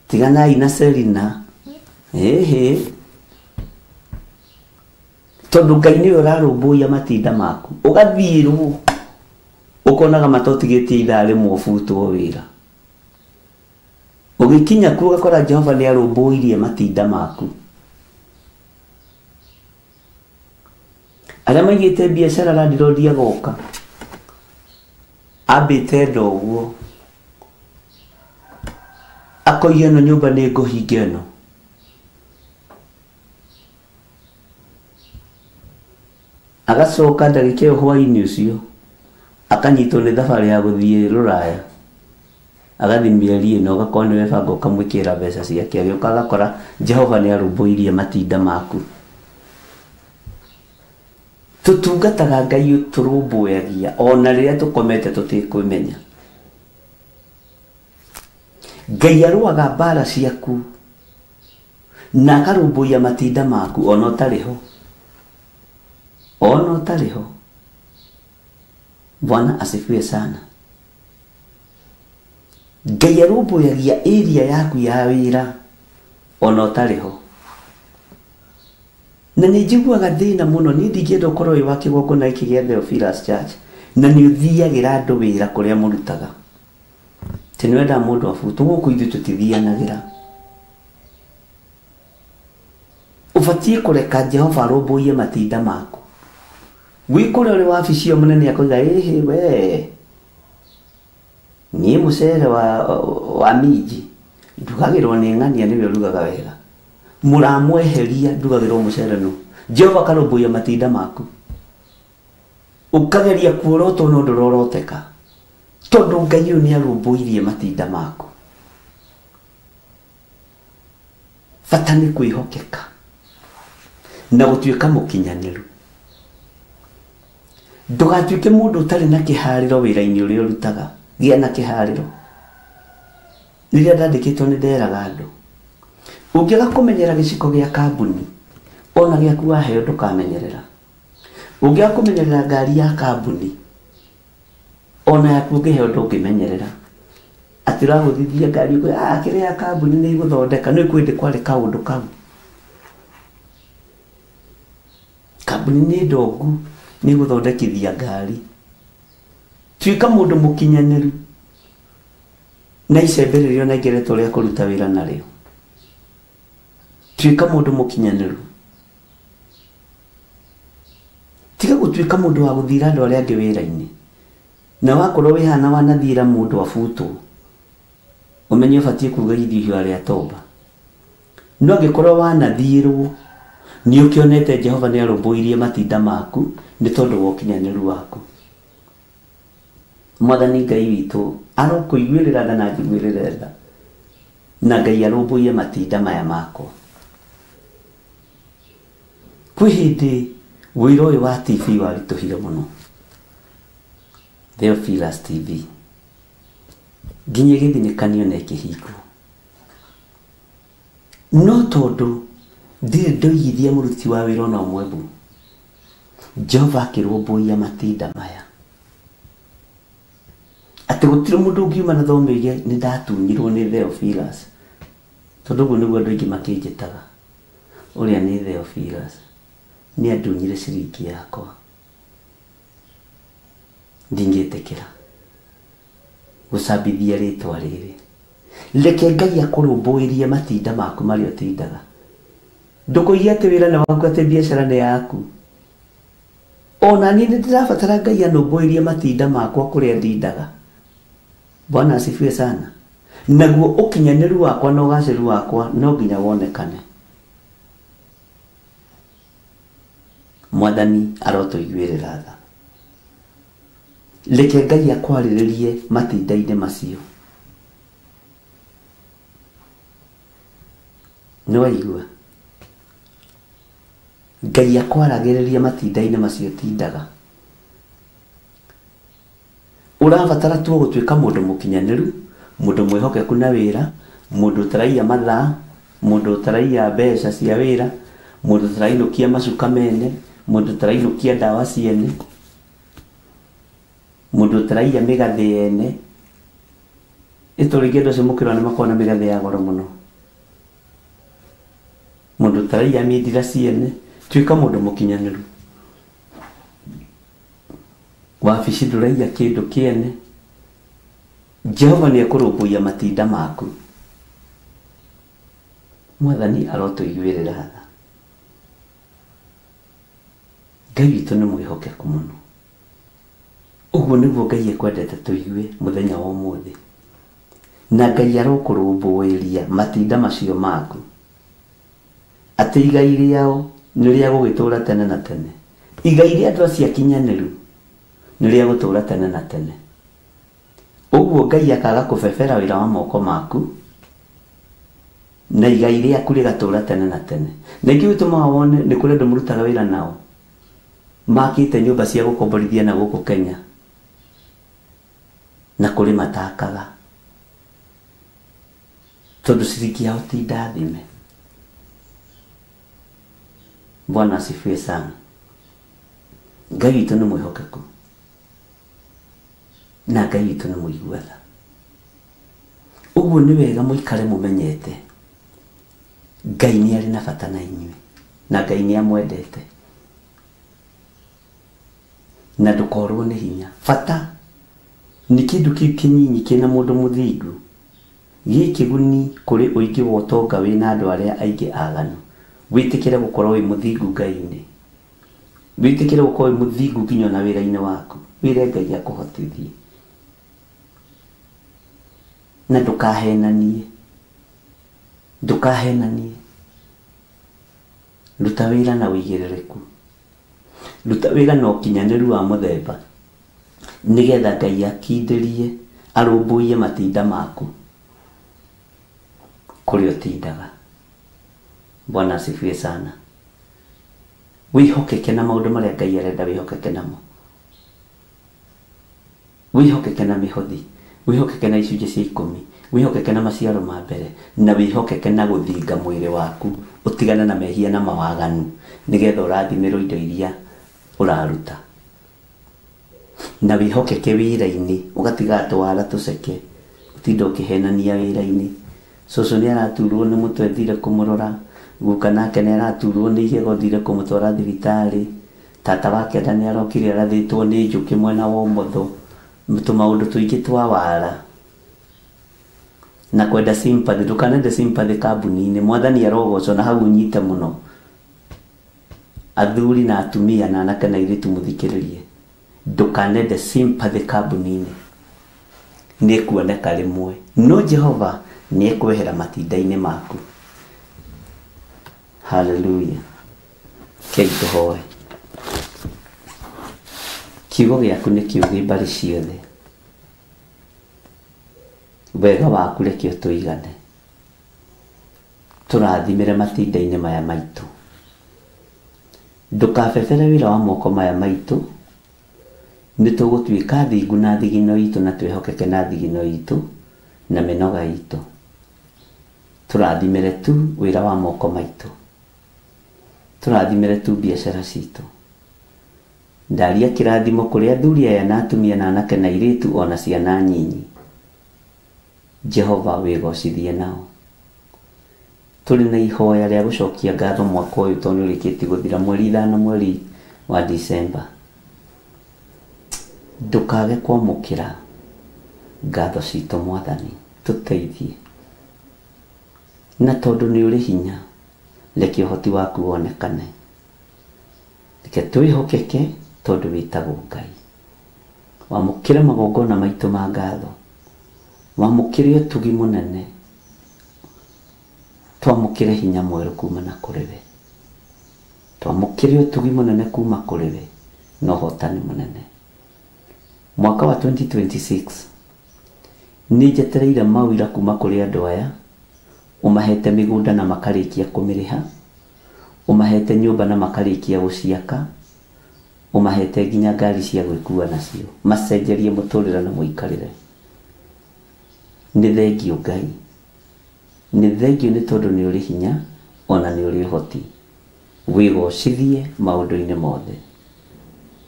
tiganai na Selina, ĩhĩ. Tondũ Ngai nĩwe ũrarũmbũiya matinda maku. Ũgathiĩrwo, ũkonaga matotigĩtie ithaa rĩmwe ũbutwo wĩra. Ũgĩkinya kuo ũgakora Jehova nĩ arũmbũirie matinda maku. Arĩa maigĩte biacara landlord agoka, ambĩte nda ũguo, akoiga ĩno nyũmba nĩ ngũhinga ĩno. Agacoka ndagĩka ĩyo hwaĩ-inĩ ũcio, akanyitwo nĩ thabarĩ ya gũthiĩ Rũraya. Agathiĩ mĩeri ĩno, ũgakorwo nĩwe banga ũkamwĩkĩrĩra mbeca ciake. Agĩũka agakora Jehova nĩ arũmbũirie matinda maku. Tũtungataga Ngai ũtũrũmbũyagia ona rĩrĩa tũkomete tũtekwĩmenya. Ngai arũaga mbara ciaku na akarũmbũiya matinda maku ona ũtarĩ ho. Ona ũtarĩ ho. Bwana asifiwe sana. Ngai arũmbũyagia area yaku ya wĩra ona ũtarĩ ho. Na nĩ njiguaga thĩna mũno, niĩ ndingĩenda ũkorwo wĩ wa kĩgongona gĩkĩ gĩa Theophilus Church na nĩ ũthiagĩra andũ wĩra kũrĩa mũrutaga. Atĩ nĩ wendaga mũndũ abutwo, gũkũ ithuĩ tũtithianagĩra. Ũbatiĩ kũreka Jehova arũmbũiye matinda maku. Wĩ kũrĩa ũrĩ wabici ĩyo mũnene akoiga, ĩhĩ we, niĩ mũcere wa minji ndugagĩrwo nĩ ng'ania nĩwe ũrugaga wega. Mũramweheria ndugagĩrwo mũcere nũ. Jehova akarũmbũiya matinda maku. Ũkageria kuorotwo no ndũroroteka. Tondũ Ngai ũyũ nĩ arũmbũirie matinda maku. Bata nĩ kwĩhokeka na gũtuĩka mũkinyanĩru. Ndũgatuĩke mũndũ ũtarĩ na kĩharĩro wĩra-inĩ ũrĩa ũrutaga. Gĩa na kĩharĩro. Rĩrĩa ndandĩkĩtwo nĩ nderaga andũ, ũngĩaga kũmenyera gĩciko gĩa kambuni ona gĩaku waheo ndũkamenyerera. Ũngĩaga kũmenyerera ngari ya kambuni ona yaku ũngĩheo ndũngĩmenyerera. Atĩ ũragũthithia ngari ũkwĩra kĩrĩa ya kambuni nĩ igũthondeka, nĩ kwĩndĩ kwarĩ kaũndũ kau. Kambuni nĩ ndongu nĩ igũthondekithia ngari. Tuĩka mũndũ mũkinyanĩru na icembe rĩrĩa ũnengeretwo rĩa kũruta wĩra narĩo. Tuĩka mũndũ mũkinyanĩru. Tiga gũtuĩka mũndũ wa gũthira andũ arĩa angĩ wĩra-inĩ. Na wakorwo wĩhana wanathira mũndũ abutwo, ũmenye ũbatiĩ kuga irio arĩa tomba. No angĩkorwo wanathirwo nĩ ũkĩonete Jehova nĩ arũmbũirie matinda maku nĩ tondũ wa ũkinyanĩru waku. Mwathani Ngai witũ arokũiguĩrĩra tha na njiguĩrĩre tha, na Ngai arũmbũiye matinda maya makwa. Kwĩ hĩndĩ wĩra ũyũ wa TV waritũhire mũno, Theophilus TV, nginya ĩgĩthinĩkanio na ĩkĩhingwo. No tondũ ndirĩ ndoigithia mũruti wa wĩra ona ũmwe mbu, Jehova akĩrũmbũiya matinda maya. Atĩ gũtirĩ mũndũ ũngiuma na thome oige nĩ ndatunyirwo nĩ Theophilus, tondũ ũguo nĩguo andũ aingĩ makĩnjĩtaga, ũrĩa nĩ Theophilus nĩ andunyire ciringi yakwa. Ndingĩtĩkĩra gũcambithia rĩtwa rĩrĩ. Reke Ngai akũrũmbũirie matinda maku marĩa ũtindaga. Ndũkoige atĩ wĩra nĩ waku, atĩ biacara nĩ yaku. Ona niĩ nĩ ndĩrabatara Ngai anũmbũirie matinda makwa kũrĩa ndindaga. Bwana asifiwe sana. Naguo ũkinyanĩru wakwa na ũgacĩru wakwa no nginya wonekane. Mwathani arotũiguĩrĩra tha. Reke Ngai akwarĩrĩrie matinda-inĩ macio. Nĩ waigua? Ngai akwaragĩrĩrie matinda-inĩ macio tindaga. Ũrabatara tu gũtuĩka mũndũ mũkinyanĩru, mũndũ mwĩhokeku na wĩra, mũndũ ũtaraiya mathaa, mũndũ ũtaraiya mbeca cia wĩra, mũndũ ũtarainũkia macuka mene, mũndũ ũtarainũkia ndawa ciene, mũndũ ũtaraiya mĩgathĩ yene. Ĩtũ rĩngĩ andũ acio mũkĩrora nĩ makoragwo na mĩgathĩ ya goro mũno. Mũndũ ũtaraiya mindira ciene. Tuĩka mũndũ mũkinyanĩru. Wabici ndũraiya kĩndũ kĩene. Jehova nĩ ekũrũmbũiya matinda maku. Mwathani arotũiguĩrĩra tha. Ngai witũ nĩ mwĩhokeku mũno. Ũguo nĩguo Ngai ekwendete tũigue mũthenya wa ũmũthĩ. Na Ngai arokũrũmbũĩria matinda macio maku. Atĩ igai rĩao nĩ rĩa gũgĩtũũra tene na tene. Igai rĩa andũ acio akinyanĩru nĩ rĩa gũtũũra tene na tene. Ũguo Ngai akaga kũbebera wĩra wa moko maku na igai rĩaku rĩgatũũra tene na tene. Na nĩkĩo gĩtũmaga wone nĩ kũrĩ andũ mũrutaga wĩra nao makĩte nyũmba cia gũkomborithia na gũkũ Kenya, na kũrĩ matakaga tondũ ciringi yao ti ndathime. Bwana asifiwe sana. Ngai witũ nĩ mwĩhokeku na Ngai witũ nĩ mũigua tha. Ũguo nĩ wega mũikare mũmenyete Ngai nĩ arĩ na bata na inyuĩ, na Ngai nĩ amwendete, na ndũkorwo nĩ hinya. Bata nĩ kĩndũ kĩu kĩnyinyi kĩna mũndũ mũthingu, gĩ kĩguni kũrĩ ũingĩ wa ũtonga wĩna andũ arĩa aingĩ aganu. Wĩtĩkĩre gũkorwo wĩ mũthingu Ngai-inĩ. Wĩtĩkĩre gũkorwo wĩ mũthingu nginya ona wĩra-inĩ waku. Wĩre Ngai akũhotithie. Na ndũkahenanie. Ndũkahenanie. Ruta wĩra na ũigĩrĩrĩku. Ruta wĩra na ũkinyanĩru wa mũthemba, nĩgetha Ngai akindĩrie, arũmbũiye matinda maku kũrĩa ũtindaga. Bwana asifiwe sana. Wihokeke na maundu maria Ngai arenda wihokeke namo. Wihokeke na mihothi, wihokeke na icunjĩ cia 10, wihokeke na maciaro ma mbere, na wihokeke na gũthinga mwĩrĩ waku, ũtigane na mehia na mawaganu, nĩgetha ũrathimĩrwo indo iria ũraruta. Na wihokeke wĩra-inĩ, ũgatiga twara tũceke, ũtinde ũkĩhenania wĩra-inĩ. Cũcũ nĩ araturwo nĩ mũtwe thire kũmũrora, guka nake nĩ araturwo nĩ igego thire kũmũtwara thibitarĩ, tata wake nda nĩ arokire arathĩtwo nĩ njũkĩ mwena wa ũmotho, tũmaũndũ tũingĩ twa wara. Na kwenda sympathy, ndũkanende sympathy kambuni-inĩ. Mwathani arogocwo na hau ũnyite mũno. Athuri na atumia na anake na airĩtu mũthikĩrĩrie, ndũkanende sympathy kambuni-inĩ, nĩ ĩkuoneka rĩmwe, no Jehova nĩ ekwehera matinda-inĩ maku. Hallelujah. Kei tũhoe. Kiugo gĩaku nĩ kĩũgĩ mbarĩ ciothe. Wega waku reke ũtũigane. Tũrathimĩre matinda-inĩ maya maitũ. Ndũkabebere wĩra wa moko maya maitũ. Nĩ tũgũtuĩka thingu na thigino itũ, na twĩhokeke na thigino itũ na mĩnoga itũ. Tũrathimĩre tu wĩra wa moko maitũ. Tũrathimĩre tu biacara citũ. Ndaria kĩrathimo kũrĩ athuri aya na atumia na anake na airĩtu ona ciana nyinyi. Jehova wĩgocithie nao. Tũrĩ na ihoya rĩa gũcokia ngatho mwaka ũyũ tondũ nĩ ũrĩkĩtie gũthira mweri 5 mweri wa December. Ndũkage kwamũkĩra ngatho citũ Mwathani, tũteithie. Na tondũ nĩ ũrĩ hinya, reke ũhoti waku wonekane. Reke twĩhokeke tondũ wĩtagwo Ngai. Wamũkĩre magongona maitũ ma ngatho, wamũkĩre ũtugi mũnene, twamũkĩre hinya mwerũ kuma na kũrĩ we, twamũkĩre ũtugi mũnene kuma kũrĩ we na ũhotani mũnene. Mwaka wa 2026 nĩ njetereire mawĩra kuma kũrĩ andũ aya, ũmahete mĩgũnda na makarĩkia kũmĩrĩha, ũmahete nyũmba na makarĩkia gũciaka, ũmahete nginya ngari cia gwĩkua nacio, macenjerie mũtũrĩre na mũikarĩre. Nĩ thengio Ngai, nĩ thengio nĩ tondũ nĩ ũrĩ hinya ona nĩ ũrĩ ũhoti. Wĩgocithie maũndũ-inĩ mothe.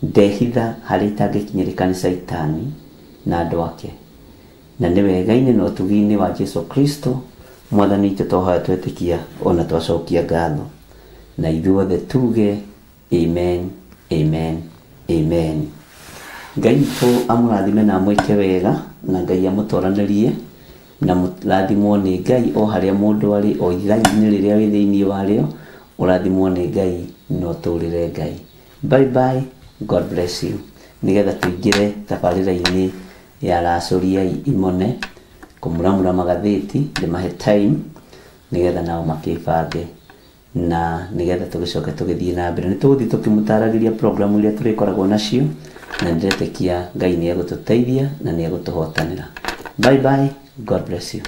Ndehitha harĩa itangĩkinyĩrĩka nĩ Caitani na andũ ake, na nĩ wega-inĩ na ũtugi-inĩ wa Jesu Kristo Mwathani witũ twahoya twetĩkia ona twacokia ngatho, na ithuothe tuge amen, amen, amen. Ngai witũ amũrathime na amwĩke wega, na Ngai amũtoranĩrie, na mũrathimwo nĩ Ngai o harĩa mũndũ arĩ, o ithaa-inĩ rĩrĩa wĩ thĩinĩ warĩo, ũrathimwo nĩ Ngai na ũtũrĩre Ngai. Bye bye, God bless you. Nĩgetha tũingĩre tabarĩra-inĩ ya racũriai imone, kũmuramura magathĩti, ndĩmahe time nĩgetha nao makĩbange, na nĩgetha tũgĩcoke tũgĩthiĩ na mbere. Nĩ tũgũthiĩ tũkĩmũtaragĩria programu iria tũrĩkoragwo nacio, na nĩndĩretĩkia Ngai nĩ egũtũteithia na nĩ egũtũhotanĩra. Bye bye, God bless you.